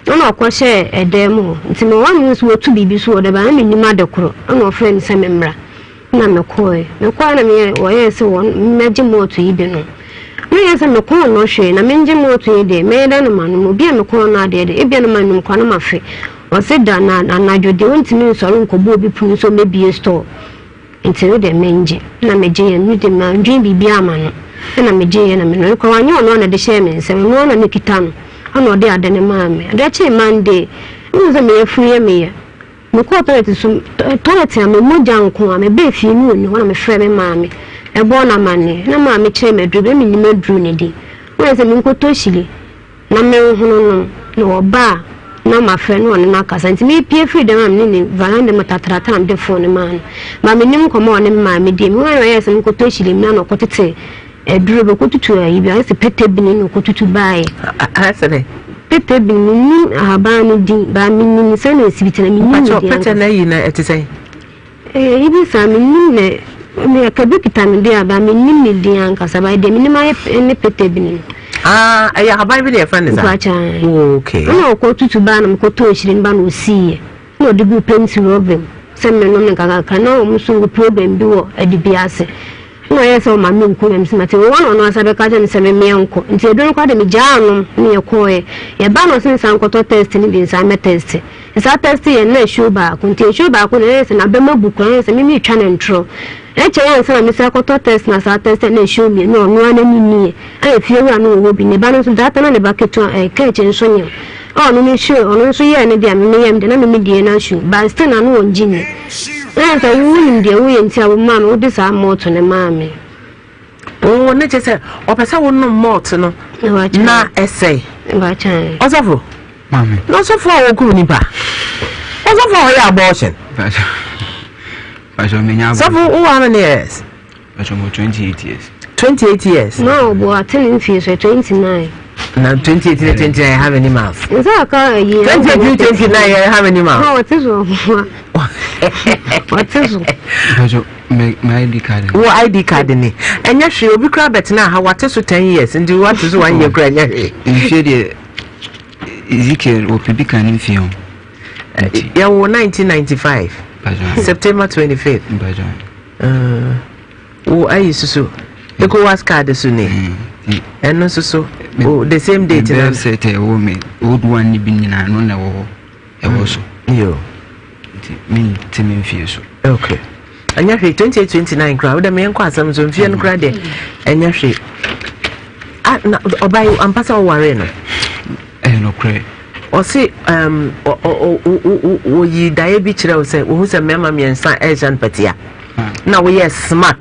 Ɛna ɔkɔhyɛɛ ɛdan mu hɔ. Nti mewɔ hɔ no mehu sɛ watu biribi so wɔ dɛm a na mennim ade korɔ. Ɛna ɔfrɛɛ me sɛ memmra. Ɛna mekɔɔɛ. Mekɔɔɛ na meyɛ wɔyɛɛ sɛ wɔn mmɛgye mɔɔto yi bi nom. Na ɛyɛ sɛ mekɔɔ no hwee na mengye mɔɔto yi deɛ mɛyɛ dɛn na manom. Obi a mekɔɔ no adeɛ deɛ ebia na manom koraa na mafe. Ɔse da na anadwo deɛ ɔntumi nsɔre nkɔbɔ obi pono sɛ ɔmmɛbie store. Nti no deɛ mengye. Ɛna megyeeɛ. Me deɛ mandwen biribiara amma no. Ɛna megyeeɛ na menoe. Koraa wanyɛ ɔno ara na ɛde hyɛɛ me nsam. Ɔno ara na na ɛkita no. Ɛna ɔde ade no maa me. Adeɛ kyee Monday, mehu sɛ me yafunu yɛ me ya. Mekɔɔ toilet so, toilet a me mogya nko ara. Mebaa fie no ɔnni hɔ na mefrɛɛ me maame. Ɛbɔɔ no amanneɛ. Na maame kyerɛɛ me aduro bi. Na mennim aduro no din. Ɔyɛɛ sɛ menkɔtɔ hyire. Na menhono no, na ɔba a, na mafrɛ na ɔne no akasa. Nti mepue firi dɛm a me ne ne veranda mu tatrata na mede phone no maa no. But mennim nkɔmmɔ a ɔne me maame dii. Mehu ara na ɔyɛɛ sɛ menkɔtɔ hyire mu na na ɔkɔtete aduro bi, ɔkɔtutu ayi bi, ayɛ sɛ pete bini na ɔkɔtutu baeɛ. Ayɛ sɛ dɛn? Pete bini, mennim ahaban no din, but menim sɛnea ɛsi bi te na mennim ne Mpakyɛw, din pete ankasa. no ayi no ɛte sɛn? Eyi bi saa mennim ne me ɛka bi kita me deɛ but mennim ne din ankasa but deɛ menim ayɛ ne pete bi no. Ah, ɛyɛ ahaban bi na yɛfrɛ no saa. Mpakyɛ. Oh, okay. Ɛna ɔkɔ tutu baa na mekɔtɔ nhyire no ba na ɔsiiɛ na ɔde gu penti rɔba mu sɛ menom no kakrakra na wɔn nso wɔ program bi wɔ adibi ase na ɔyɛ sɛ ɔma me nkɔ na mesɛ mate wɔn na ɔno asa bɛka kyerɛ me sɛ memeɛ nkɔ nti aduro no koraa de megyaa nom ne yɛkɔɔɛ yɛba na ɔse nsan nkɔtɔ test no bi nsan mɛ test Saa test yɛ na show baako nti show baako na ɛyɛ sɛ n'abam abu koraa ɛyɛ sɛ mimi retwa no ntorɔ. Ɛkyɛ ansa na mesa kɔtɔ test na saa test na show mmienu a ɔno ara n'ani nni yɛ a efie wura no wɔ hɔ bi ne ba no nso data na ne ba ketewa ɛɛ ka akyi nso nyɛ a ɔno ne show ɔno nso yɛɛ ne deɛ mimi yɛ me deɛ na mimi deɛ na show but still na no wɔn gye ni. Ɛyɛ sɛ wonim deɛ woyɛ nti a wo maa me wode saa mɔto no maa me. Oo, ne kyerɛ sɛ ɔpɛ sɛ wonom malt no na ɛsɛe. Ɔsɔfo, na ɔsɔfo a wɔkum nipa, ɔsɔfo a ɔyɛ abortion. Sɔfo, wowɔ how many years? 28 years. 28 years. Na ɔbɔ ate ne mfie so 29. Na 28 ne 29 how many miles? Nsa aka ayi. 28 ne 29 how many miles? Na ɔte so. Ɔte so. Mpacho me my ID card. Wo ID card ni. Ɛnyɛ hwee obi kura bɛtena ha wate so 10 years nti wate so 1 year kura ɛnyɛ hwee. Mfie deɛ Ezekiel wɔpɛ bi ka ne mfie ho. Yɛwɔ 1995 September 25th. Mpacho. Wo ayi soso ECOWAS card so ni ɛno nso so the same date na. Birth cert ɛwɔ me old one ni bi nyinaa no na ɛwɔ hɔ ɛwɔ so. Yo. Nti mi ti mi nfie so. Okay. Ɛnyɛ hwee 28 29 koraa wodɛ meyɛnkɔ asɛm so mfie no koraa deɛ ɛnyɛ hwee. Ah, na ɔbaa yi ampa sɛ ɔwaree no. Ɛyɛ nokorɛ. Ɔse um, wɔyi daeɛ bi kyerɛ wo sɛ wɔhu sɛ mmarima mmiɛnsa ɛrehyɛ no patia na woyɛ smart.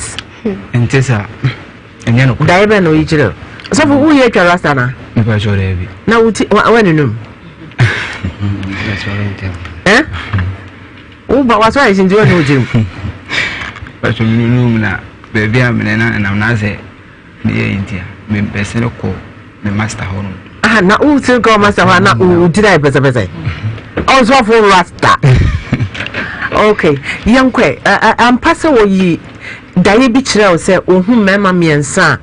Nte saa, ɛnyɛ nokorɛ. Daeɛ bɛn na oyi kyerɛ wo? Sɔfo woyɛ atwa rasta na? Mepa kyɛw daabi. Na woti wanunum? Eh? Woba wasɔ ayɛ si nti wanu wo tirim? Pakyɛ menunum na baabi a mene na nam na asɛ Meyɛɛ nti a, mebɛsene kɔ me master hɔ nom. Ah, na wosene kɔ master hɔ a na wo tiri ayɛ pɛsɛpɛsɛ. Ɔsɔfo rasta. Okay, yɛnkɔ ɛ. Ampa sɛ wɔyi daeɛ bi kyerɛ wo sɛ wɔhu mmarima mmiɛnsa a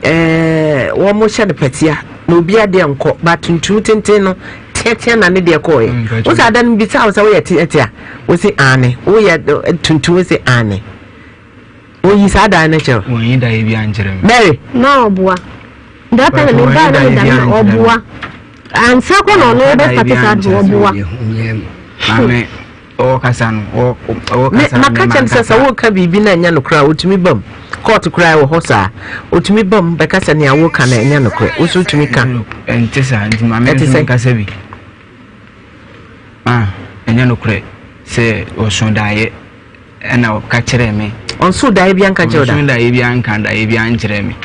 ɛɛ wɔhyɛ no pɛtea na obi adeɛ nkɔ ba tuntum tenten no teatea na ne deɛ kɔɔɛ. Mm, wo sɛ ada no bisa wo sɛ woyɛ teatea wo se aane woyɛ tuntum wo se aane. Oyi saa dan no kyerɛ. Wɔnyi daeɛ bi ankyerɛ me. Mary. Na ɔboa. That time me ba na me da na ɔboa. Ansa kɔ na ɔno ɔbɛ start saa de ɔboa. Maame ɔkasa no ɔkasa no. Maka kyɛm sɛ sɛ woka biribi na ɛnyɛ nokorɛ a ɔtumi bam. Court koraa wɔ hɔ saa. Ɔtumi bam bɛka sɛ nea woka no ɛnyɛ nokorɛ. Wo so wotumi ka. Ɛnte saa nti maame nso nkasa bi. Ah, ɛnyɛ nokorɛ sɛ ɔso daeɛ. Ɛna ɔka kyerɛɛ me. Ɔnsoo daeɛ biara nka nkyerɛ wo da? Ɔnsoo daeɛ biara nka daeɛ biara nkyerɛ me.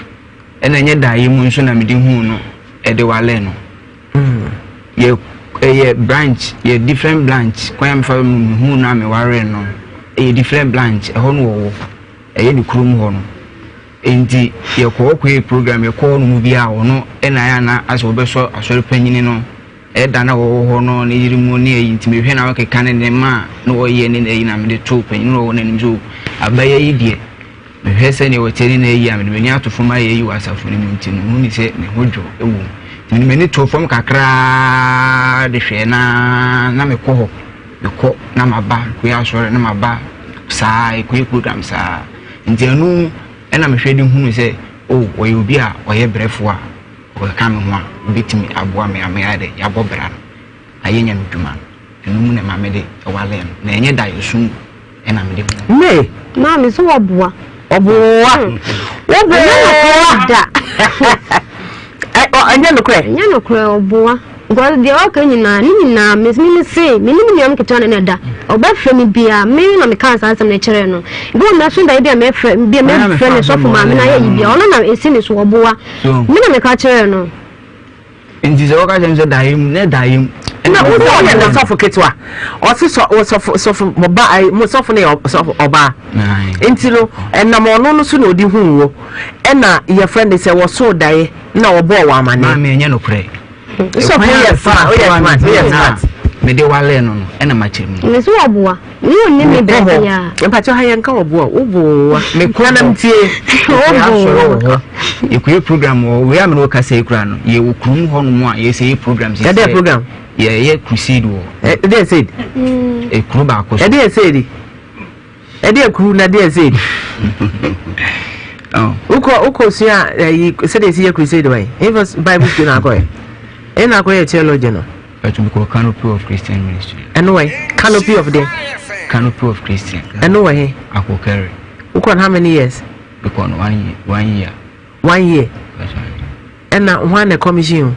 Ɛna ɛnyɛ daeɛ mu nso na mede huu no ɛde walee no. Mm. Yɛ ɛyɛ branch yɛ different branch kwan a mefa mu mehuu no a mewaree no ɛyɛ different branch ɛhɔ no wɔwɔ ɛyɛ ne kurom hɔ no. Enti yɛkɔ hɔ kɔyɛ program yɛkɔ hɔ no mu biara ɔno ɛna ayɛ ana asɛ wɔbɛsɔ asɔre panyini no Ɛda na wɔwɔ hɔ no ne yere mu ne ayi nti mehwɛ na ɔkeka ne nneɛma a na ɔyɛ ne ayi na mede too panyin na ɔwɔ n'anim so abaya yi deɛ mehwɛ sɛdeɛ wɔkyɛ ne na ayi a mede m'ani ato fam ayɛ ayi wɔ asafo no mu nti no hu ne sɛ ne ho dwo wɔ mu nti mede m'ani too fam kakraa de hwɛ na na mekɔ hɔ mekɔ na maba kɔyɛ asɔre na maba saa ɛkɔyɛ program saa nti ɛno ɛna mehwɛ de hunu sɛ o oh, ɔyɛ obi a ɔyɛ brɛfoɔ a Ɔkeka me ho a, obetumi aboa me ama yɛayɛ dɛ, yɛabɔ bra no, ayɛ Nyame dwuma no. Ɛno mu na ɛma mede waree no, na ɛnyɛ daeɛso mu na mede huu no. Me. Maame so wɔboa. Ɔboa. Woboa. Da. Ɛnyɛ nokorɛ. Ɛnyɛ nokorɛ ɔboa. Because deɛ ɔka nyinaa ne nyinaa me me se me ne me nua nketewa ne na ɛda ɔbɛfrɛ me bia me na meka saa asɛm no kyerɛ no bi wɔ mɛso da bi a mɛfrɛ bi a mɛfrɛ ne sɔfo maame na ayɛ yi bia ɔno na esi ne so ɔboa me na meka kyerɛ no. Nti sɛ wɔka kyerɛ me sɛ daeɛ mu na daeɛ mu. Na wo sɛ ɔyɛ ne sɔfo ketewa ɔse sɔ sɔfo sɔfo ɔba ayi mo sɔfo no yɛ sɔfo ɔbaa nti no ɛnam ɔno no so na ɔdi hu wo ɛna yɛfrɛ ne sɛ wɔsoo daeɛ na wɔbɔɔ wɔ amaneɛ. Maame ɛnyɛ nokorɛ. Sɔfo woyɛ smart woyɛ smart woyɛ smart. Mede walee no no ɛna makyerɛ mu. Mese wɔboa. Ne ɔnni me baabi a. Mpakyɛ ha yɛnka wɔboa woboa. Mekɔ nanam tie. Woboa. Wɔ hɔ. Yɛkɔyɛ program wɔ wei a mene wo kasa yi koraa no yɛwɔ kurom hɔ nom a yɛsɛ yɛ program sisi. Ɛdeɛ program? Yɛyɛ crusade wɔ. Ɛdeɛ sɛdi? Ekuro baako so. Ɛdeɛ sɛdi? Ɛdeɛ kuru na ɛdeɛ sɛdi? Wokɔ wokɔ sua ɛyi sɛdeɛ esi yɛ crusade wɔ yi. Efa Bible school na akɔ yɛ. Ɛna akɔ yɛ theology no. Ɛtumi kɔ Canopy of Christian Ministry. Ɛno wɔ he? Canopy of deɛ? Canopy of Christian. Ɛno wɔ he? Akokɛre. Wokɔ no how many years? Mekɔ no one year. One year. One year. Ɛna hwan na commission o?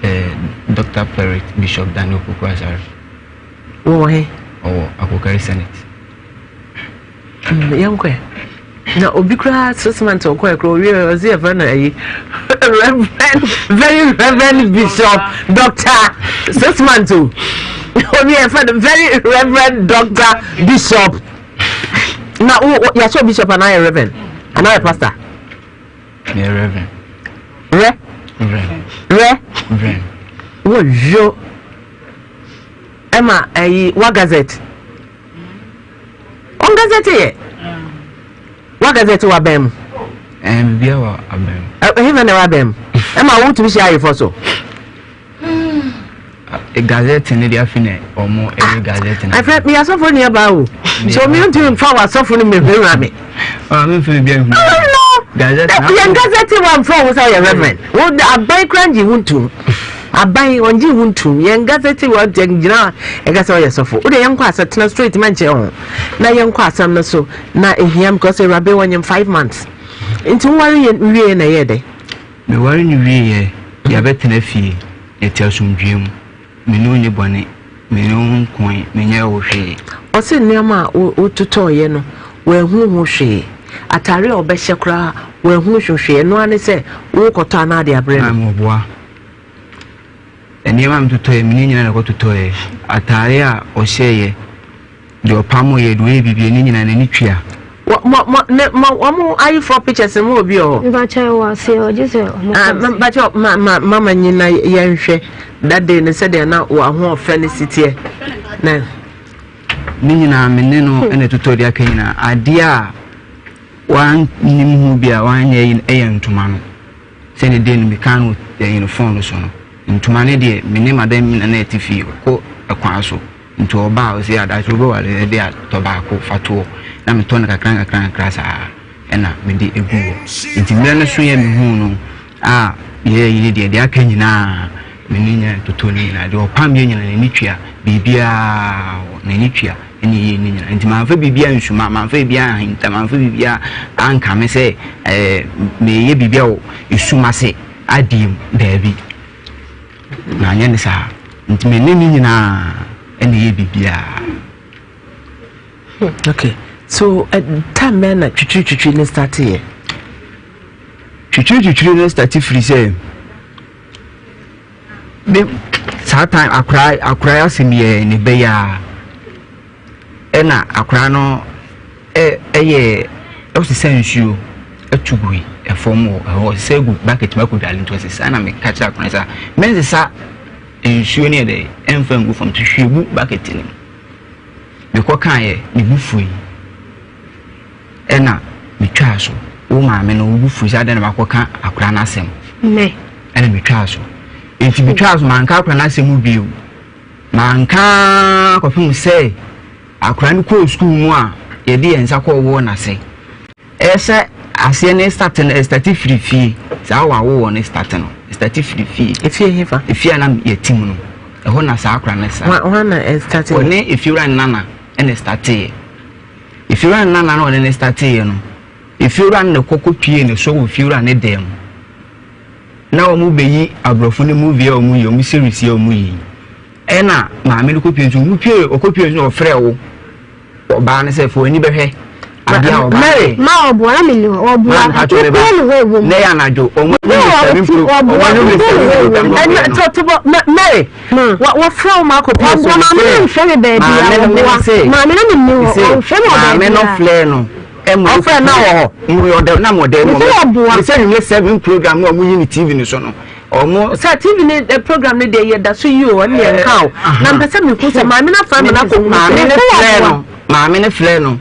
Eh, Dr. Perrit Bishop Daniel Opoku Asare. Wɔ he? Ɔwɔ Akokɛre Senate. Yɛnkɔ ɛ. Na obi koraa 6 months ɔkɔɛ koraa owie, ɔsi yɛfrɛ no ayi, Reverend, Very Reverend Bishop Doctor. 6 months o, obi yɛfrɛ no Very Reverend Doctor Bishop. Na wo yɛahyɛ bishop anaa yɛ reverend anaa yɛ pastor? Yɛ reverend. Rɛ. Reverend. Rɛ. Reverend. Wɔyɔ ɛma ɛyi wa gazette ɔn gazette yɛ wa gazette wa bɛn mu. Ɛn biribiara wɔ abɛn mu. Ɛhefa na ɛwɔ abɛn mu ɛma wotumi hyɛ ayefɔ so? Gazette ne deɛ, afi na ɔmo ɛyɛ gazette na. Ɛfɛ mi asɔfo ni ɛba o, so mi ntumi nfa wa asɔfo no mi hwehwɛ mi. Ɔn mi nfa bi ehun. No. Gazette na. Yɛn gazette wa nfa wo sɛ ɔyɛ reverend wo, aban kura ngye wo ntum, aban ɔngye wo ntum. Yɛn gazette wa gyina ɛka sɛ ɔyɛ sɔfo. O de yɛn kɔ asɛ tena straight ma nkyɛn ho na yɛn kɔ asɛm no so na ehia, because ewurabe wɔnyɛ 5 months nti nware yɛ wie na ɛyɛ dɛ. Meware no wieɛ, yɛabɛtena fie, yɛte asomdwoeɛ mu. Me ne wo nni bɔne, me ne wo nkoe, menyɛɛ wo hwee. Ɔse nneɛma a wototɔɔyɛ no, wanhu ho hwee. Atare a ɔbɛhyɛ koraa, wanhu ho hwee. Ɛno ara ne sɛ wokɔtɔ anaa de abrɛ no. Maame, ɔboa. Nneɛma a metotɔeɛ, me ne nyinaa na ɛkɔtotɔeɛ. Atare a ɔhyɛeɛ, deɛ ɔpamoeɛ, deɛ ɔyɛ biribiara, ne nyinaa n'ani tua. Wɔ mo mo ne mo wɔn ayeforɔ pictures mo wɔ bi wɔ hɔ? Mpakyɛ, wɔ ase ɔgye sɛ ɔmo Ah, kɔ ase. Mpakyɛ, ma mama nyina yɛnhwɛ that day no sɛdeɛ na wɔ ahoɔfɛ no si teɛ na. Ne nyinaa me ne no na ɛtotɔ de aka nyinaa. Adeɛ a wannim ho bi a wanyɛ yi yɛ ntoma no. Sɛne deɛ no meka no ɛyɛ no phone no so no. Ntoma no deɛ, me ne madam na na ɛte fie, ɔkɔ ɛkwan so. Nti ɔba a, ɔsi adakye wobɛware, ɛde atɔ baako fa toɔ, na metɔ no kakra nkakra nkakra saa ɛna mede egu hɔ. Nti mmerɛ no so yɛ mehuu no a yɛyɛ yi ne deɛ, deɛ aka nyinaa me ne nyinaa totɔ ne nyinaa, deɛ ɔpam yɛ nyinaa n'ani tua biribiara, n'ani tua ɛne yɛ ne nyinaa. Nti mamfa biribiara nsuma, mamfa biribiara ahinta, mamfa biribiara ankame sɛ meyɛ biribi a wɔ esum ase adeɛ mu, daabi, manyɛ ne saa. Nti me ne ne nyinaa ɛna ɛyɛ biribiara. Okay, so time bɛn na twitwiri twitwiri ne start yɛ? Twitwiri twitwiri no start firi sɛ me saa time akora asɛm yɛ ne bɛyɛ a, ɛna akora no ɛyɛ ɔsesa nsuo ɛtu gui ɛfam wɔ ɛhɔ, ɔsesa gu bucket mu akɔ dwale. Nti ɔsesa na meka kyerɛ akora sɛ mɛnsesa nsuo no yɛ dɛ ɛmfa ngu fam, nti hwie gu bucket no mu. Mekɔ kaeɛ, ne bu fui, ɛna metwaa so. Wo maame no wo bu fui sɛ adɛn na makɔka akora no asɛm. Mɛ. Ɛna metwaa so, nti metwaa so, manka akora no asɛm bio, manka kɔpem sɛ akora no kɔɔ sukuu mu a yɛde yɛn nsa kɔɔ wɔɔ n'ase. Ɛyɛ sɛ aseɛ ne start no, ɛstart firi fie. Saa wɔ ne start no, ɛstart firi fie. Efie hefa? Efie a na yɛte mu no, ɛhɔ na saa akora no saa. Hwan na ɛstart yɛ? Ɔne efiewura nana ɛna ɛstarteeɛ. Efiewura nana na ɔne ne starteeɛ no, efiewura no na ɛkɔ pie ne so wɔ efiewura ne dan mu na wɔn bɛyi aborɔfo no movie a wɔn yi, wɔn series a wɔn yi, ɛna maame no kɔ pie nso, wɔn pie, ɔkɔ pie nso na ɔfrɛ wo ɔbaa no sɛ fo ani bɛhwɛ adeɛ a ɔbaa Mary. Ma ɔboa na menni hɔ, ɔboa. Mpatsɔ ne ba ne hɔ ɛwɔ mu. Ne yɛ anadwo, ɔmo ne seven pro, ɔmo ne seven program na ɔmo yɛ no. Tɔtɔbɔ Mary, wɔfrɛ wo ma akɔ pie so? Ɔboa, maame no mfrɛ me baabi a. Maame no ɔboa se maame no menni hɔ, ɔmfrɛ me wɔ maame no baabi a. flɛ no ɛma. Ɔfrɛ na wɔ hɔ? Mo yɛ ɔdɛ na mo ɔdɛ mu. Mese ɔboa. Mese nwumire seven program na ɔmo yi ne TV ne so no, ɔmo. Sɛ TV ne program ne deɛ yɛda so yi o, ɔne yɛn ka o, na mpɛ sɛ mehu sɛ maame no afrɛ me no akɔ hu. Maame no flɛ no, maame no flɛ no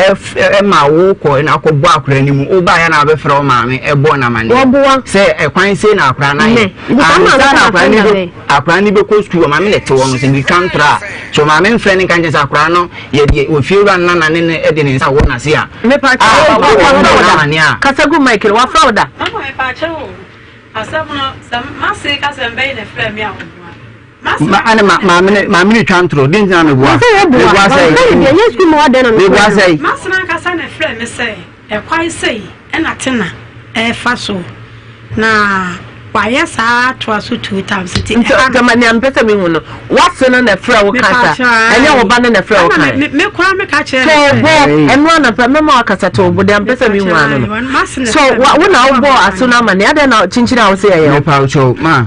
ɛma wo kɔ na akɔbɔ akora no mu. Woba yɛ na abɛfrɛ wo maame ɛbɔ no amanneɛ Wɔboa. sɛ ɛkwan sei na akora no ayɛ. Mɛ, because ansa maame na sɛ akora no akora bɛ akora no bɛkɔ sukuu, maame na ɛte hɔ no sɛ metwa ntorɔ a, so maame mfrɛ no nka nkyɛn sɛ akora no yɛde ofie wura no nana ne no de ne nsa wɔ n'ase a Mepa a kyɛ ɔbɔ wafrɛ wɔn wo da? amanneɛ a. Kasa gu mic no, wafrɛ wo da? Mama, mepa kyɛw o. Asɛm no, sɛ mase ka sɛ mbɛyi na frɛ me a, ɔboa. Ma ane ma maame ne twa ntorɔ den gyina meboa. Mese wɔboa. Meboa sɛ Ɔmfrɛ me deɛ, ɛnyɛ sukuu mu hɔ dɛn na meboa mefrɛ no. sɛ. Masena ankasa na ɛfrɛ me sɛ ɛkwan sei ɛna tena ɛfa so na. Wayɛ saa toa so two times nti. Nti ɔtɛma nea mpɛ sɛ mehu no wase no na ɛfrɛ wo kasa ɛnyɛ wo ba no na ɛfrɛ wo kan. Me koraa meka kyerɛ no. To bo ɛno anapa mɛma wakasa to bo deɛ mpɛ sɛ mehu ano no. So wo na wobɔ aso no ama ne adɛn na kyinkyini a wo sɛ yɛyɛ wo. Mepa kyɛw ma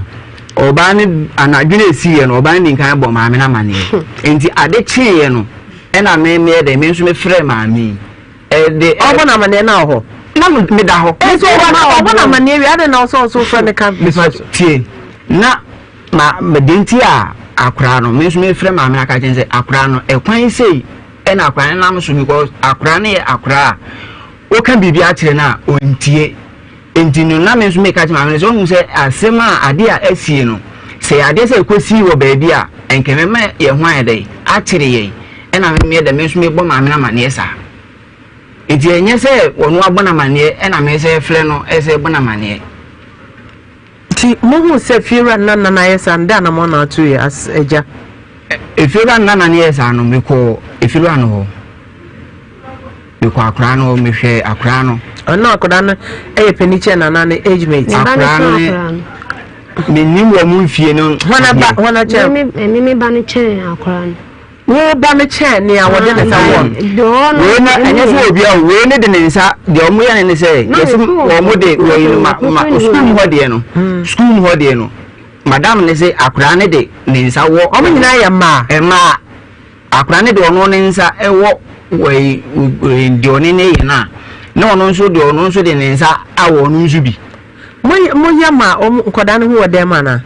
ɔbaa no anadwo no ɛsiiɛ no ɔbaa no di nkan bɔ maame no amaneɛ nti ade kyeeɛ no ɛna me meyɛ dɛn me nso mefrɛ maame yi. Ɛde ɔbɔ no amaneɛ na wɔ hɔ. Na meda hɔ. Nso ɔbɔ no amaneɛ wie adɛn na ɔsɛ ɔso frɛ ne ka. Mefa tie na ma deɛ nti a akwaraa no me nso mefrɛ maame no aka kyɛn sɛ akwaraa no ɛkwan sei ɛna akwaraa no nam so because akwaraa no yɛ akwaraa a woka biribi akyerɛ no a ɔntie nti no na me nso meka kyerɛ maame no sɛ ɔhu sɛ asɛm a adeɛ a asie no sɛ yɛ adeɛ sɛ ɛkɔsii wɔ baabi a ɛnkɛmɛma yɛn ho ayɛ dɛ akyere yɛn ɛna me meɛ dɛ me nso mebɔ maame no amaneɛ saa nti ɛnyɛ sɛ ɔno abɔ no amaneɛ ɛna me sɛ frɛ no ɛsɛ bɔ no amaneɛ. Nti mohuu sɛ fiewura no nana no ayɛ saa no dɛn anamɔn na ɔtuiɛ as agya? Efiewura no nana no yɛɛ saa no mekɔɔ efiewura no hɔ mekɔ akwaraa no hɔ mehwɛ akwaraa no. Ɔno akwadaa no yɛ panin kyɛn nana no age mate. Akwaraa no ne menim wɔn mu mfie no. Hwana ba hwana kyɛn? Me me ba no kyɛn akwaraa no. Wo ba no kyɛn nea wɔde ne nsa wɔ no. Wei no ɛnyɛ sɛ obi a wei no de ne nsa deɛ wɔn yɛ no ne sɛ yɛsɛ wɔn de wei no ma ma sukuu mu hɔ deɛ no sukuu mu hɔ deɛ no madam ne sɛ akwaraa no de ne nsa wɔ. Wɔn nyinaa yɛ mmaa. Mmaa akwaraa no de ɔno ne nsa wɔ wei deɛ ɔne ne yɛ no a na ɔno nso deɛ ɔno nso de ne nsa awɔ ɔno nso bi. Mo mo yɛ ma wɔn nkwadaa no ho wɔ dɛm anaa?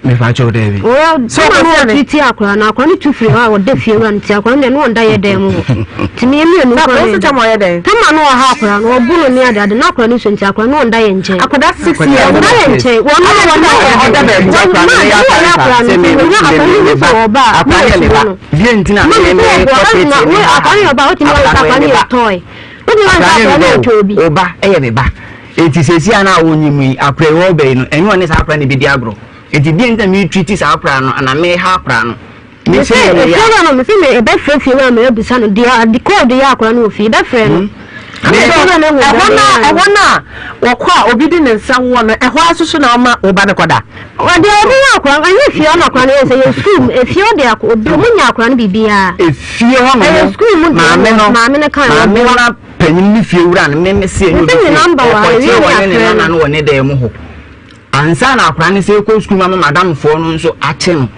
Mepa kyɛw daabi. Sɛ ɔma no ɔtiri akwaraa no akwaraa no tu firi hɔ a ɔda fie wura no ti akwaraa no deɛ no ɔnda yɛ dan mu hɔ nti meyɛ mmienu nkwa yɛ dɛm ɔyɛ dɛn tama no ɔha akwaraa no ɔbu no ne ade ade na akwaraa no so nti akwaraa no ɔnda yɛ nkyɛn akwadaa 6 years ɔnda yɛ nkyɛn wɔn no wɔn no ɔda baabi akwaraa no yɛ akwaraa no wɔnya akwaraa no sɛ ɔba a akwaraa yɛ ne ba bie nti na me me kɔ tete ne ba akwaraa yɛ ɔba wotumi wɔn sɛ akwaraa no yɛ tɔe wotumi wɔn sɛ akwaraa no yɛ tɔe bi ɔba ɛyɛ me ba Enti seesei a na ɔnyim yi, akora yi ɔreba yi no, ɛnyɛ ɔne saa akora no bɛdi agorɔ. Enti deɛ nti na meretreati saa akora no anaa mereha akora no? Mese efiewura no, mese me ɛbɛfrɛ fiewura no abisa no deɛ ade kɔɔdo yɛ akora no wɔ fie, ɛbɛfrɛ no. Ɛhɔ no ɛhɔ no a wɔkɔ a obi de ne nsa wɔ no, ɛhɔ ara soso na ɔma wo ba no kɔda. Ɔde obi yɛ akora no, ɛnyɛ fie hɔ na akora no yɛ sɛ yɛ sukuu mu, efie hɔ de obi ɔmo nya akora no biribiara. Efie hɔ no Ɛyɛ sukuu mu deɛ maame no maame no kan maame no Panyin ne fiewura no meme se ɛnyɛ obi fie, ɔkɔkyee wɔne ne nana no wɔ ne dan mu hɔ. Ansa na akwadaa no sɛ kɔ sukuu ma madamfoɔ no nso akye no.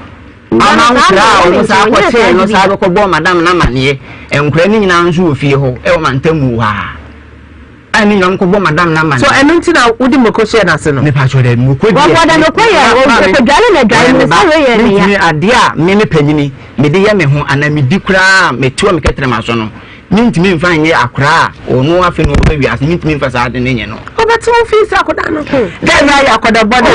Ama nkwadaa a wɔn saa kɔkyee no saa bɛkɔbɔ madam no amaneɛ. Nkwadaa no nyinaa nso wɔ fie hɔ ɛwɔ mantamu hɔ a. A ne nyinaa kɔbɔ madam no amaneɛ. So ɛno nti na wode moko hyɛɛ n'ase no? Mepa kyɛw dɛ moko deɛ. Wɔde moko yɛ ɔkɔdwale na dwale no sɛ wei yɛ ne ya. Adeɛ a me me panyini mede yɛ me ho anaa medi koraa mete wɔ me kɛtrɛma so no. Mentumi mfa nyɛ akwadaa a ɔno afei na ɔba wiase, mentumi mfa saa ade no nyɛ no. Ɔbɛte wo fii sɛ akwadaa no ho. Dɛn na ayɛ akwadaa bɔne?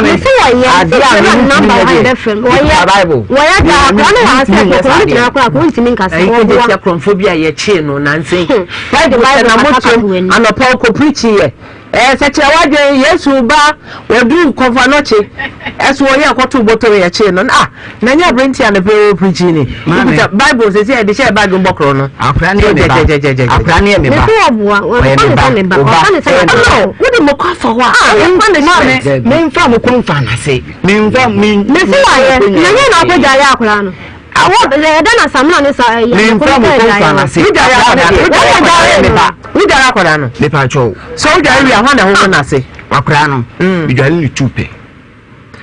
Mese wɔyɛ, Adeɛ a mese mentumi wɔyɛ nyɛ deɛ, mekura Bible. Wɔyɛ deɛ akwadaa no wɔ ha sɛ kɔkɔɔ no gyina koraa kò ntumi nkasa. Ɛyi kò gye korɔmfo bi a yɛkyee no nanse. Bible sɛ na motom anɔpa ɔkɔ preaching yɛ. Ɛɛ sɛ kyerɛ w'adwene Yesu ba wɔduru kɔmfo anɔkye ɛso wɔyɛ ɛkɔto bɔtɔ yɛ kyee no ah na nyɛ abere nti a ne pere wɔ preaching ni wokuta Bible sɛ sɛ yɛde hyɛ bag mbɔ korɔ no. Akora ne yɛ me ba akora ne yɛ me ba ɔyɛ me ba ɔba ɛyɛ me ba wode mɔkɔ afa hɔ a memfa ne hyɛ memfa mokɔ mfa n'ase memfa me mesi wayɛ na nyɛ na akɔgya yɛ akora no. Awɔ ɛdɛ na samina ne sa ɛyɛ memfa mokɔ mfa n'ase wodware akɔda no wodware akɔda no mepa kyɛw sɛ wodware wie a hɔ na ɛhoho n'ase akora no medware ne tu pɛ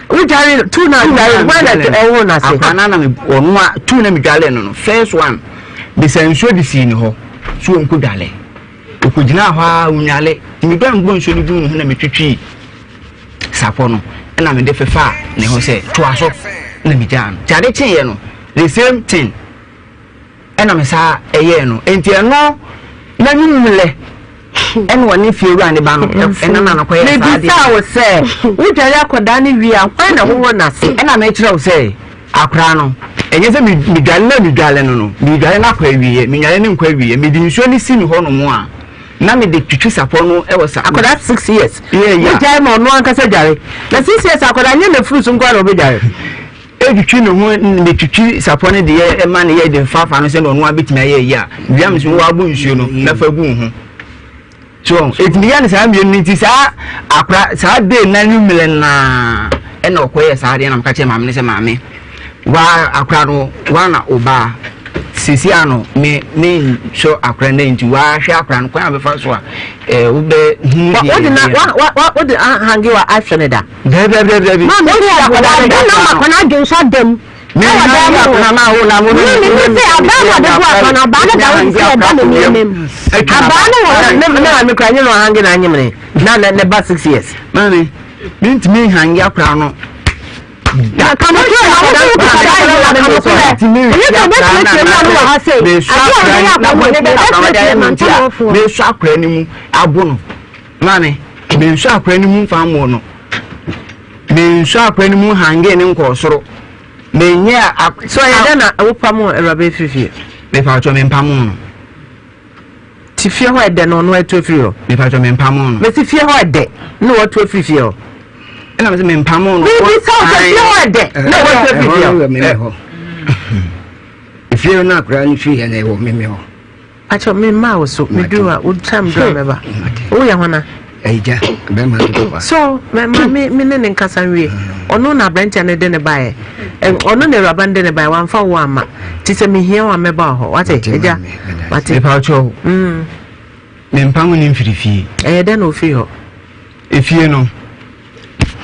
wodware tu na wodware hɔ na ɛhoho n'ase akora no na ɔno a tu na medware no no first one bisa nsuo de sii ne hɔ so ɔnkɔ dwale ɔkɔgyinaa hɔ a ɔnwale nti medwa mbɔ nsuo no gu ne ho na metwitwii sapɔ no ɛna mede fefaa ne ho sɛ toa so na megyaa no nti ade kyeeɛ no the same thing ɛna me saa ɛyɛɛ no nti ɛno na nwummerɛ ɛna ɔne fiewura ne ba no ɛna na no kɔyɛ saa deɛ. Mebisa wo sɛ wodware akwadaa no wie a hwan na ɛhohoro n'ase? Ɛna mekyerɛ wo sɛ akwadaa no ɛnyɛ sɛ medware na medware no no medware no akɔ awieɛ menware no nkɔ awieɛ mede nsuo no si ne hɔ nom a na mede twitwi sapɔ no wɔ sa. Akwadaa 6 years. Yeah. Wogyae ma ɔno ankasa dware. Na 6 years akwadaa nyɛ n'afuru so nko ara na ɔbɛdware. Etwitwi ne ho metwitwi sapɔ no deɛ ɛma no yɛ de fafa no sɛ na ɔno abɛtumi ayɛ yi a wia me so wabɔ nsuo no na fa gu wo ho. So ɛtumi yɛ no saa mmienu no nti saa akora saa day na nwummerɛ naa ɛna ɔkɔyɛ saa adeɛ na meka kyerɛ maame no sɛ maame wa akora no wa na ɔbaa sisi ano me me nsɔ akora no nti wahwɛ akora no kwan a bɛfa so a ɛɛ wobɛ hu deɛ wode na wa wa wode ahange wa ahwɛ ne da. Dabi dabi dabi dabi. Maame wode akwadaa no da na akwadaa adwene so ada mu. Ɛwɔ dan mu hɔ. Maame mi sɛ abaa na ɔde bu akwa no abaa no da hɔ sɛ ɛda ne nneɛma mu. Abaa no wɔ hɔ. Ne maame kura nye no ahange na anyem ne na ne ba 6 years. Maame mi ntumi nhange akora no. Na kanokorɛ na wo sɛ wokita Bible na kanokorɛ. Ɛnyɛ sɛ wobɛkyerɛkyerɛ mu a no wɔ ha sei. Adeɛ a wobɛyɛ akwa no bɛkyerɛkyerɛ mantamɔfoɔ. Mesu akora no mu abo no. Maame mesu akora no mu nfa mmɔ no. Mesu akora no mu hange ne nkɔɔ soro. Menyɛ a. So ɛyɛ dɛ na wopam awuraba efiri fie? Mepa atwa mempam no. Ti fie hɔ ɛdɛ no ɔno atu afiri hɔ. Mepa atwa mempam no. Mesi fie hɔ ɛdɛ na watu afiri fie hɔ. Ɛna mesi mempam no. Bibi sɛ ɔsɛ fie hɔ ɛdɛ na watu afiri fie hɔ. Efie no akora no firi hɛ na ɛwɔ meme hɔ. Akyɛ me mmaa wo so meduru a wo time duru a mɛba. Woyɛ hɔna? Ɛgya bɛrima no papa. So mɛma me me ne ne nkasa nwie. Ɔno na aberanteɛ no de ne baeɛ. Ɔno na awuraba no de ne baeɛ wamfa wo amma. Nti sɛ mehia wo a mɛba wo hɔ. Wate agya? Wate. Mepa kyɛw. Mempa ho ne mfiri fie. Ɛyɛ dɛn na ofiri hɔ? Efie no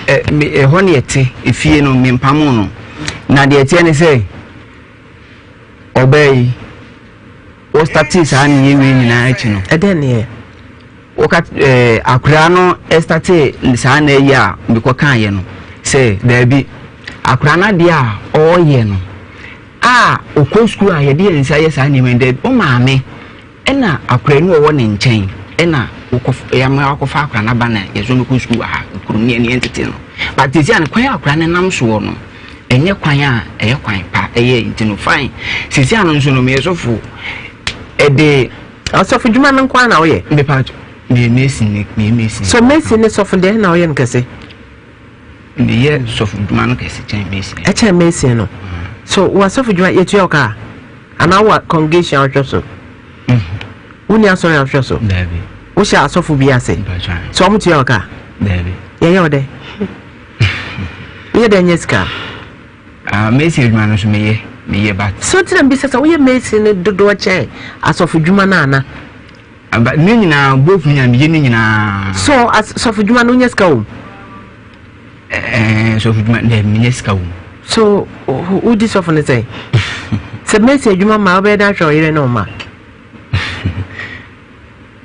ɛhɔ ne ɛte efie no mempam no. Na deɛ ɛteɛ ne sɛ ɔbaa yi wɔstartee saa nneyɛɛ wei nyinaa akyi no. Ɛdɛn nneyɛɛ? Wɔka ɛɛ akwadaa no startee saa nna yi a mekɔ kaeɛ no sɛ daabi akwadaa no adeɛ a ɔreyɛ no a ɔkɔ sukuu a yɛde yɛn nsa yɛ saa nneɛma yi daabi ɔmaame ɛna akwadaa no ɔwɔ ne nkyɛn ɛna wokɔ yɛama akɔfa akwadaa no aba na yɛsɛ ɔmɛkɔ sukuu wɔ ha kurom ne ɛne ɛntete no but sisi a no kwan a akwadaa no nam soɔ no ɛnyɛ kwan a ɛyɛ kwan pa ɛyɛ nti no fine sisi ano nso no meyɛ sɔfo ɛde. Ɔsɔfo dwuma no nko ara na woyɛ. Mepa meyɛ mason ne meyɛ mason. So mason ne sɔfo deɛ na woyɛ no kɛse. Meyɛ sɔfo dwuma no kɛse kyɛn mason. Ɛkyɛn mason no. So wɔ sɔfo dwuma yɛtua wo kaa anaa wɔ congregation a wohwɛ so. Wonni asɔre a wohwɛ so. Daabi. Wohyɛ asɔfo bi ase. So wɔn tua wo kaa. Daabi. Yɛyɛ wo dɛ. Woyɛ dɛ nyɛ sika. Ah, mason adwuma no nso meyɛ, meyɛ but. So nti na mbisa sɛ woyɛ mason no dodoɔ kyɛn asɔfo dwuma no ana? Aba ne nyinaa both nyinaa meyɛ ne nyinaa. So asɔfo dwuma no wonya sika wɔ mu? Ɛɛ sɔfo dwuma dɛ menya sika wɔ mu. So wodi sɔfo no sɛn? Sɛ mason adwuma ma wobɛyɛ dɛ ahwɛ ɔyere ne wo mma?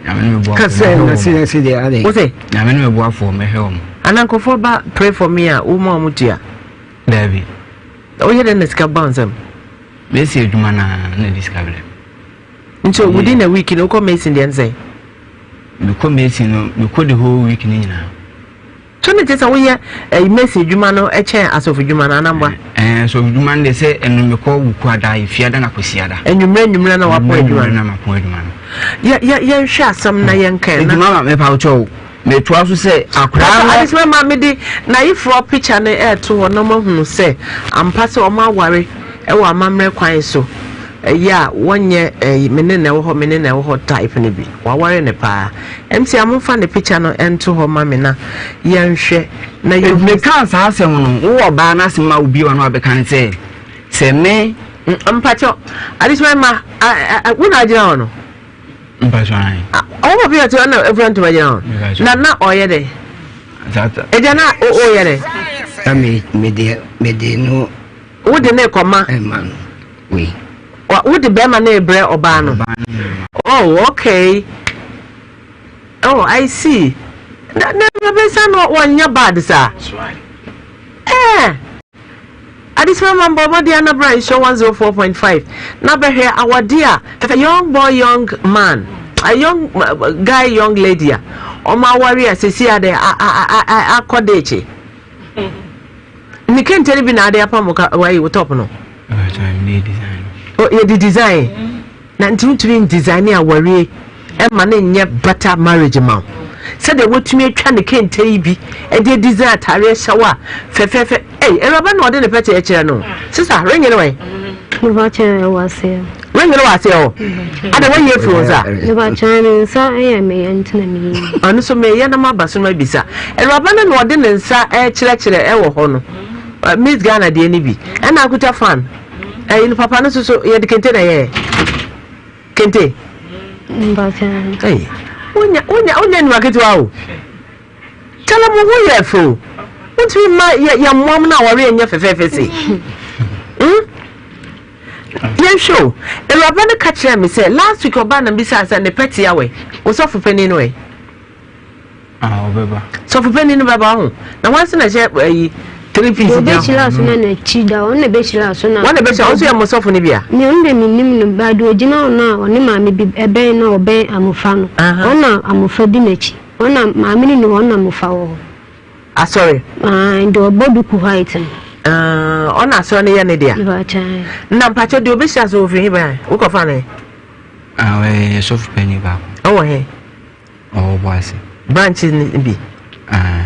Nyame ne me boafoɔ. Kasa na se na se deɛ adɛn. Wo se? Nyame ne me boafoɔ mɛhwɛ wɔn. Ana nkurɔfoɔ ba pray for me a woma wɔn tua? Daabi. Woyɛ dɛn na sika ba wo nsam? Mesi adwuma no ara na ɛde sika brɛ me. Nti within a week no wokɔ mason deɛ no sɛn? Mekɔ mason no mekɔ the whole week no nyinaa. So ne te sɛ woyɛ ɛyi mason adwuma no kyɛn asɔfo adwuma no anamboa? Ɛɛ asɔfo adwuma no deɛ sɛ ɛno mekɔ wukuada efiada na kwasiada. Enyimrɛ enyimrɛ na wapɔn adwuma no. Na mapɔn adwuma no. Yɛ yɛ yɛnhwɛ asɛm na yɛnka ɛna. Nti mama mepa wo kyɛw metoa so sɛ akwadaa no. Adesima ma mede n'ayeforɔ picture no ɛɛto hɔ na wɔahunu sɛ ampa sɛ wɔn aware ɛwɔ amammerɛ kwan so. Ɛyɛ a wɔnyɛ ɛyi me ne na ɛwɔ hɔ me ne na ɛwɔ hɔ type no bi. Waware no paa. MC a momfa ne picture no nto hɔ ma me na yɛnhwɛ na yɛhu. Mekaa saa asɛm no, wowɔ ɔbaa no asɛm a wobie w'ano abɛka ne sɛ, sɛ me. Mpakyɛw, Adesima mma, wo na agyina hɔ no? Mpakyɛw ae. Ɔwɔ papa yi ɔte hɔ na efura ntoma gyina hɔ. Na na ɔyɛ dɛ. Agya na ɔyɛ dɛ. Na me me de me de no. Wo de ne kɔma. Ɛma no wei. Wo de bɛrima no rebrɛ ɔbaa no. Oh okay. Oh I see. Na na bɛsa no wɔnyɛ bad saa. Eh. Adesima ma mbɔ mmɔden ana bra nhyɛ 104.5 na bɛhwɛ awɔde a fɛfɛ young boy young man a young guy young lady a ɔmo awɔre a sisi a de akɔ de akyi. Ne kente no bi na ade apam ka wayi wo top no. Yɛde design na nti wotumi design awarie ɛma no nyɛ better marriage ma wo sɛdeɛ wotumi atwa ne kente yi bi ɛde design ataareɛ hyɛ wo a fɛfɛɛfɛ ɛy awuraba na ɔde ne pɛkyɛ kyerɛ no sisa ringe no wɛn. Mepakyɛ ɛwɔ aseɛ. Ring no wɔ aseɛ hɔ. Ada wayi afiri wo nsa. Mebakyɛn me nsa yɛ meyɛ nti na meyi. Ɔno nso meyɛ na maba so mabisa. Awuraba no na ɔde ne nsa ɛkyerɛkyerɛ ɛwɔ hɔ no. Miss Ghana deɛ no bi. Ɛna akuta fan. Ɛyi no papa no nso so yɛde kente na ɛyɛɛ. Kente. Mebakyɛn. Ɛyi. Wonya wonya wonya nipa ketewa o. Kyɛlɛ mo ho yɛ fɛ o. Wontumi mma yɛ yɛ mmoam no a wɔre nyɛ fɛfɛɛfɛ sei. Hmm? Yɛnhwɛ o. Awuraba no ka kyerɛɛ me sɛ last week ɔbaa na mebisaa sɛ ne pɛ tea wɛ? Wo sɔfo panin no ɛ? Ah, ɔbɛba. Sɔfo panin no bɛba ho. Na wɔn nso na ɛhyɛ ayi three piece gyina hɔ. Ɔbɛhyira so na n'akyi da ɔno na ɛbɛhyira so na. Wɔn na ɛbɛhyira ɔnso yɛ mo sɔfo no bi a. Ne ɔno de menim no ba deɛ ɔgyina hɔ no a ɔne maame bi ɛbɛn na ɔbɛn amofa no. Ɔno na amofa di n'akyi. Ɔno na maame no ni hɔ ɔno na amofa wɔ hɔ. Asɔre. Ae deɛ ɔbɔ duku white no. Ah, ɔna asɔre no yɛ ne dea. Na mpakyɛ deɛ ɔbɛhyia so ofiri he bɛn? Wokɔfa no he? Ah, ɔyɛ sɔfo panyin baako. Ɔwɔ he? Ɔwɔ Boase. Branch no bi. Ah.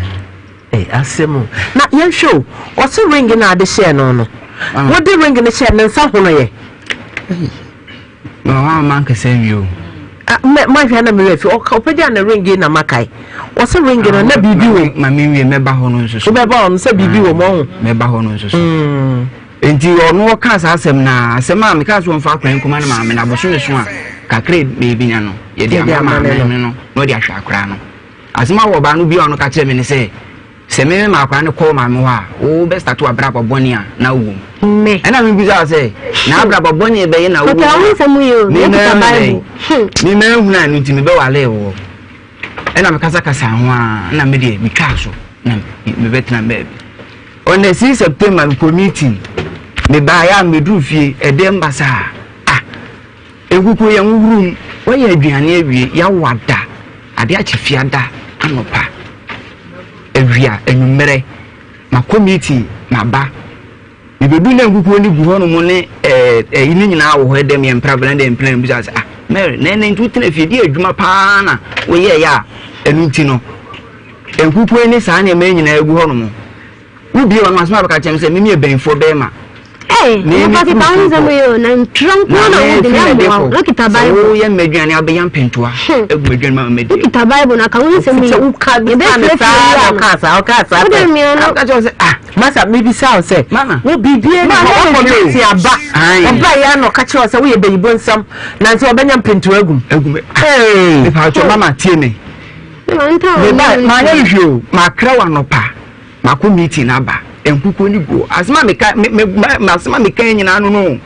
Eh, asɛm o. Na yɛnhwɛ o, ɔse ring no a ade hyɛɛ no no, ah. wode ring no hyɛɛ ne nsa hono yɛ. Na ɔhɔ a mankasa nwie o. Ah, mahwɛ na merɛ fi ɔpɛgya ne ring yi na makae. Ɔse ring no na biribi wɔ mu. Ma menwie mɛba hɔ no nso so. Wobɛba hɔ no sɛ biribi wɔ mu ɔho. Mɛba hɔ no nso so. Mm. Nti ɔno ɔka saa asɛm na asɛm a meka sɛ ɔmfa akora nkɔma no maame no abosome so a kakra baabi nya no yɛde ama maame no na ɔde ahwɛ akora no. Asɛm a wɔbaa no bi a ɔno ka kyerɛ me ne sɛ Sɛ me mema akwadaa no kɔ maame hɔ a, wo bɛ start w'abrabɔ bɔne a na wowɔ mu. Me. Ɛna me bisa wo sɛ, na abrabɔ bɔne bɛyɛ na wowɔ mu a, nsɛm yi o, me wokita ma Bible. Me ma ehunu a ɛno nti me bɛ wale wɔ. Ɛna me kasa kasa ho a, ɛna me deɛ me twaa so na me bɛ tena baabi. On the 6 September me kɔ meeting, me baa ya me duru fie, ɛdɛm basaa. Ah, nkukuo yɛn huhuru mu, wɔyɛ aduane awie, yawa da. Ade akye Fiada anɔpa, awia, anwummerɛ, makɔ meeting, maba. Mebɛdu na nkukuo no gu hɔnom ne ɛyi no nyinaa wɔ hɔ ɛdɛm yɛ mpra blend mpra mbisa sɛ ah Mary na ɛnɛ nti wotena fie di adwuma paa na woyɛɛyɛ a ɛno nti no nkukuo ne saa nneɛma yi nyinaa gu hɔnom. Wobue w'ano asɛm a bɛka kyerɛ me sɛ meme yɛ banyinfoɔ bɛrima. Ee, nipa kita wo nsɛm yi o, na ntwerɛ nko na wodi na mmoa wo. Wokita Bible. Sɛ woyɛ mmadwane abɛyɛ mpɛntoa hmm. agu m'adwane ma madi. Wokita Bible na ka wo nsɛm yi. Sɛ woka bisa ne saa na ɔka saa ɔka saa. Wode mmea no. Ɔka kyerɛ sɛ ah. Masa mebisa wo sɛ. Mama. Wo biribi ni hɔ ɔkɔ meeting aba. Ɔba yɛ na ɔka kyerɛ wo sɛ woyɛ bayibo nsɛm na nti ɔbɛnya mpɛntoa agum. Agum. Ee. Mepatwɔ mama tie me. Meba maanyɛ no hwee o makra wo anɔpa. Makɔ meeting aba, nkukuo no gu hɔ. Asɛm a meka me me asɛm a meka nyinaa no no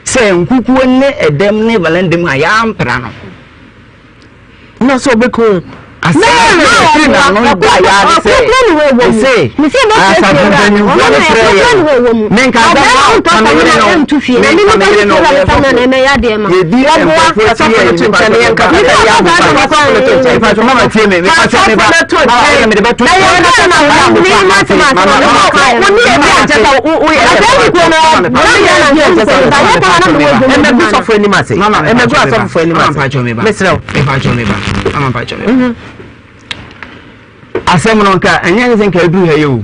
sɛ nkukuo ne ɛdɛm ne valendem a yɛampra no. Na sɛ ɔbɛku asɛm a ɛfiri n'ano ba yɛ ade sɛ ɛsɛ asafo mpanyinfoɔ no frɛ yɛ menka sɛ kameyere no menka meyere no yɛdi nkurɔfoɔ akyi yɛ nipa sɛ yɛnka sɛ yɛ abɔfra mepatwɔ mama tie me mepatwɔ meba mama mede bɛto ɛmɛgu sɔfo anim ase ɛmɛgu asɔfo anim ase mesrɛ wo asɛm no nka ɛnyɛ ne sɛ nka aduru ha yi o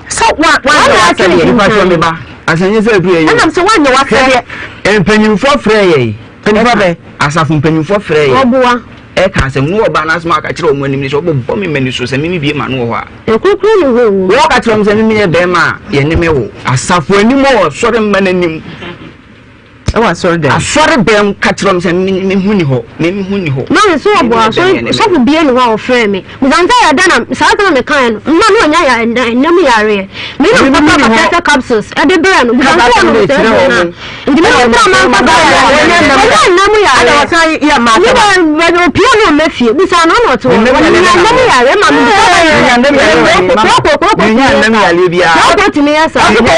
sɛ woanyɛ w'asɛdeɛ mepatwɔ meba asɛm nyɛ sɛ aduru ha yi o ɛnam sɛ woanyɛ w'asɛdeɛ mpanyimfoɔ frɛ yɛ mpanyimfoɔ bɛ asafo mpanyimfoɔ frɛ yɛ ɔboa ɛka asɛm no ɔbaa n'asɛm aka kyerɛ wɔn anim ne sɛ ɔbɛbɔ me mani so sɛ mimi bie ma no wɔ hɔ a ɛkurukuru ne hɔ o wɔka kyerɛ wɔn sɛ mimi yɛ bɛrima a yɛne me wo asafo anim wɔ sɔre mma n'anim Ɛwɔ asɔre dɛm. Asɔre dɛm ka kyerɛ wɔn sɛ me me ho ni hɔ me me ho ni hɔ. Na nso ɔbɔ asɔre sɔfo bie ni hɔ a ɔfrɛ me. Mesan sɛ yɛ da na saa asɛm a mekaeɛ no mma no ɔnya ya ɛnna ɛnna mu yareɛ. Me na mekɔtɔ kapɛtɛ capsules ɛde brɛ no. Mesan sɛ ɔnom sɛ ɛduro no a. Nti me nso a manfa ba yareɛ. Ɔnya ɛnna mu yareɛ. Ada wɔsan yɛ mmaa asɛm. Me bɛ opie no ɔmɛ fie. Bisa no ɔna ɔte hɔ. Ɔnya ɛnna mu yareɛ ma me bisa ba yareɛ. Kooko kooko tumi yɛ saa. Kooko tumi yɛ saa. Kooko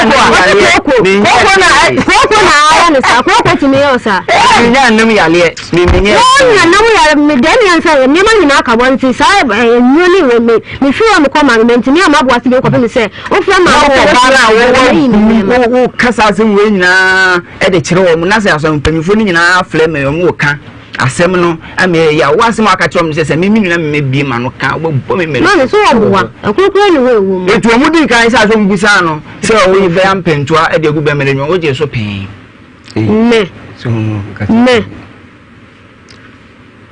kooko na Kooko na ayɛ no saa. Kooko tumi yɛ wo saa. Menya nnam yareɛ. Memenyɛ. Wonya nnam yareɛ. Me deɛ nea sɛ nneɛma nyinaa ka bɔ nti saa nnuro ne wei me mefiri hɔ mekɔ maame mantumi amma aboa se bio kɔpem sɛ wofrɛ maame sɛ Na ɔbaa no a wofiri mayi me nneɛma. wo kasa asɛm wei nyinaa de kyerɛ wɔn na sɛ asɔre mpanyinfoɔ no nyinaa frɛ me wɔn wɔ ka asɛm no ama ɛyɛ a wo asɛm a aka kyerɛ wɔn sɛ sɛ me me nua me bie ma no ka wobɛbɔ me mmere Maame so wɔboa ɛkorokoro ne hɔ ɛwɔ mu. Eti wɔn di kan sɛ asɛm busaa no sɛ ɔwɔ bɛyɛ mpɛntoa de agu bɛmɛ no wogye so pɛn. Mɛ. Me.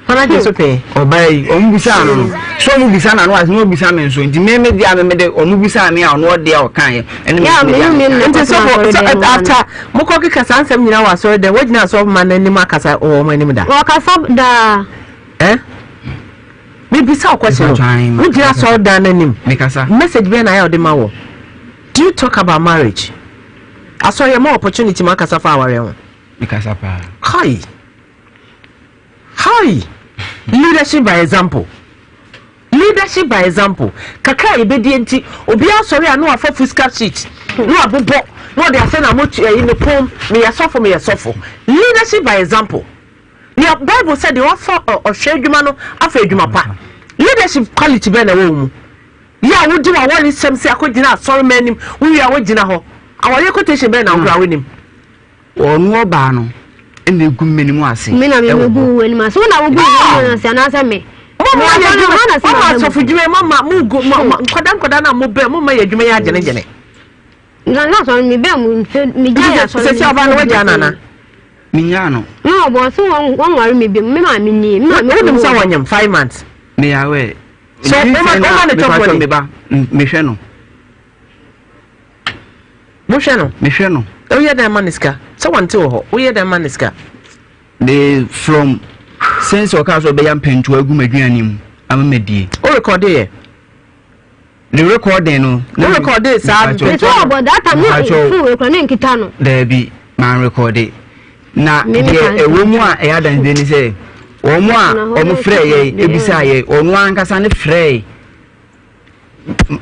Hɔn agye so pɛn. Ɔbaa yi, ɔmo bisaa no no, sɛ ɔmo bisa no a na ɔase na ɔbisa me nso, nti me me deɛ a me mede ɔmo bisaa me a ɔno ɔdeɛ a ɔkaeɛ ɛne me nso me deɛ a mekaeɛ. Nti sɔfo, sɛ after mokɔ keka saa nsɛm nyinaa wɔ asɔre dɛm, wogyina asɔfo ma no anim akasa wɔ wɔn anim da? Wɔkasa daa. Eh? Mebisa wo question o. Wogyina asɔre dan no anim. Mekasa. Message bɛn na ayɛ a wode ma wɔ? Do you talk about marriage? Asɔre yɛma opportunity ma akasa fa awareɛ ho. Mekasa paa. Kai. Hi! Leadership by example. Leadership by example. Kakra a yɛbɛdie nti, obiara sɔre a na wafa foolscap sheet na wabobɔ na ɔde asɛ na motu ɛyi ne kɔn meyɛ sɔfo meyɛ sɔfo. Leadership by example. Nea Bible sɛ deɛ wafa ɔhwɛ adwuma no afa adwuma pa. Leadership quality bɛn na ɛwɔ wo mu? Yɛ a wodi w'awaresɛm sɛ akɔgyina asɔremma anim, wowie a wogyina hɔ. Awareɛ quotation bɛn na wokora wonim? Ɔno ɔbaa no na egu m'anim ase. Me na me ɛwɔ megu hɔ. w'anim ase. Wo na wogu m'anim ase anaasɛ me? Mama Me yɛ asɔre adwuma, hɔ na sɛ mama maba mu. asɔfo dwuma, mama mo gu, ma ma nkwadaa nkwadaa na mo bɛn, mo ma yɛ adwuma yɛ agyene gyene. Na na asɔre me bɛn mu mfe me gya yɛ asɔre. Sɛ sɛ ɔbaa no wagya nana. Menyaa no. Na ɔbɔ so wɔn wɔn ware me bi me maame nie me maame. Wonim sɛ wɔnyem 5 months. Meyɛ aware. So woma woma ne chop money. Me ba, mehwɛ no. Mohwɛ no? Mehwɛ no. Woyɛ dɛn ma ne sika? Sɛ wɔnte wɔ hɔ, woyɛ dɛn ma ne sika? De from since ɔkaa sɛ ɔbɛyɛ mpɛntoa agu m'aduane mu ama madie. Wo rekɔde yɛ? Ne recording no. Wo rekɔde saa mpɛntoa no? Ɔbɔ data no phone wei kura ne nkita no. Daabi, man rekɔde. Na deɛ ɛwɔ mu a ɛyɛ adansedie ne sɛ wɔn a wɔn frɛ yɛ ebisa yɛ ɔno ankasa ne frɛ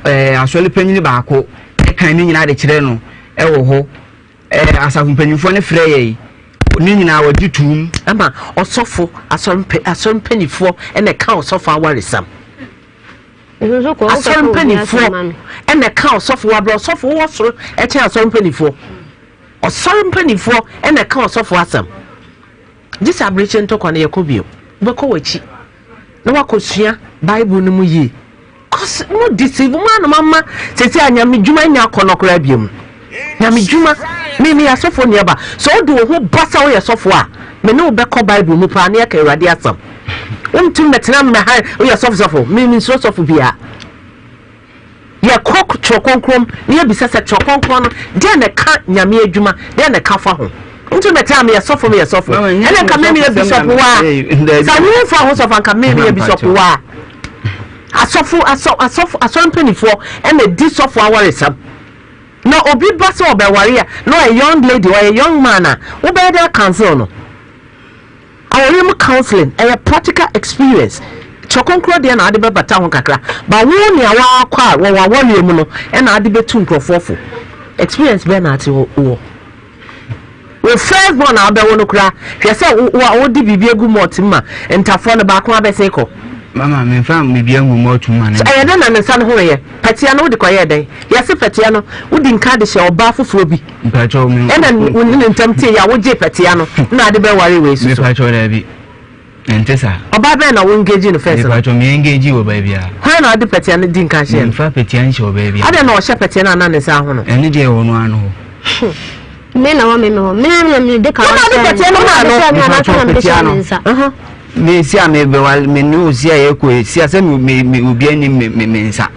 ɛɛ asɔre panyin baako ɛkan ne nyinaa de kyerɛ no ɛwɔ hɔ ɛɛ asafo mpanyinfoɔ ne frɛ yɛ ne nyinaa wɔgye tuum. Ɛma ɔsɔfo asɔre mpɛ asɔre mpanyinfoɔ ɛna ɛka ɔsɔfo awaresɛm. Asɔre mpanyinfoɔ ɛna ɛka ɔsɔfo wabrɛ ɔsɔfo wɔ soro ɛkyɛn asɔre mpanyinfoɔ. Ɔsɔre mpanyinfoɔ ɛna ɛka ɔsɔfo asɛm. Gye sɛ abirekyi ntɔkwa no yɛkɔ bio. Wobɛkɔ w'akyi na wakɔsua Bible no mu yie. Cause mo deceive mo anom ama sɛsi a nyame dwuma nya akɔnɔ koraa biom. Nyame dwuma me meyɛ asɔfoɔ nuaba. Sɛ wode wo ho ba sɛ woyɛ sɔfoɔ a, me ne wo bɛkɔ Bible mu paa na yɛaka Awurade asɛm. Wontumi mmɛtena mmɛha woyɛ sɔfo sɔfo. Me mensuro sɔfo biara. Yɛkɔ Twerɛ Kronkron mu na yɛbisa sɛ Twerɛ Kronkron no deɛn na ɛka Nyame adwuma, deɛn na ɛka fa ho. Nti mɛtena meyɛ sɔfo meyɛ sɔfo. Ɛna nka me meyɛ bishop waa. Sɛ wo mfa ho sɔfo anka me meyɛ bishop waa. Asɔfo asɔ asɔfo asɔre mpanimfoɔ ɛna di sɔfo awaresɛm. Na obi ba sɛ ɔbɛware a na ɔyɛ young lady ɔyɛ young man a wobɛyɛ dɛ counsel no. Awareɛ mu counseling ɛyɛ practical experience. Twerɛ Kronkron deɛ na wode bɛbata ho kakra but wo nea woakɔ a wɔ w'awareɛ mu no ɛna wode bɛtu nkurɔfoɔ fo. Experience bɛn na ate wɔ? Wo first born a wobɛwo no koraa hwɛ sɛ wode biribi agu malt mu ma ntafoɔ no baako abɛsen kɔ. Mama memfa biribi angu malt mu ma no. Ɛyɛ dɛn na ne nsa no ho yɛ? Pɛtea no wode kɔyɛɛ dɛn? Yɛse pɛtea no wodi nka de hyɛ ɔbaa foforɔ bi. Mpakyɛw me. Ɛna wo ne ne ntam tee yɛ a wogyee pɛtea no na ade bɛware wei soso. Mepakyɛw daabi. Ɛnte saa. Ɔbaa bɛn na wo engage no first no? Mepakyɛw me engage wɔ baabi a. Hwan na ɔde pɛtea no di nka hyɛɛ no? Memfa pɛtea nhyɛ ɔbaa bi. Adɛn na ɔhyɛ pɛtea no a na ne nsa ahono? Ɛno deɛ ɛwɔ no ano hɔ. Me na wɔ me me hɔ. Me na me de ka Wona ɔde pɛtea no maa no. Mepakyɛw pɛtea no. Me si a me bɛwale me ne osi a yɛkɔ si a sɛ me me obi anim me me me nsa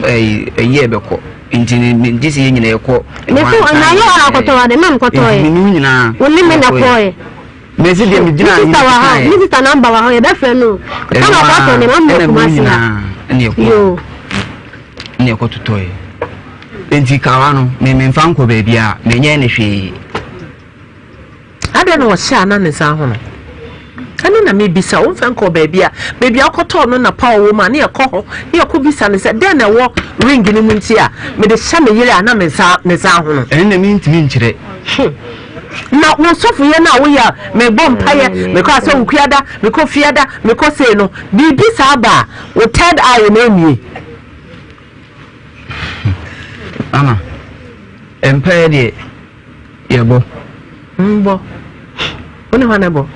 ɛyi ɛyi ɛbɛkɔ. Nti ne gye sɛ yɛn nyinaa yɛkɔ. Me so na yɛ ɔna akɔtɔ wa de mɛm kɔtɔ yɛ. Nti me ne nyinaa. Wo ne me na kɔɔ yɛ. Me si deɛ me gyina ne sista wɔ ha ne sista namba wɔ ha yɛ bɛ frɛ no. Ɛna ɔkɔ atɔ ne ma mo kuma se ha. Ɛna ɛkɔ. Yoo. Ɛna ɛkɔ totɔ yɛ. Nti kawa no me me nfa nkɔ baabi a me nyɛ ne hwee. Adɛn na ɔhyɛ a na ne nsa ahono? Ɛno na mebisa, womfa nkɔɔ baabi a, baabi a wokɔtɔɔ no na power wɔ mu a, ne yɛkɔ hɔ ne yɛkɔbisa no sɛ, dɛn na ɛwɔ ring no mu nti a mede hyɛ me yere a na me nsa me nsa ahono? Ɛno na mentumi nkyerɛ. Na wo sɔfoyɛ no a woyɛ a, mebɔ mpaeɛ, mekɔ asɔrekuada, mekɔ fiada, mekɔ sei no, biribi saa ba a, wo third eye no mmue. Mama, mpaeɛ deɛ yɛbɔ. Mbɔ. Wo ne hwan na ɛbɔ?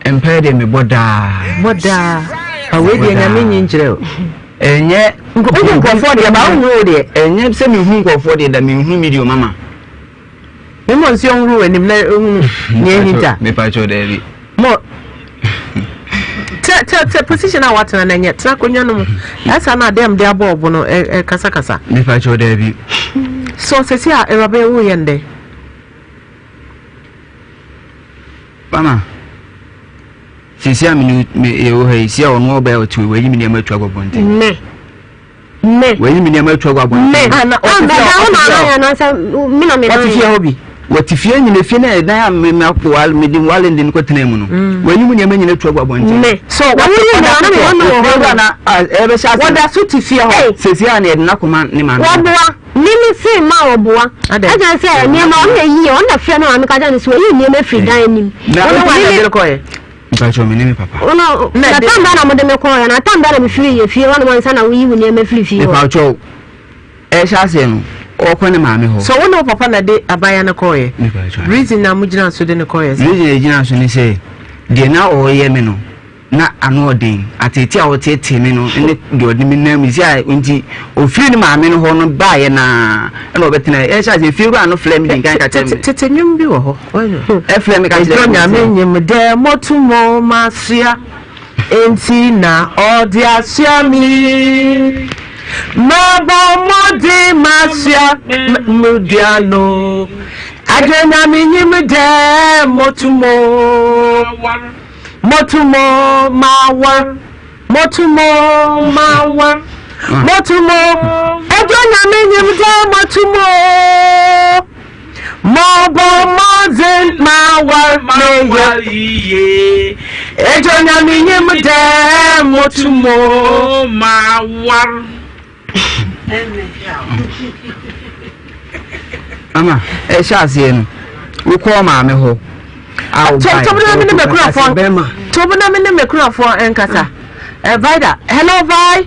Mpaeɛ deɛ mebɔ daa. Bɔ daa. Pa wei deɛ nyame nyi nkyerɛ o. Ɛnyɛ. Wohu nkurɔfoɔ deɛ ba wohu wo deɛ. Ɛnyɛ sɛ mehu nkurɔfoɔ deɛ da menhu video mama. Memmɔ nsuo nhoro w'anim na ehunu nea ehinta. Mepa kyɛw daabi. Mo tẹ tẹ tẹ position a watena na nyɛ tena akonnwa no mu. Ɛsa na adeɛ a mede abɔ ɔbo no ɛkasakasa. Mepa kyɛw daabi. So sɛsi a awuraba yi woyɛ ndɛ. Mama sɛsi a mene me yɛwɔ ha yi si a ɔno ɔbɛyɛ ɔte wei wayi me nneɛma atu agu abɔnten. Nnɛ. Nnɛ. Wayi me nneɛma atu agu abɔnten. Nnɛ. Ah, na Ah, ɔte bɛda fie wo ɔte na fie anayɛ anaasɛ me na me ɔte fie hɔ bi. Wɔte fie nyina fie na ɛdan a me me akɔ wale me de wale de no kɔtena mu no. Wayi mu nneɛma nyina atu agu abɔnten. Nnɛ. So Na wɔte woyi ɔda na so na te me hɔ. wɔ hɔ. Efie na ɛbɛhyɛ ase. Wɔda so te fie hɔ. Sɛsi a na yɛde n'akoma ne maame. Wɔboa. Mimi se ma wɔboa. Adɛn? Ɛkyerɛ sɛ nneɛma ɔno na eyi yɛ ɔno na frɛ no maame ka kyerɛ no sɛ wayi nneɛma firi dan anim. Na Wo ne wɔn na de no kɔɛ. Mpakyɛw me ne me papa. Ɔno Na na de- tam bɛn na mode me kɔɔ yɛ na tam bɛn na mefiri yɛ fie hɔ nom ansa na woyi wo nneɛma firi fie hɔ. Mepakyɛw ɛhyɛ aseɛ no ɔkɔ ne maame hɔ. So wo ne wo papa na de abaayewa no kɔɛ. Mepakyɛw. Reason na mo gyina so de no kɔɛ sɛ. Reason a egyina so ne sɛ deɛ na ɔreyɛ me no na ano ɔden ateetee a ɔteetee me no ne deɛ ɔde me nam si a nti ofiri ne maame no hɔ no baayɛ naa ɛna ɔbɛtena ɛhyɛ aseɛ fie wura no frɛ me di nkan ka kyerɛ me Tete nnwom bi wɔ hɔ. Ɛfrɛ me ka kyerɛ Ɛdɔ me nyame sɛ nyim dɛ motumo masoa enti na ɔde asoa mi. Mabɔ mmɔden masoa mudua no. Adwo nyame nyim dɛ motumo motumo mawar motumo mawar motumo. Ɛdɔ nyame nyim dɛ motumo. Mabɔ mmɔden mawar meyɛ. Yiye. Ẹjọ nyame nyim dɛ motumo. Mawar. Ama ɛhyɛ aseɛ no wokɔɔ maame hɔ a wobaeɛ Tobi na me ne mekurafoɔ bɛrima. Tobi na me ne mekurafoɔ nkasa. Vida, hello Vi.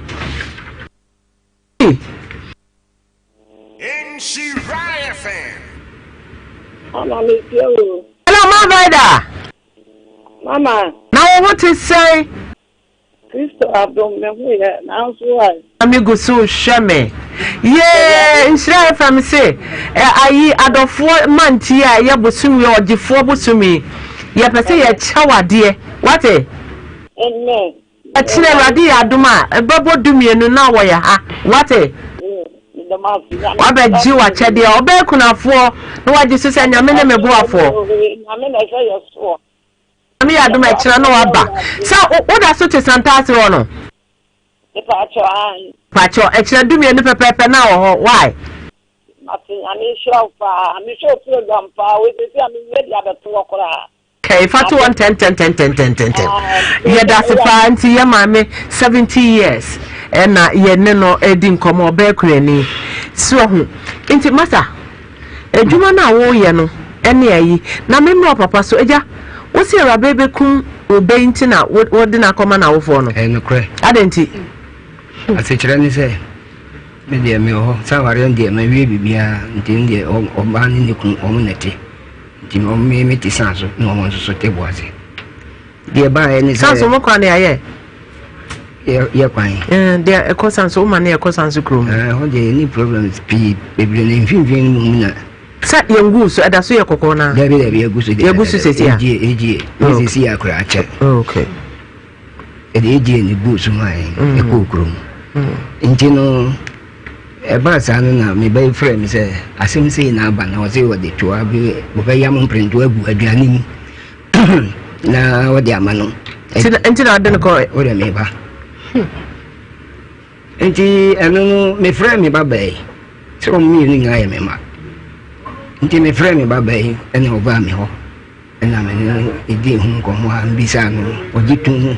Mama me tie o. Hello ma Vida. Mama. Na wo ho te sɛn? Kristo adom me ho yɛ nanso a. Na me gu so hwɛ me. Yee nhyira FM se ayi adɔfoɔ manti a ɛyɛ bosomi ɔgyefoɔ bosomi. Yɛpɛ sɛ yɛkyɛ wadeɛ. Wate? Amen. Ɛkyerɛ Awurade yɛ adom a ɛbɛbɔ 12 na wɔyɛ ha. Wate? Wabɛgye wakyɛdeɛ ɔbɛyɛ kunafoɔ na wagye so sɛ nyame ne me boafoɔ. Nyame na ɛhwɛ yɛ soɔ. Nyame yɛ adom a ɛkyerɛ na waba. Sɛ woda so te Santaase hɔ no? Mepakyɛw ae. Pakyɛw ɛkyerɛ 12 pɛpɛɛpɛ na wɔ hɔ. Why? Mate nyame nhyira wo paa. Mehwɛ wo program paa. Wei sɛsi a mewie de abɛto hɔ koraa. Okay, fa to hɔ ntɛntɛntɛntɛntɛntɛm. Yɛda ase paa nti yɛ maame 70 years ɛna yɛne no adi nkɔmmɔ ɔbɛyɛ kurani. So ho nti masa adwuma no a woyɛ no ɛne ayi na memmrɛ papa so agya wo sɛ awuraba bɛkum wo bɛ nti na wode no akɔma n'awofoɔ no. Ɛnokorɛ. Adɛn nti? Asekyerɛ ne sɛ me deɛ mewɔ hɔ sɛ awareɛ deɛ mawie biribiara nti ne deɛ ɔbaa ne ne kunu ɔmo na ɛte nti ɔmo me te san so na ɔmo nso so te bo ase deɛ baeɛ ne sɛ San so mo kwan ne ayɛ yɛ kwan deɛ ɛkɔ san so woma ne ɛkɔ san so kurom ɛhɔ deɛ yɛni problems pii bebree na mfimfini no mu na sɛ yɛngu so ɛda so yɛ kɔkɔɔ naa dabi dabi yɛgu so deɛ yɛgu so sɛsi a ɛgye ɛgye ne sɛsi yɛ akora akyɛ okay ɛde ɛgye ne gu so ma yɛn ɛkɔɔ kurom nti no ɛbaa saa no na meba yi frɛ me sɛ asɛm sei na aba na ɔse wɔde toa bi wɔbɛyam mprɛntoa agu aduane mu na wɔde ama no nti na ɔde no kɔɛ wode meba nti ɛno no mefrɛ me ba bɛi sɛ ɔmo mmienu nyinaa yɛ me mma nti mefrɛ me ba bɛi ɛna ɔbaa me hɔ ɛna me ne ɛdi ho nkɔmmɔ a mbisa no ɔgye to mu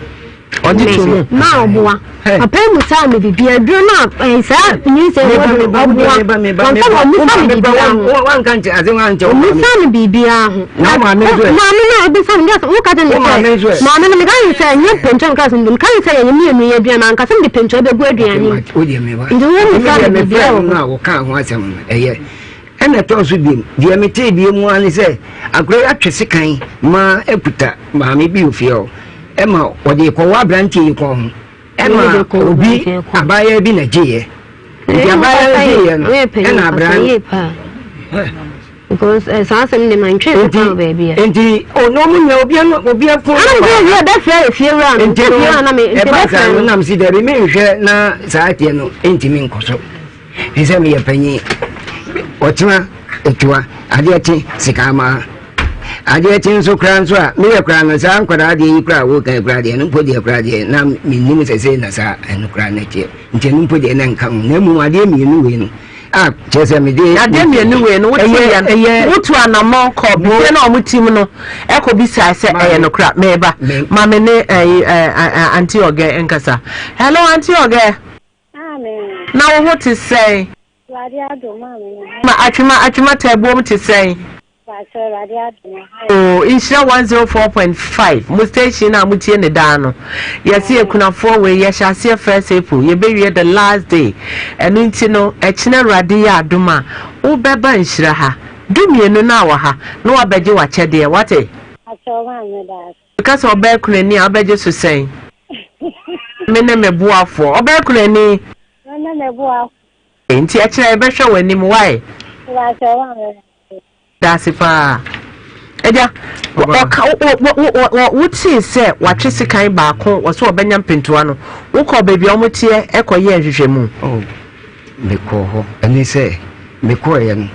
ɔgye to mu Ma ɔboa. Papa yi mu saa me bibi aduro na saa nyinsɛn wɔ do ɔboa. Wɔmfa wɔ musa me biribiara ho. wanka nkyɛ ase wankyɛ wo maame Omusa me biribiara ho. Na wo maame nso ɛ? Maame no a obisa me deɛ woka kyerɛ me Wo maame nso sɛ ɛ? maame no meka ne sɛ nyɛ pɛntwa nka sɛ meka ne sɛ yɛyɛ mmienu yɛ aduane anka sɛ mede pɛntwa bɛgu aduane mu. wodeɛ meba Nti wo musa me biribiara wɔ no hɔ. a wɔkaa ho asɛm no ɛyɛ ɛna ɛtɔɔ so biom deɛ metee bie mu ara ne sɛ akora yi atwe sekan ma akuta maame bi wɔ fie hɔ ɛma ɔde kɔwɔ aberanteɛ yi kɔn ho ɛma obi abaayewa bi na gyeeɛ nti abaayewa no gyeeɛ no ɛna abran Because eh, saa asɛm de mantwɛn Nti kɔka wɔ baabi a. nti o na ɔmo nyina obi ano obi afo. Ana mepɛ sɛ bɛfrɛ efie wura no. Nti Efie wura na me nti ɛba saa bɛfrɛ no no. nam si dɛbi menhwɛ na saa ateɛ no ntumi nkɔ so. Fi sɛ meyɛ panyin. Ɔkyena etua adeɛ kye sika ama. Adeɛ kye nso koraa nso a meyɛ koraa no saa nkwadaa adeɛ yi koraa a wokan koraa deɛ ɛno mpo deɛ koraa deɛ na mennim sɛ sei na saa ɛno koraa na ɛteɛ. Nti ɛno mpo deɛ na nka ho. Na mmom adeɛ mmienu wei no a kyerɛ sɛ mede adeɛ mmienu wei no wote ɛyɛ yɛ no ɛyɛ wotu anammɔn kɔ bia na ɔmo tim no ɛkɔ bisa sɛ ɛyɛ no kora meba ma me ne ɛyi ɛ auntie ɔgɛ nkasa. Hello, auntie ɔgɛ. Amen. Na wo ho te sɛn? Awurade adom, maame. Ma atwema atwema tɛɛboom te sɛn? Pakyɛ, Awurade adom. O Nhyira 104.5 mo station a motie ne daa no, yɛse akunafoɔ wei yɛhyɛ aseɛ first April, yɛbɛwie the last day. Ɛno nti no ɛkyena Awurade yɛ adom a wobɛba Nhyira ha 12 no a wɔ ha na wabɛgye w'akyɛdeɛ, wate? Pakyɛ, maame, da ase. Meka sɛ ɔbɛyɛ kunani a wobɛgye so sɛn? Me ne me boafoɔ ɔbɛyɛ kunani. Me ne me boafoɔ. Nti ɛkyerɛ yɛbɛhwɛ w'anim wae. Pakyɛ, maame. Daase paa. Agya, ɔka wotee sɛ watwe sekan baako wɔ sɛ ɔbɛnya mpentoa no, wokɔ baabi a wɔteɛ ɛkɔyɛɛ nhwehwɛmu? Oh, mekɔɔ hɔ. Ɛne sɛ mekɔeɛ no,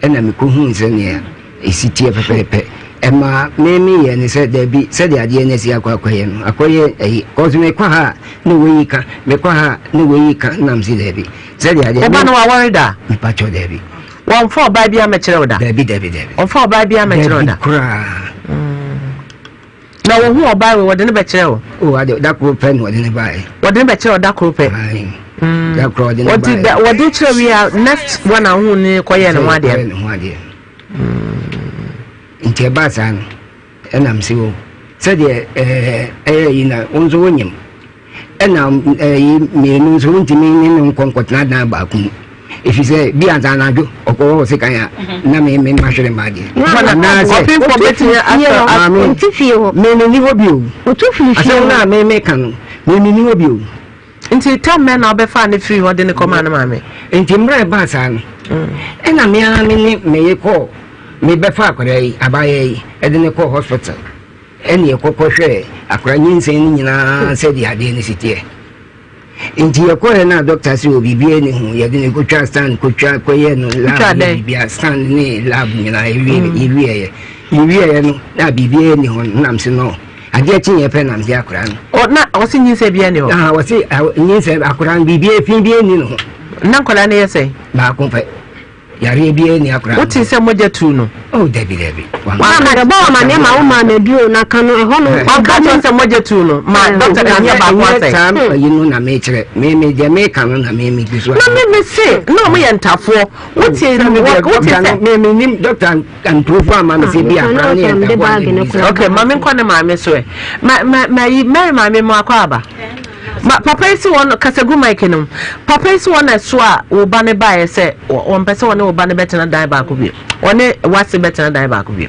ɛna mekɔhuu sɛnea ɛsi teɛ pɛpɛɛpɛ. Ɛma me meyɛɛ ne sɛ daabi, sɛdeɛ adeɛ no asi akɔ akɔyɛ no, akɔyɛ ayi. Kɔso mekɔ ha a, na wei ka, mekɔ ha a, na wei ka, nam se daabi. Sɛdeɛ adeɛ Woba no wawɔre da? Mepakyɛw daabi. Wɔmfa ɔbaa bi amɛkyerɛ wo da? Daabi, daabi, daabi. Ɔmfa ɔbaa bi amɛkyerɛ wo da? Daabi koraa. Na wohu ɔbaa wei, wɔde ne bɛkyerɛ wo? O, ade, da koro pɛ na wɔde ne baeɛ. Wɔde ne bɛkyerɛ wo da koro pɛ? Ae. Da koro wɔde ne baeɛ. Wɔde kyerɛ wie a, next one a wohu ne kɔyɛɛ ne ho adeɛ. Kɔyɛɛ ne ho adeɛ. Nti ɛbaa saa no, ɛnam sɛ o, sɛdeɛ ɛyɛ yi na wo nso wonyim. Ɛna ɛyi mmienu nso wontumi ne no nkɔ nkɔtena dan baako mu. Ɛfiri sɛ bi ansa anadwo ɔkɔwɔ wɔ sekan a na me me mahwere ma adeɛ. Anaasɛ maame me me ni hɔ bio. Asɛm no a me me ka no me me ni hɔ bio. Nti tam bɛn na wobɛfaa ne firi hɔ de ne kɔmaa ne maame? Nti mmerɛ ɛbaa saa no ɛna me ara me ne me ye kɔɔ mebɛfa akwadaa yi abaayewa yi ɛde ne kɔɔ hospital. Ɛne yɛkɔkɔ hwɛɛ akwadaa nyinsɛn no nyinaa sɛdeɛ adeɛ no si teɛ. Nti yɛkɔɛ no a dɔkta sɛ wɔ biribiara ni ho, yɛde no kɔtwa stand kɔtwa kɔyɛ no lab ne biribiara, stand ne lab nyinaa yɛwieɛ. Yɛwieɛ no na biribiara ni hɔ no nam se no adeɛ kye yɛ pɛ nam se akwadaa no. Na ɔse nyinsɛn biara ni hɔ? Ah, ɔse nyinsɛn akwadaa no biribiara fi biara ni ne ho. Na nkwadaa no yɛ sɛn? Baako pɛ. Yareɛ biara nni akwadaa no. Wote sɛ mogya tuu no? Oh, dabi dabi. Maame bɛbɔ wɔ maame ma wo maame duro na ka no ɛhɔ no. Ɔnka kyerɛ sɛ mogya tuu no ma dɔkta ka sɛ baako asɛe. Ɛnyɛ saa ayi no na mekyerɛ. Me me deɛ meka no na me me gu so. Na me me se na ɔmo yɛ ntafoɔ. Wote wote sɛ. Me me nim dɔkta mprofo ama me sɛ bi akwadaa no yɛ ntafoɔ ne bi. Okay, maame nkɔ ne maame so ɛ. Ma ma ma yi Mary maame mu akɔ aba. Ma papa yi si wɔn kasa gu mic no mu. Papa yi si wɔn na ɛso a wo ba no baeɛ sɛ wɔmpɛ sɛ wɔne wo ba no bɛtena dan baako bio. Wɔne wase bɛtena dan baako bio.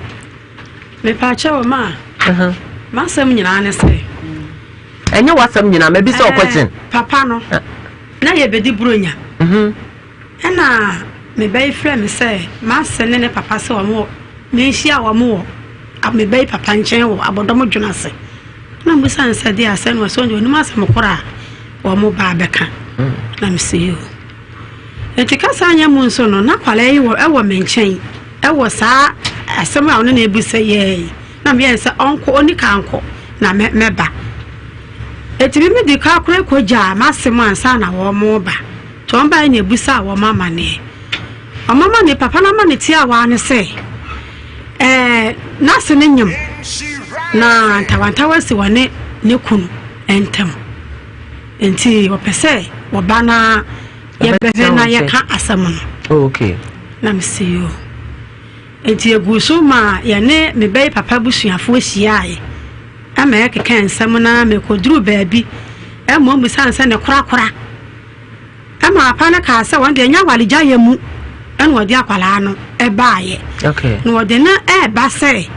Mepaakyɛ wɔ ma m'asɛm nyinaa ne sɛ. Ɛnyɛ w'asɛm nyinaa, mabisa wo question. Papa no, na yɛbɛdi buronya. Ɛna me ba yi frɛ me sɛ m'ase ne ne papa sɛ wɔn wɔ menhyia wɔn wɔ me ba yi papa nkyɛn wɔ abɔdɔm dwena ase. Na mebisa no sɛ deɛ asɛm no wɔ sɛ ɔno deɛ ɔnim asɛm korɔ a wɔn ba abɛka. Na mese yoo. Nti kasa anyɛ mu nso no na akwadaa yi wɔ ɛwɔ me nkyɛn ɛwɔ saa asɛm a ɔne na ebu sɛ yɛɛ yi. Na meyɛ sɛ ɔnkɔ ɔni ka nkɔ na mɛba. Eti mi di ka koro kɔ gyaa m'asɛm ansa na wɔn ba. Nti wɔn baeɛ na ebusaa wɔn amaneɛ. Wɔn amaneɛ papa no amaneɛ tiawa ne sɛ ɛɛ n'ase ne nyam na ntawantawa si wɔne ne kunu ntam. Nti wɔpɛ sɛ wɔba na yɛbɛhwɛ na yɛka asɛm no. Oh, okay. Na mese yoo. Nti egu so ma yɛne me bɛyɛ papa busuafoɔ hyiaeɛ. Ɛma yɛkeka nsɛm na mekɔduru baabi. Ɛma ɔmu sane sɛ ne korakora. Ɛma papa no kaa sɛ wɔn deɛ ɛnyɛ awaregyaeɛ mu ɛna wɔde akwadaa no ɛbaeɛ. Okay. Na wɔde no ɛɛba sɛ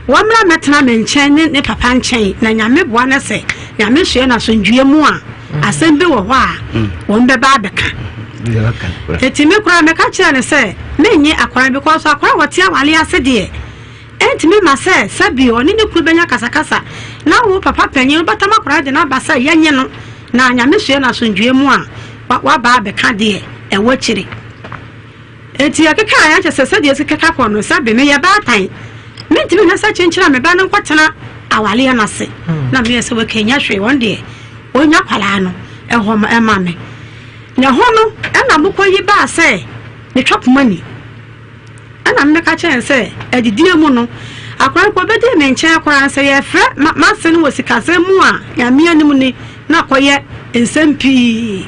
wɔmmra mɛtena me nkyɛn ne ne papa nkyɛn na Nyame boa no sɛ Nyame soɛ no asomdwoeɛ mu a asɛm bi wɔ hɔ a wɔn bɛba abɛka. Eti me koraa meka kyerɛɛ no sɛ mennye akwadaa no because akwadaa a ɔte awale ase deɛ ɛntumi mma sɛ sɛbi ɔne ne kunu bɛnya kasakasa na wo papa panyin wobɛtam akwadaa de no aba sɛ yɛnye no na Nyame soɛ no asomdwoeɛ mu a waba abɛka deɛ ɛwɔ akyire. Enti yɛkekaeɛ ara kyerɛ sɛ sɛdeɛ ɛsi keka kɔ no sɛbe meyɛ baatan mentumi nhwɛ sɛ kyenkyene a me ba no nkɔtena awaleɛ no ase na meyɛ sɛ wɔkɛnya hwee wɔn deɛ ɔnya akwadaa no ɛhɔ ɛma me na ɛhɔ no ɛna mokɔyi baa sɛ metwa poma ni ɛna mebɛka kyerɛ sɛ adidie mu no akwadaa no kɔ ɔbɛdi me nkyɛn koraa sɛ yɛfrɛ m'ase no wɔ sikasɛm mu a Nyame anim ni na akɔyɛ nsɛm pii.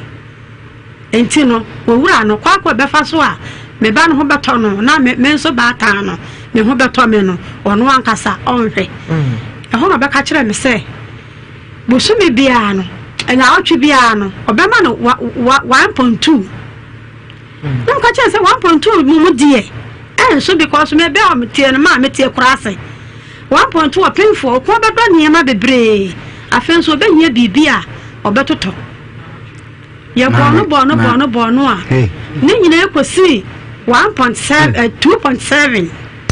Enti no, owura no, kwan koro a ɛbɛfa so a me ba no ho bɛtɔ no na me me nso baatan no me ho bɛtɔ me no, ɔno ankasa ɔnhwɛ. Ɛhɔ na ɔbɛka kyerɛ me sɛ, bosome biara no, nnawɔtwe biara no, ɔbɛma no wa wa 1.2. Na meka kyerɛ sɛ 1.2 mu mu deɛ ɛnso because me bɛ a meteɛ no maa meteɛ koraa ase. 1.2 ɔpemfoɔ ɔko bɛdɔ nneɛma bebree afei nso ɔbɛhia biribi a ɔbɛtotɔ. Yɛbɔɔ no bɔɔ no bɔɔ no bɔɔ no a ne nyinaa kɔsii 1.7 2.7.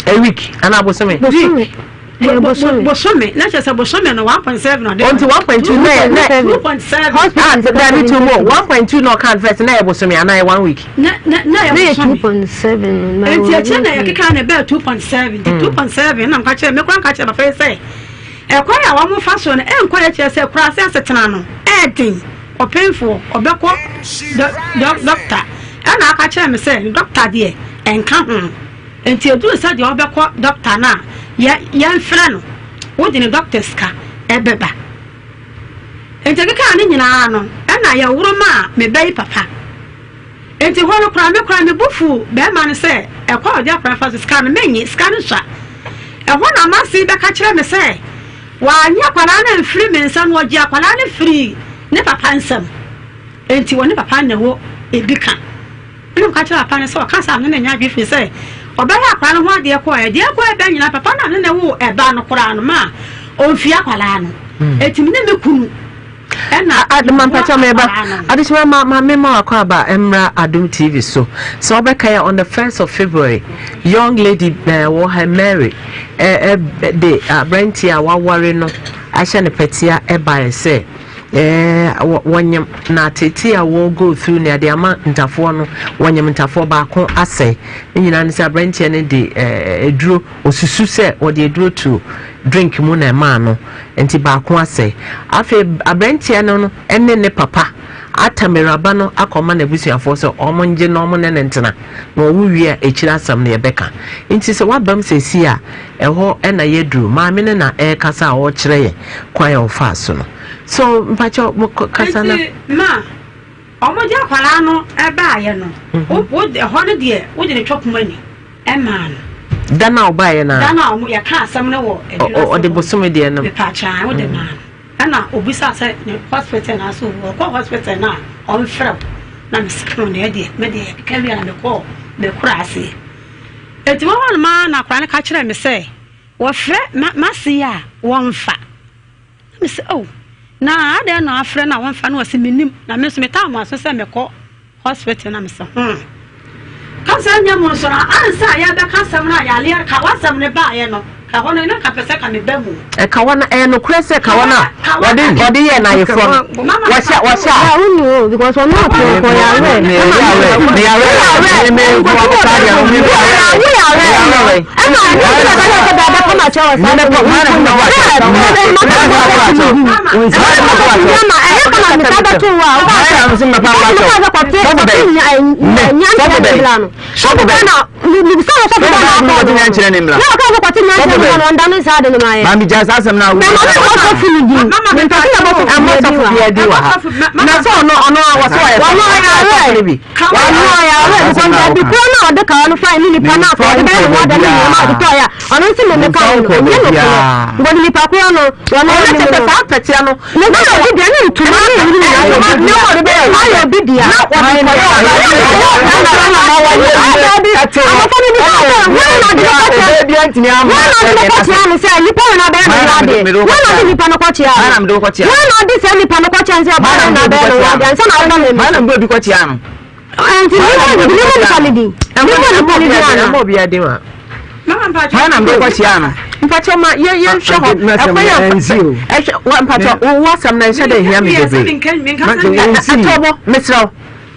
A week anaa bosome? Week. Bosome na kyerɛ sɛ bosome no 1.7 ɔde. Nti 1.2 na yɛ na 2.7. Ah dabi tu mu 1.2 na ɔka first na yɛ bosome anaa yɛ one week. Na na na yɛ bosome. 2.7. Nti akyire na yɛkeka na ɛbɛɛ 2.7 nti 2.7 na nka kyerɛ me kora nka kyerɛ papa yi sɛ ɛkwan a wɔn fa so no ɛnkɔ yɛ kyerɛ sɛ kora ase asetena no ɛɛden. Ɔpemfoɔ, ɔbɛkɔ dɔ dɔ dɔkta. Ɛna aka kyerɛɛ me sɛ dɔkta deɛ ɛnka ho. Nti ɛduru sɛ deɛ ɔbɛkɔ dɔkta no a, yɛ yɛmfrɛ no. Wode ne dɔkta sika ɛbɛba. Nti ɛkekaa ne nyinaa no, ɛna yɛworo maa me ba yi papa. Nti hɔ no koraa me koraa me bo fuu bɛrima no sɛ ɛkwan a ɔde akwadaa fa so sika no mennye, sika no sua. Ɛhɔ na m'ase bɛka kyerɛ me sɛ Wannye akwadaa no amfiri me nsa no, ɔgyee akwadaa no firii ne papa nsam. Enti ɔne papa no na ɛwɔ ebi ka. Ɛna ɔka kyerɛɛ papa no sɛ ɔka saa no na ɛnyɛ adwene firi sɛ ɔbɛyɛ akwadaa no ho adeɛ kɔɛ. Deɛ ɛkɔɛ bɛ nyinaa papa no a ne na ɛwoo ɛba no koraa no maa ɔmfie akwadaa no. Enti me ne me kunu ɛna Adema mpakyɛ yɛboa meba akwadaa no. Adesima ma ma mema wakɔ aba mmra Adom TV so sɛ wobɛka yɛ on the 1st of February young lady eh, wɔ ha Mary eh, eh, de aberanteɛ a waware no ahyɛ no pɛtea ɛbaeɛ sɛ eh, wɔnyem na tete a wɔ go through ne ade ama ntafoɔ no wɔnyem ntafoɔ baako asɛe ne nyinaa ne sɛ aberanteɛ no de eh, aduro osusu sɛ wɔde aduro to drink mu na ɛmaa no nti baako asɛe. Afei aberanteɛ no no ne ne papa atam awuraba no akɔma n'abusuafoɔ sɛ wɔn ngye na wɔn ne no ntena na ɔwo wie a akyire asɛm no yɛbɛka. Nti sɛ wabam seesei a ɛhɔ na yɛaduru. Maame no na ɛrekasa a ɔrekyerɛ yɛn kwan a ɔfaa so no. So mpakyɛw mo kasa na. Nti ma wɔde akwadaa no baeɛ no, wo ɛhɔ no deɛ wode no twɛ poma ni. Ɛmaa no. Da no a ɔbaeɛ no ara. Da no a wɔn yɛka asɛm no wɔ adwuma ase. Ɔde bosome deɛ no. Mepaakyɛw wode maa no. Ɛna obisaa sɛ ne hospital na so ɔkɔ hospital no a ɔmfrɛ wo. Na mese no na ɛdeɛ me deɛ yɛkeka wie na mekɔɔ mekora aseɛ. Enti wɔ hɔ nom ara na akwadaa no ka kyerɛɛ me sɛ wɔfrɛ m'ase yi a wɔmfa. Na mese oh na adɛn na afrɛ no a wɔmfa no ɔse menim na me nso metaa mo aso sɛ mekɔ hospital na mese hmm kasa nyɛ mu nso no ansa a yɛbɛka asɛm no a yɛaleɛ ka w'asɛm no baeɛ no ka hɔ no na nka pɛ sɛ ka meba mu. Ɛkawa no ɛyɛ nokorɛ sɛ kawa no a wɔde wɔde yɛɛ no ayeforɔ no wɔhyɛ wɔhyɛ a. Wonni o because ɔno ɔte ɔkɔ yare ɛna woyare ɛna ɛna ɛna ɛna ɛna ɛna ɛna ɛna kyerɛ wɔ saa de no ɛyɛ kama mesa bɛto wo a wobɛsɛ kɔte kɔte nyankyerɛ ne mmra no sɔfo bɛ na mebisa wɔ sɔfo bɛ na akɔ no na ɔka sɛ kɔte nyankyerɛ ne mmra no ɔnda ne saa de no ma yɛ maame gya saa asɛm no awo na maame bɔ sɔfo no din mempɛ sɛ yɛbɔ sɔfo bi din wɔ ha na sɛ ɔno ɔno a wɔsɛ ɔyɛ sɔfo no bi Ɔno ɔyɛ aware because baabi korɔ no a ɔde kawa no fae ne nipa no a ɔde bɛyɛ ne ho ada ne nneɛma a ɔde tɔeɛ a ɔno nso ne ne ka ho no ɛnyɛ nokorɛ because nipa korɔ no wɔn Ɔno anim kyɛ sɛ no saa pɛtea no ne na obi deɛ ne ntoma ne nhini nyinaa yɛ obi dea nneɛma ɔde bɛyɛ ayɛ obi dea na ɔde kɔyɛ abɔfra no bisa sɛ wɔn na ɔde bɛkɔkyea wɔn na ɔde bɛkɔkyea no sɛ nipa wɔn abɛyɛ ne ho adeɛ wɔn na ɔde nipa no kɔkyea no wɔn na ɔde sɛ nipa no kɔkyea no sɛ ɔbɛyɛ ne ho adeɛ ansa na ɔbɛma ne no. Nti ne nipa ne din. Ne nipa ne din ana. Ɛmɔ obiara din wa. Hwan na mekɔ hyia no? Mpakyɛ ma yɛ yɛn hwɛ hɔ. Ɛkwan yɛ ɛhwɛ wa mpakyɛ wo asɛm na nhyɛ dɛ hia mi bebree. Atɔbɔ mesrɛ wo.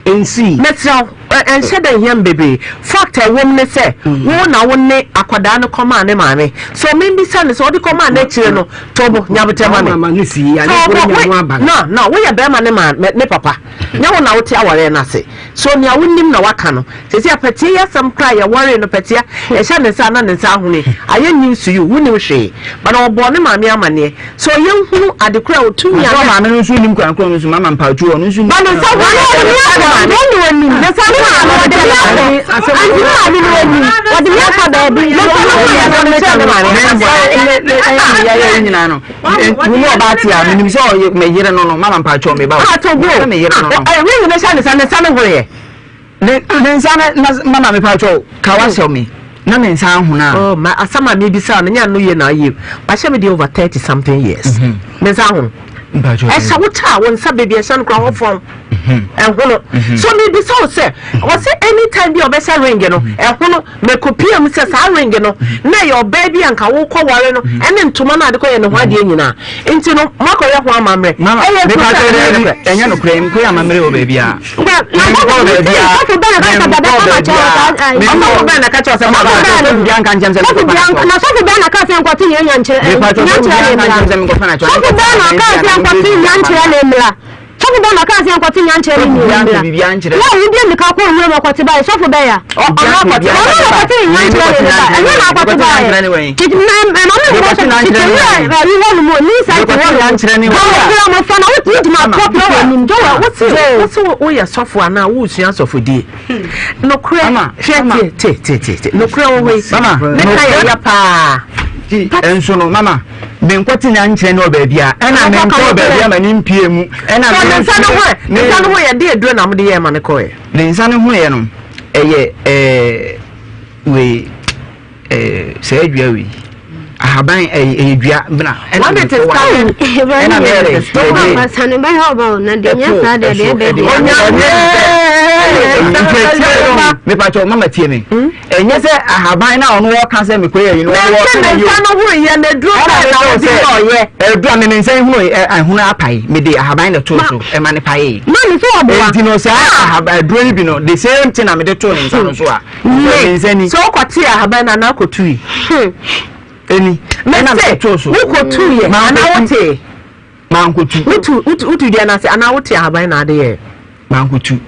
Nsi. Mesrɛ wo ɛnhyɛ dɛ hia mi bebree. Fact a ɛwɔ mu ne sɛ wo na wo ne akwadaa no kɔmaa ne maame. So membisa no sɛ ɔde kɔmaa n'akyire no tɔbɔ nyabotɛ ma me. Tɔbɔ no no woyɛ bɛrima ne maame ne papa. Nyɛ wo na wote awareɛ no ase. So nea wonim na waka no. Seesei apɛtea yi asɛm koraa a yɛwaree no pɛtea ɛhyɛ ne nsa a na ne nsa ahono yi ayɛ news to you wonim hwee but ɔbɔɔ ne maame amaneɛ so yɛnhunu ade koraa a ɔtumi a na maame no nso nim kwan korɔ no nso mama mpaatwo ɔno nso nim Ba ne nsa ho no ɔde me akɔ ne maame ne nsa ho no ɔde me akɔ anti ne maame no ɔnim ɔde me akɔ baabi ne nsa ho yɛ no ne kyerɛ ne maame ne nsa ne yɛyɛ nyinaa no wo ne ɔbaa te a menim sɛ ɔyɛ me yere no no mama mpaatwo me ba o ah to go me yere no no ɛɛ ne nsa ne nsa ne nsa ne ho yɛ Ne ne nsa ne na mama me paatwɔ ka wahyɛ me na me nsa ahono a. Oh ma asɛm a mebisa no nyɛ ano yie na ayie wahyɛ me deɛ over 30 something years mm-hmm. me nsa ahono ɛhyɛ wo kyɛ a wo nsa baabi ɛhyɛ no kora hɔ fɔn ɛhono mm-hmm. so mebisa wo sɛ ɔsɛ anytime bi a ɔbɛhyɛ ring no ɛhono mekɔpia mu sɛ saa ring no na ɛyɛ ɔbaa bi a nka wokɔ ware no ɛne ntoma no ade kɔyɛ ne ho adeɛ nyinaa nti no moakɔyɛ ho amammerɛ ɛyɛ ɛnyɛ nokorɛ nkɔyɛ amammerɛ wɔ baabi a Sɔfo bɛn na kaa sɛ nkɔte yɛn nyankyerɛ Sɔfo bɛn na kaa sɛ nkɔte nyankyerɛ ne mmla Sɔfo bɛn na kaa sɛ nkɔte nyankyerɛ ne mmla Na obi mika kɔ nwura mu ɔkɔte bae sɔfo bɛn ya Ɔno akɔte ɔno na ɔkɔte nyankyerɛ ne mmla ɛnyɛ na akɔte bae Ɛma me nkɔ sɛ tete wura ɛyi hɔ nom o ni nsa ti hɔ nom Ɔwɔ mo fa na wotumi gyina pɔpi anim Wose woyɛ sɔfo anaa wosua asɔfodie nokorɛ hwɛ tie tie tie tie nokorɛ wɔ hɔ yi ne ka yɛ ya paa nso no mama menkɔte nya nkyerɛ ne wɔ baabi a ɛna menkɔ wɔ baabi a ma ne mpie mu ɛna ne nsa no ho ne nsa no ho yɛ de aduro na mode yɛ ma ne kɔɛ ne nsa no ho yɛ no ɛyɛ ɛɛ wei Eh, saa dua wei ahaban ɛyɛ eh, dua bena ɛna me kɔ wa ɛna me yɛ ɛde mepatɔ mama tie me ɛnyɛ sɛ ahaban na ɔno wɔka sɛ mekɔ yɛ yi no ɔno wɔka ne nsa no ho yɛ na aduro sɛ na ɔde yɛ ɔyɛ aduro a me me nsa hunu ɛhunu apae mede ahaban na to so ɛma ne pae maame sɛ ɔboa nti no saa ahaban aduro no bi no the same thing na mede to ne nsa no so a Me, sɛ wokɔtee ahaban no anaa kɔtui? Eni. Mese, wokɔtuiɛ anaa wotee? Mankotu. Wotu, wotu, wotu dua no ase anaa wote ahaban na ade yɛɛ? Mankotu.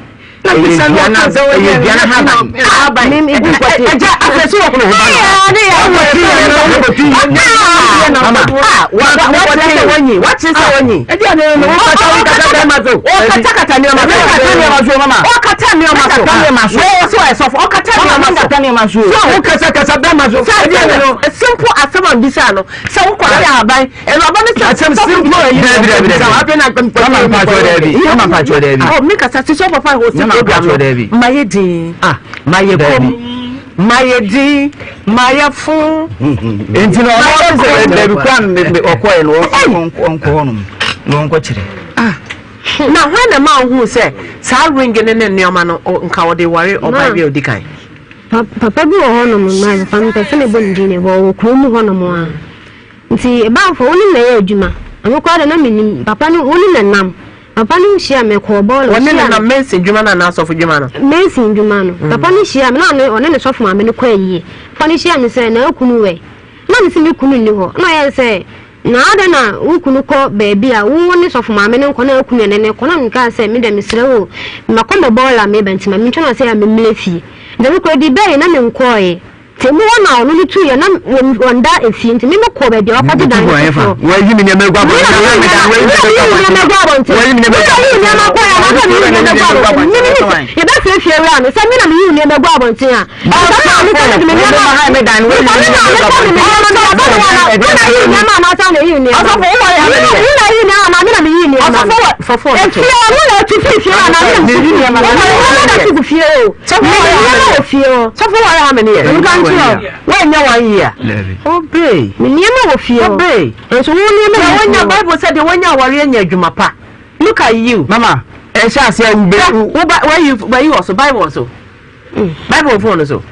Ɛyɛ dua no, ɛyɛ dua no ahaban. Ahaban. Ɛgya afɛ so wɔ hono ho ba no. Wakyerɛ sɛ wanyi, wakyerɛ sɛ wanyi. Ɔkatakata nneɛma so. Ɔkata nneɛma so. Wɔwɔ so ɔyɛ sɔfo. Ɔkata nneɛma so. So wokasakasa bɛrima so. Sɛ simple asɛm a mbisa no sɛ wokɔ ayɛ ahaban awuraba no sɛ asɛm simple ayi na bisa afei na mama mpatsɔ dɛbi mama mpatsɔ dɛbi. Ɔ mi kasa ti sɛ papa hɔ si program no ma yɛ din ma yɛ kom ma yɛ din ma yɛ fo. Nti na ɔno ɔsɛ dɛbi kura ɔkɔ yɛ no ɔnkɔ hɔ nom na ɔnkɔ kyerɛ. Na hwan na ɛma wohuu sɛ saa ring no ne nneɛma no nka wɔde ware ɔbaa bi a odi kan? Papa bi wɔ hɔnom, na papa no mepɛ sɛ mebɔ ne din na ɔwɔ kurom mu hɔnom a. Nti ɛbaafo wo ne na ɛyɛ adwuma. Ɛno koraa de na menim. Papa no wo ne na nam. Papa no hyia me kɔɔ bɔɔlo. Wɔne ne nam mason dwuma no anaa asɔfo dwuma no? Mason dwuma no. Papa no hyia me na ɔne ne sɔfo maame no kɔ ayie. Papa no hyia me sɛ na okunu wɛ. Na mese me kunu nni hɔ. Na ɔyɛ sɛ Na adɛn na wo kunu kɔ baabi a wo ne sɔfo maame no nkɔ na wo kunu ne no kɔ? Na mekaa sɛ, Me deɛ mesrɛ wo o, makɔ mɛ bɔɔla meba nti ma mentwa no sɛ a memmrɛ fie. Nti mekɔɔ di bɛɛ na menkɔɔe. Nti emu hɔ na ɔno no tuiɛ na wɔnda efie nti me mekɔɔ baabi a wakɔgye dan no foforɔ. Wayi me nneɛma agu abɔnten. Me na meyi nneɛma agu abɔnten. Wayi me nneɛma agu abɔnten. Me na meyi nneɛma kɔɛ anaasɛ meyi nneɛma agu abɔnten. Me ne yɛbɛfrɛ fie wura no sɛ me na meyi nneɛma agu abɔnten a. Bible sɛ deɛ wɔnya awareɛ nya adwuma pa. Look at you. Mama. Ɛhyɛ aseɛ wo bɛ. Wo ba wayi wayi wɔ so Bible wɔ so. Bible wɔ phone no so.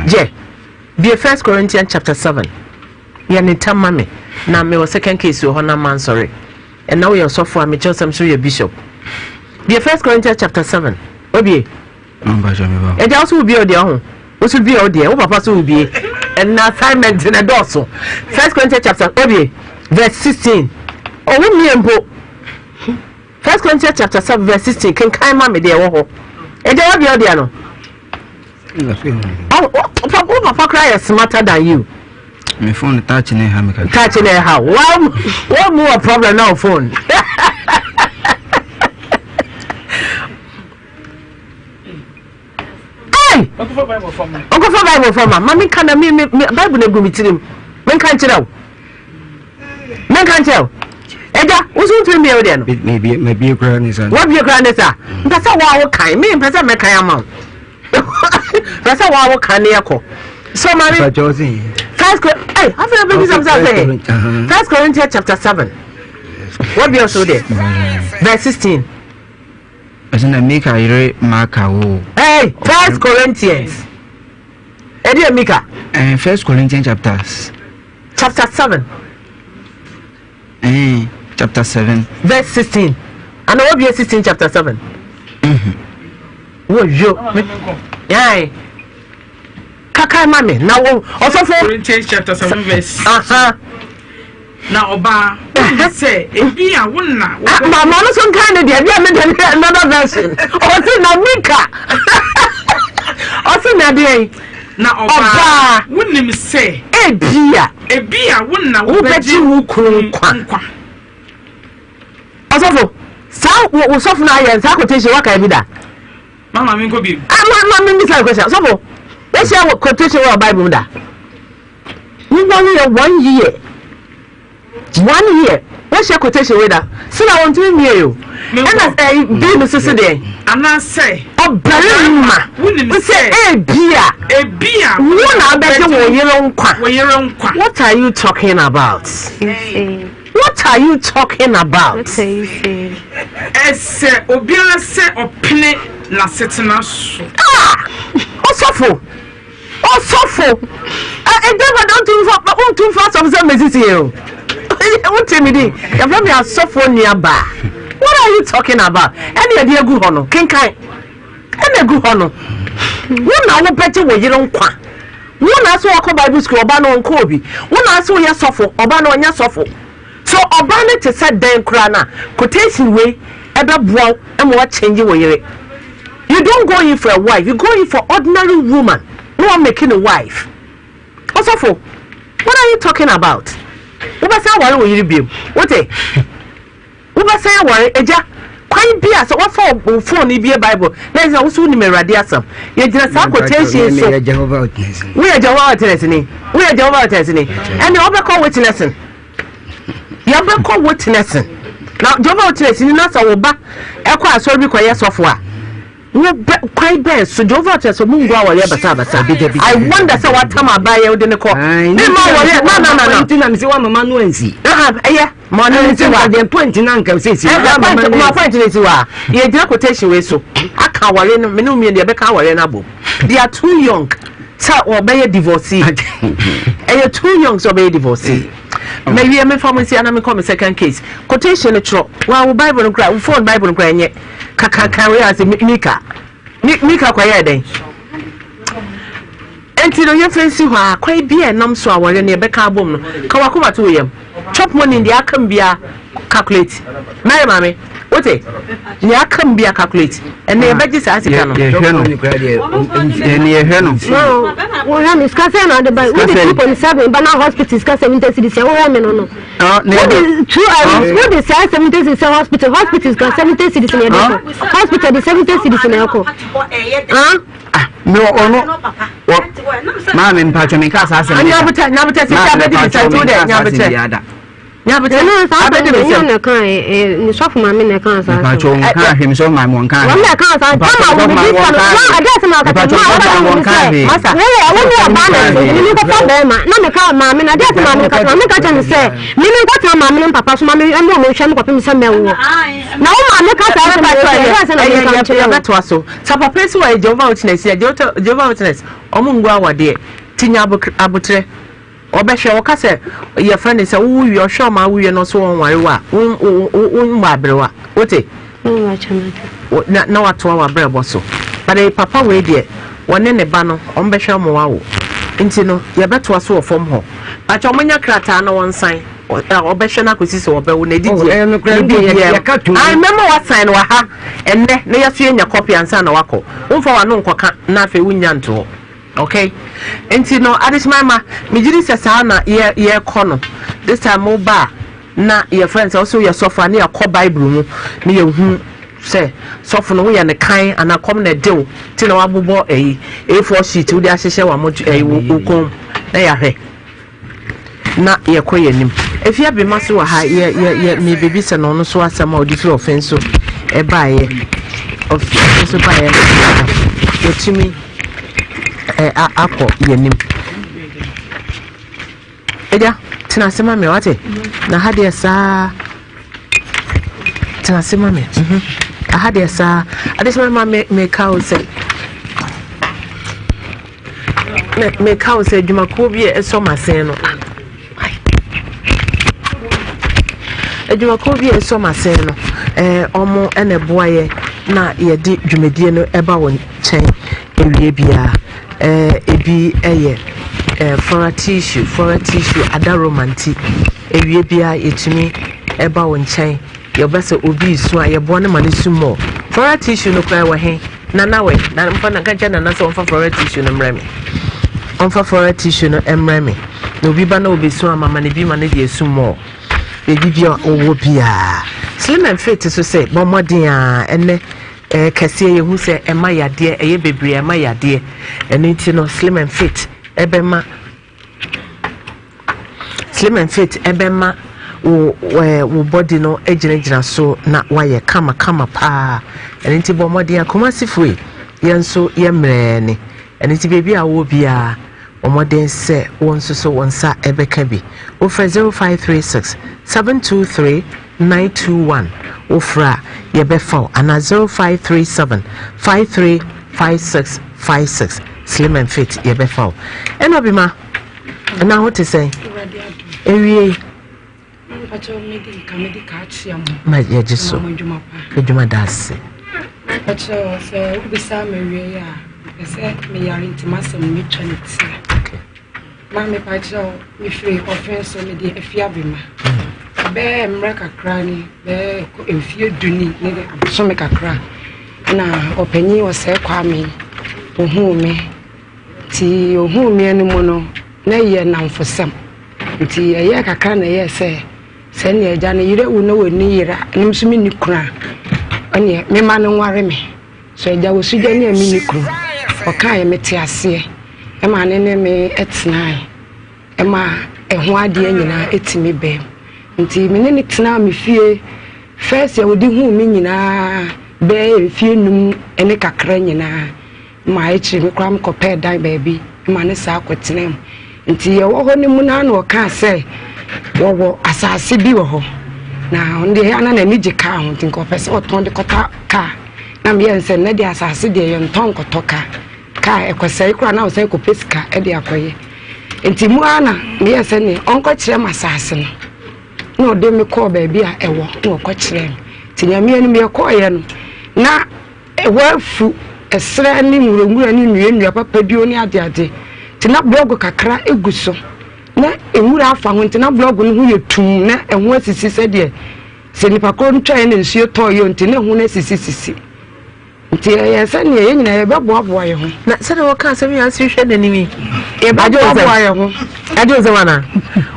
Gye bie First Corinthians chapter 7. Yɛ ne ntam ma me na mewɔ second case wɔ hɔ na mansɔre. Ɛna woyɛ ɔsɔfo a mekyerɛ sɛm so yɛ bishop. Bie First Corinthians chapter 7. Obie. Ɛgya wo so wo bie wo deɛ ɔho. Wo so bie wo deɛ wo papa so wo bie. Ɛna assignment na ɛdɔɔso. First Corinthians chapter obie verse 16. Ɔwo mie mpo. First Corinthians chapter 7 verse 16 kenkan ma me deɛ ɛwɔ hɔ. Ɛgya wo bie wo deɛ no. Wo papa koraa yɛ smarter than you. Me phone touch ne ha me kakra. Touch ne ha. Wa wa mu wɔ problem na wo phone. Hey! Ɔnkɔfa Bible fam ma. Ma menka na me me Bible na egu me tirim. Menka nkyerɛ wo. Menka nkyerɛ wo. Ɛgya, wo so ntumi mmie wo deɛ no. Mabie koraa ne sa. Wabie koraa ne sa. Mpɛ sɛ wo a wo kan. Me mpɛ sɛ mɛkan ama wo. Mpɛ sɛ wo a wo kan ne yɛkɔ. So maame. First Corinthians, hey, afei na bɛbi sɛ sɛ First Corinthians chapter 7. Wabie so deɛ. Verse 16. Ɔsɛ na Mika yere Maaka woo. Hey, First Corinthians. Ɛdi yɛ Mika. Eh, First Corinthians chapter. Chapter 7. Eh, chapter 7. Verse 16. Ana what be 16 chapter 7? Mhm. Wo yo. Yai. Kakai ma me na wo ɔsɔfo. Corinthians chapter 7 verse. Aha. Na ɔbaa, wonim sɛ ebia wo na wobɛ. Ma ma no so nka ne deɛ, ebia me deɛ ne another version. Ɔse na Mika. Ɔse na deɛ. Na ɔbaa, wonim sɛ. Ebia. Ebia wo na wobɛgye wo kunu nkwa. Ɔsɔfo, saa wo sɔfo no ayɛ saa quotation waka bi da. Mama mi nkɔ bi. Ah, ma ma mi bisa question. Sɔfo, wohyia quotation wɔ Bible mu da? Wo ware yɛ one year one year wohyɛ quotation wei da si na wɔntumi mmie o ɛna ɛyi bi no soso deɛ. Anaasɛ. Ɔbarima wonim sɛ ebia ebia wo na abɛgye wo yere nkwa. Wo yere nkwa. What are you talking about? What are you talking about? Ɛsɛ obiara sɛ ɔpene n'asetena so. Ah! Ɔsɔfo. Ɔsɔfo, ɛdɛ ba de wontu mfa asɔfo sɛ mmɛsisi yɛn o. Wote me din, yɛfrɛ me asɔfoɔ nuabaa. What are you talking about? Ɛne ɛde agu hɔ no, kenkan. Ɛna agu hɔ no. Wo na wobɛgye wo yere nkwa. Wo na sɛ wɔkɔ Bible school, ɔba no ɔnkɔ obi. Wo na sɛ woyɛ sɔfo, ɔba no ɔnyɛ sɔfo. So ɔba no te sɛ dɛn koraa no a, quotation wei ɛbɛboa wo ma woakyɛngye wo yere. You don't go in for a wife, you go in for ordinary woman na wa make no wife. Ɔsɔfo, what are you talking about? Wobɛsan aware wo yere biom, wote? Wobɛsan aware, agya, kwan bi a sɛ wafa wo phone yi bie Bible na ɛsɛ sɛ wo so wonim Awurade asɛm. Yɛgyina saa quotation so. Woyɛ Jehovah Witness ni. Woyɛ Jehovah Witness ni. Woyɛ Jehovah Witness ni. Ɛnna wobɛkɔ witnessing. Yɛbɛkɔ witnessing. Na Jehovah Witness ni na sɛ wo ba ɛkɔ asɔre bi kɔyɛ sɔfo a, wo bɛ kwan bɛn so Jehovah Witness ɔmo ngu awɔreɛ basabasa. I wonder sɛ watam abaayɛ wode ne kɔ. Ne ma awɔreɛ na na na na. Nti na mese wa mama no ansi. Ɛyɛ ma ɔne ne si wa. Deɛ point na nka sɛ si. Ɛhɛ point ma point ne si wa. Yɛgyina quotation wei so aka awɔreɛ no me ne wo mmienu yɛbɛka awɔreɛ no abom. They are too young. Sɛ ɔbɛyɛ divorcee. Ɛyɛ too young sɛ ɔbɛyɛ divorcee. Mɛwie mefa mo nsia na menkɔ me second case. Quotation no twerɛ. Wa wo Bible no kora, wo phone Bible no kora ɛnyɛ. Kakankan wei ase Mika. Mika kɔyɛɛ dɛn? Enti no yɛmfa nsi hɔ a kwan bi a ɛnam so a wɔyɛ no yɛbɛka abom no ka wakoma to wo yam. Chop money deɛ aka mu biara calculate. Mary maame. Wote? Nea aka mu bia calculate. Ɛnna ah, yɛbɛgye saa sika no. Yɛhwɛ no. Ɛnna yɛhwɛ no. Wohwɛ me sika sɛ na ade ba. Wode 2.7 ba na hospital sika 70 cedis sɛ wohwɛ me no no. Wode two wode saa 70 cedis sɛ hospital hospital sika 70 cedis na ɛde kɔ. Hospital de 70 cedis na ɛkɔ. Ah, me ɔno wɔ maame mpatsɔ mi nka saa asɛm. Nyabutɛ nyabutɛ sisi abɛdi mi sɛ tu dɛ nyabutɛ. Ɛno saa asɛm no ɛnyɛ na ɛka ɛ ne sɔfo maame na ɛka saa asɛm. Mepatwa wɔn ka ahwɛ mi sɔfo maame wɔn ka ahwɛ. Wɔn na ɛka saa tama wɔn bi sɔ no wɔn adi asɛm a ɔkata mu a ɔka wɔn sɛ masa wɔyɛ wɔn ne ɔbaa na ɛsɛ mi nkɔfa bɛrima na mi ka maame na adi asɛm maame kata maame ka kyerɛ mi sɛ mi mi nkɔtena maame ne papa so maame ɛmu ɔmo nhwɛ mi kɔpem sɛ mɛwɔ na wo maame ka saa asɛm ɛyɛ ɛyɛ asɛm na mi ka kyerɛ wo. Yɛbɛtoa so sɛ papa esi wɔ yɛ Jehovah Witness yɛ Jehovah Witness ɔmo ngu awadeɛ ti nya abotrɛ. Ɔbɛhwɛ, ɔka sɛ yɛfrɛ no sɛ wowo wie, ɔhwɛ ɔma wowie no ɔso ɔnware wo a, wo mmɔ aberewa. Wote? Na na watoa w'abrɛbɔ so. But eh, papa wei deɛ, wɔne ne ba no, wɔn bɛhwɛ wɔn wawo. Nti no, yɛbɛtoa so wɔ fam hɔ. Pakyɛ wɔn nya krataa na wɔn nsan. Ɔbɛhwɛ no akɔsi sɛ ɔbɛwo na ɛdi oh, deɛ. Ne biribiara. Ayi mɛma wasan no wɔ ha ɛnnɛ na yɛso yɛnya kɔpi ansa na wakɔ. Womfa w'ano nkɔka na afei wonnya ntoɔ. Ok nti no adehyema ma megye di sɛ saa na yɛ yɛkɔ no this time mo ba a na yɛfrɛ no sɛ ɔsɛ woyɛ sɔfo a ne yɛkɔ bible mu ne yɛhu sɛ sɔfo no woyɛ ne kan anaa kɔm na ɛde wo ti na wabobɔ ɛyi A4 sheet wode ahyehyɛ wɔ ɛyi wo kɔn mu na yɛahwɛ na yɛkɔ yɛn anim. Efi abema so wɔ ha yɛ yɛ yɛ mebebisa no ɔno so asɛm a ɔde firi ɔfɛn so ɛbaeɛ ɔfɛn so baeɛ no yɛtumi ɛ akɔ yɛn anim. Agya tena ase ma me wate na ha deɛ saa tena ase ma me mhm aha deɛ saa adehyɛ ma me meka wo sɛ meka wo sɛ adwumakuo bi a ɛsɔ m'asen no adwumakuo bi a ɛsɔ m'asen no ɛɛ ɔmo ɛna ɛboa yɛ na yɛde dwumadie no ɛba wɔn nkyɛn ewie biara ɛɛ ebi ɛyɛ ɛɛ fɔra tissue fɔra tissue adaroma nti ewie biara yɛtumi ɛba wɔn nkyɛn yɛbɛ sɛ obi resu a yɛboa no ma no su mɔ fɔra tissue no koraa wɔ he. Nana wɛ, na mfa na ka kyerɛ Nana sɛ ɔmfa floral tissue no mmerɛ me. Ɔmfa floral tissue no mmerɛ me. Na obi ba na obesu ama ma ne bi ma ne de esu mɔ. Baabi bi a ɔwɔ biara. Slim and fit so sɛ bɔ mmɔden a ɛnɛ ɛɛ kɛseɛ yɛhu sɛ ɛma yadeɛ ɛyɛ bebree ɛma yadeɛ. Ɛno nti no slim and fit ɛbɛma Slim and fit ɛbɛma wo ɛɛ wo body no agyinagyina so na wayɛ kama kama paa. Ɛno nti bɔ mmɔden a Kumasi foe yɛn nso yɛ mmerɛɛ ne. Ɛno nti baabi a wowɔ biara bɔ mmɔden sɛ wo nso so wo nsa ɛbɛka bi. Wofrɛ 0536 723 921 wofrɛ a yɛbɛfa wo anaa 0537 535656 Slim and fit yɛbɛfa wo. Ɛna Obima ɛna ho te sɛn? Ewie. Ma yɛgye so. Adwuma da ase. Mpakyɛw sɛ wobisa ma wie a mepɛ sɛ meyare nti m'asɛm metwa ne tia. Okay. Ma mepakyɛw mefiri ɔfen so mede afi abema. Bɛɛ mmerɛ kakra ni bɛɛ mfie du ni ne de abosome kakra na ɔpanyin ɔsɛe Kwame ohuu me nti ohuu me no mu no na ɛyɛ nnamfosɛm nti ɛyɛɛ kakra na ɛyɛɛ sɛ sɛ nea agya no yerɛ wu na wɔnni yere a ɛno nso menni kunu a ɛneɛ mema no nware me so agya wɔ sugya ne a menni kunu ɔkaeɛ mete aseɛ ɛma ne ne me ɛtenae ɛma ɛho adeɛ nyinaa ɛtumi bɛm nti me ne ne tenaa me fie first a wɔde huu me nyinaa bɛyɛ mfie num ne kakra nyinaa Ma akyiri me koraa mekɔpɛɛ dan baabi ma ne saa kɔtenaa mu. Nti yɛwɔ hɔ no mu no ara na ɔkaa sɛ wɔwɔ asase bi wɔ hɔ. Na ɔno deɛ ɛyɛ a na n'ani gye kaa ho nti nka ɔpɛ sɛ ɔtɔn de kɔtɔ kaa. Na meyɛ no sɛ nnɛ deɛ asase deɛ yɛntɔn nkɔtɔ kaa. Kaa ɛkɔsɛe koraa na ɔsan kɔpɛ sika de akɔyɛ. Nti mu ara na meyɛɛ sɛ neɛ ɔnkɔkyerɛ me asase no. Na ɔde me kɔɔ baabi a ɛwɔ na ɔkɔkyerɛɛ me. Nti Nyame anim yɛkɔeɛ no na Ɛhɔ afu, ɛserɛ ne nwuranwura ne nnuannua papa bio ne adeade. Nti na blɔɔgo kakra gu so. Na nwura afa ho nti na blɔɔgo no ho yɛ tumm na ɛho asisi sɛdeɛ sɛ nipa korɔ no twaeɛ na nsuo tɔeɛ nti na ɛho no asisisisi. Nti ɛyɛɛ sɛ neɛ yɛn nyinaa yɛbɛboaboa yɛn ho. Na sɛdeɛ wɔka asɛm yi ase hwɛ n'anim yi. Yɛbɛboaboa yɛn ho. Agye nsɛm anaa?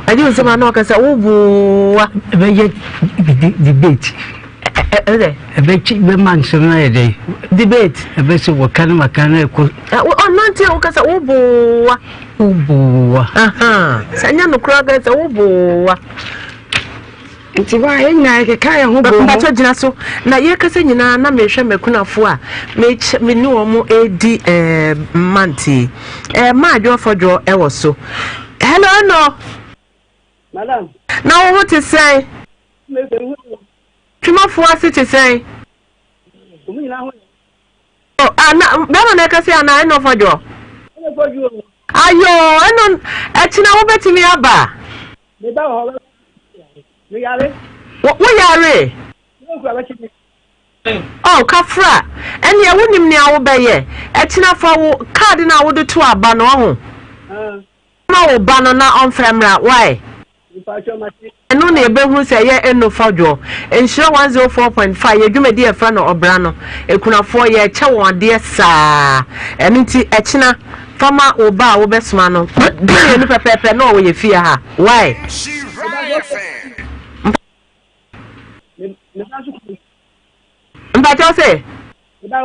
Agye nsɛm anaa ɔka sɛ woboa. Ɛbɛyɛ debate. Ɛdɛ. Ɛbɛkyi bɛma nsɛm no ayɛ dɛ. Debate. Ɛbɛsɛ wɔka no maka no ɛkɔ. Ɔnante a woka sɛ woboa. Woboa. Sɛ nyɛ nokora ka sɛ woboa. Nti hɔ a yɛn nyinaa yɛkeka yɛn ho bɔ mu. Mpakyɛ gyina so na yɛkasa nyinaa na mehwɛ m'akunafo a mekyɛ me ne wɔn redi ɛɛ month yi. Ɛɛ maa adwoɔfɔdwoɔ ɛwɔ so. Hello no. Madam. Na wo ho te sɛn? Twemafoɔ ase te sɛn? Wɔn nyinaa ho yɛ. Oh, ah, na bɛrima na ɛkasa anaa ɛna ɔfɔdwoɔ? Ɛna ɔfɔdwoɔ. Ayo, ɛno ɛkyina wobɛtumi aba? Meba wɔ hɔ. Meyare. Wo yare? Oh, kafra. Ɛnneɛ wonim nea wobɛyɛ. Ɛkyena fa wo card no a wode to aba no, ɔho. Ma wo ba no na ɔmfrɛ mmra, why? Ɛno na yɛbɛhunu sɛ ɛyɛ Eno Fɔdwoɔ. Nhyira 104.5, yɛ dwumadi a yɛfrɛ no Ɔbra no. Akunafoɔ, yɛrekyɛ wɔn adeɛ saa. Ɛno nti, ɛkyena fa ma wo ba a wobɛsoma no. Dumienu pɛpɛɛpɛ na ɔwɔ yɛ fie ha. Why? Mpakyɛw se. Ɔba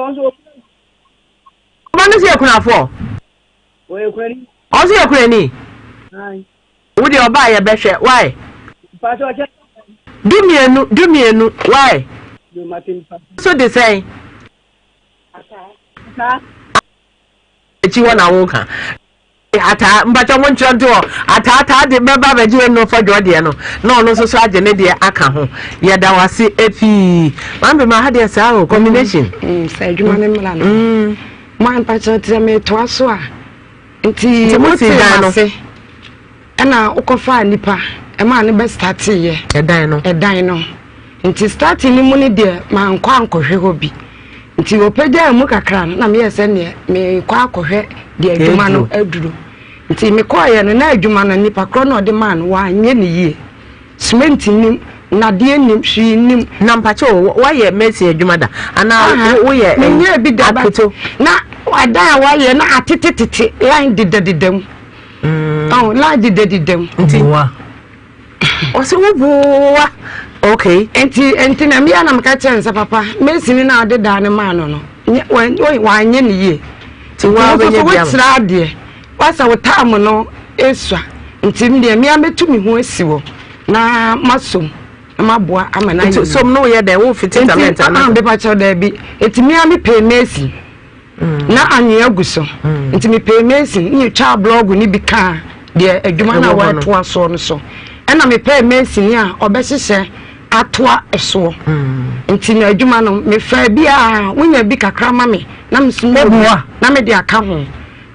no so yɛ kunafoɔ. Ɔso yɛ kunani. Wo deɛ ɔba a yɛbɛhwɛ. Why? Dumienu, dumienu. Why? So de sɛn? Akyi hɔ na woka. Ataa mpakyɛ mo nkyerɛ nto hɔ ataa taa de bɛba abɛgye ɛno fɔdwoɔ deɛ no na ɔno nso so agye ne deɛ aka ho yɛda wase pii maame ma ha deɛ saa o combination. Sɛ adwuma no mmra no ma mpakyɛ te sɛ metoa so a nti mo wote si dan no ase ɛna wokɔfaa nipa ɛmaa no bɛ starteeɛ ɛdan no ɛdan no nti starting no mu no deɛ mankɔ ankɔhwɛ hɔ bi nti wɔpɛgyaa mu kakra no na meyɛ sɛ neɛ mekɔ akɔhwɛ deɛ adwuma no aduru nti mekɔɔyɛ no na adwuma no nipa korɔ na ɔde maa no wanyɛ ne yie cement nim nnadeɛ nim hwee nim. Na mpakyɛ o wayɛ mason adwuma da anaa woyɛ menyɛ bi da akoto na adan a wayɛ na atetetete line dedadeda mu ɔn line dedadeda mu nti ɔsɛ woboa okay nti nti na mmea na meka kyerɛ nsɛ papa mason na ɔde daa ne maa no no wanyɛ ne yie nti woabɛnyɛ bi ama wokyerɛ adeɛ wasa wo taam no esua nti deɛ mmea mɛtu me ho asi wɔ na masom na maboa ama no ayɛ som no woyɛ dɛn wo fiti cement ana nti mepa kyɛw daabi nti mmea mepɛ mason na anwea gu so nti mepɛ mason ne yɛtwa blɔɔgo ne bi kaa deɛ adwuma no a wɔatoa soɔ no so ɛna mepɛ mason a ɔbɛhyehyɛ atoa soɔ nti na adwuma no mefaa bi a wonya bi kakra ma me na mesoma na mede aka ho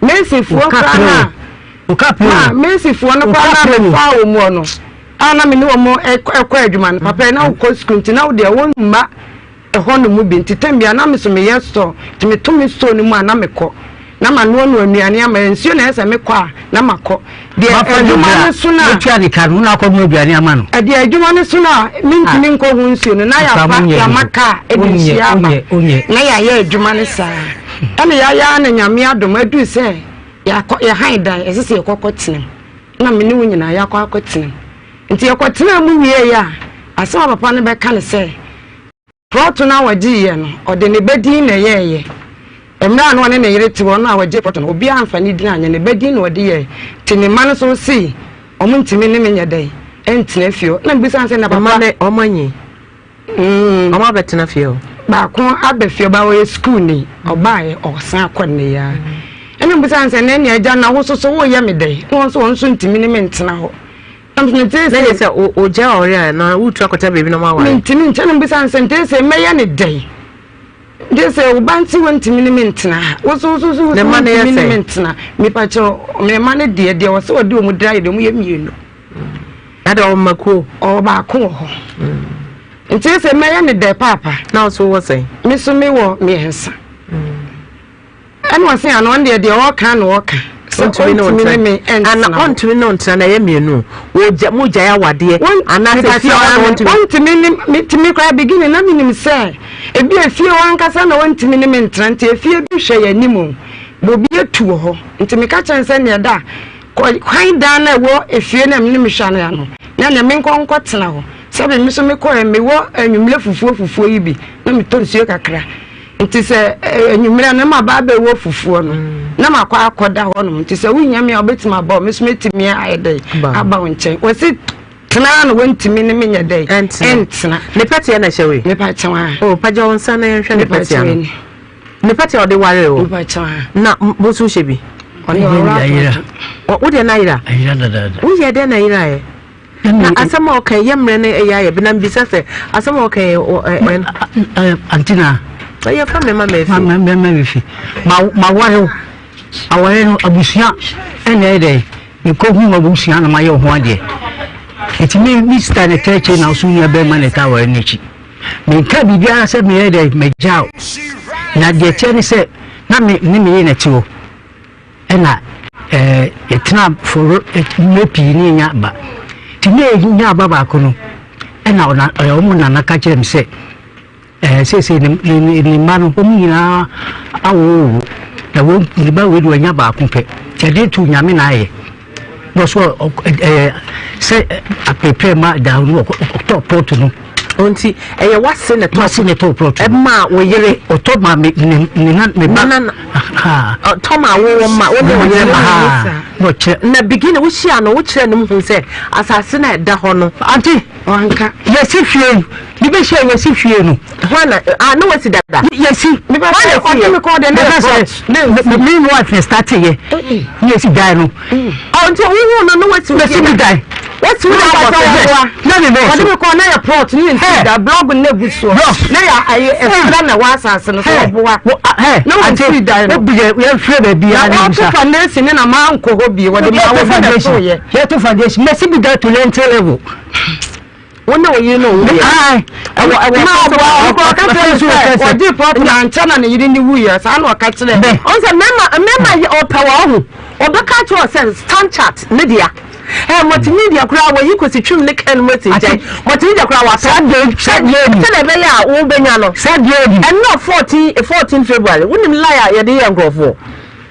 masonfoɔ koraa na ma masonfoɔ no koraa na mefaa wɔ mu no a na me ne wɔn ɛkɔ adwuma no papa na wokɔ sukuu nti na wodeɛ wɔmma ɛhɔ no mu bi nti tɛm bia na me so meyɛ store nti meto me store no mu a na mekɔ na manoanoa nnuane ama nsuo na ɛsɛ mekɔ a na makɔ deɛ adwuma no so no a wotua ne ka no na akɔnoa aduane ama no deɛ adwuma no so no a mentumi nkɔ ho nsuo no na yɛafa yɛama kaa ɛde nsuo aba na yɛayɛ adwuma no saa ɛna yɛayɛ na nyame adom aduru sɛ yɛakɔ yɛhan dan ɛsɛ sɛ yɛkɔkɔ tena mu na me ne wo nyinaa yɛakɔ akɔtena mu nti yɛkɔtena mu wieeɛ a asɛm a papa no bɛka ne sɛ Prɔto no a wɔgyeeɛ no, ɔde ne ba din na ɛyɛeɛ. Mmerɛ a na ɔne ne yere te hɔ no a wɔgyee prɔto no, obiara amfa ne din anyɛ, ne ba din na ɔde yɛeɛ. Nti ne mma no nso see, wɔntumi ne me nyɛ dɛn? Ntena fie hɔ. Na mebisa no sɛ, na papa. Mma no, wɔn anyin? Wɔn abɛtena fie hɔ? Baako aba fie, ɔbaa ɔyɛ sukuuni, ɔbaeɛ, ɔsan akɔ nnɛ yi ara. Ɛna mebisa no sɛ, na ɛnneɛ agya, na wo nso so woreyɛ me dɛn? Na wɔn nso wɔn nso ntumi ne me ntena hɔ. Na yɛ sɛ ogya ɔre a na wotu akɔtɛ baabi na moaware. Mentumi nkyɛ no mbisa no sɛ nti sɛ mɛyɛ ne dɛn nti sɛ wo ba nti wontumi ne me ntena ha wo so so so wontumi ne me ntena mepa kyɛw me mma no deɛ deɛ ɔsɛ ɔde ɔmu dra yɛ deɛ ɔmu yɛ mmienu. Ada ɔma kuo. Ɔwɔ baako wɔ hɔ. Nti sɛ mɛyɛ ne dɛ paapa. Na ɔso wɔ sɛn? Me so mewɔ mmiɛnsa. Ɛna ɔse ano ɔno deɛ deɛ ɔka na ɔka sɛ ɔntumi ne me ɛntena ana ɔntumi ne ɔntena na ɛyɛ mmienu wɔgya mo gyae awadeɛ anaasɛ fie hɔ na ɔntumi ɔntumi ne metumi koraa beginning na menim sɛ ebi efie hɔ ankasa na ɔntumi ne me ntena nti efie bi hwɛ yɛn anim o bobi atu wɔ hɔ nti meka kyɛn sɛ neɛ da kwan dan na ɛwɔ efie na mene mehwɛ ano ano na neɛ menkɔ nkɔ tena hɔ sɛbi me so mekɔɛ mewɔ anwummerɛ fufuo fufuo yi bi na metɔ nsuo kakra Nti sɛ anwummerɛ no maba abɛwɔ fufuo no na makɔ akɔda hɔnom nti sɛ wohia me a wobɛtumi aba me so mɛtumi ayɛ dɛn aba wo nkyɛn wɔsi. Tena na wɔntumi ne me nyɛ dɛ ɛntena. Ne pɛteɛ na ɛhyɛ wei. Mepa kyɛw a. O pagya wo nsa na yɛnhwɛ ne pɛteɛ no. Ne pɛteɛ ɔde ware o. Mepa kyɛw a. Na bosu hyɛ bi. Ɔne ɔwura apɔtɔ. Wo deɛ na ayera. Ayera dadaada. Woyɛ dɛn na ayera yɛ? Na asɛm a ɔka yɛ mmerɛ no ɛyɛ ayɛ bi na mbisa sɛ asɛm a ɔka yɛ ɛ. Antina. Ɛyɛ fa mɛma mɛfi. Ma mɛma mɛfi. Ma ma ware o. Aware no abusua ɛna ɛyɛ dɛ. Mekɔhuu m'abusua na mayɛ wo ho adeɛ. Nti me me sista na ɛtaa akyire na wo so nua bɛrima na ɛtaa aware no akyi. Menka biribiara sɛ meyɛ dɛ magyaa wo. Na deɛ ɛteɛ ne sɛ na me ne me yere na ɛte hɔ. Ɛna ɛɛ yɛtena for mmerɛ pii ne yɛnya ba. Nti ne yɛnya aba baako no ɛna ɔna ɛɛ wɔn nana ka kyerɛ me sɛ Ɛɛ, seesei ne, ne, ne, ne mma no, wɔn nyinaa awowowo, na wɔn, ne ba wei de wanya baako pɛ. Nti ɛde to Nyame na ayɛ. Na ɔso ɔ, ɛɛ, sɛ apɛpɛ ma da no, ɔtɔ plɔt no. Nti ɛyɛ wase na ɛtɔ. Wase na ɛtɔ plɔt no. Ɛma wo yere. Ɔtɔ ma me, ne, ne na, me ba. Na, na, ɔtɔ ma wo wo ma, wo ne wo yere ma. Na ɔkyerɛ. Na beginning, wohyia no, wokyerɛ no mu hu sɛ asase na ɛda hɔ no. Ante. Wanka. Yɛsi fie mi bɛ hyɛ yɛsi fie no. Hwan na ah ne wasi dada. Yɛsi. Mi bɛ sɛ ɔdi mi kɔ de ne yɛ plot. Ne mi mi wife na start yɛ. Ne yɛsi dan no. Ɔ nti wohu no ne wasi fie. Yɛsi mi dan. Wasi wo dan wɔ so. Na mi bɛ so. Ɔdi mi kɔ ne yɛ plot ne yɛ nsi da blog ne gu so. Ne yɛ ayi ɛsra na wɔ asase no so ɔboa. Ne wɔ nsi dan no. Obi yɛ yɛn fɛ baabi a ne bisa. Na wɔto foundation ne na maa nkɔ hɔ bi wɔde maa wɔ bi na so yɛ. Yɛto foundation mɛsi bi dan to lentil level. Wo ne wo yere na ɔwu yɛ. Ɛwɔ ɛwɔ na ɔboa ɔkɔ ɔka kyerɛ no sɛ ɔgye prɔt na ankyɛ na ne yere ne wuiɛ saa na ɔka kyerɛ. Ɔn sɛ mmarima mmarima yɛ ɔpɛ wɔ ɔho ɔbɛka kyerɛ wɔ sɛ stand chart ne dea ɛ multimedia koraa wɔyi kɔsi twim ne ken mu asi nkyɛn multimedia koraa watɔ sɛdeɛ ɛbɛyɛ a wobɛnya no ɛnna 14 14 February wonim lie a yɛde yɛ nkurɔfoɔ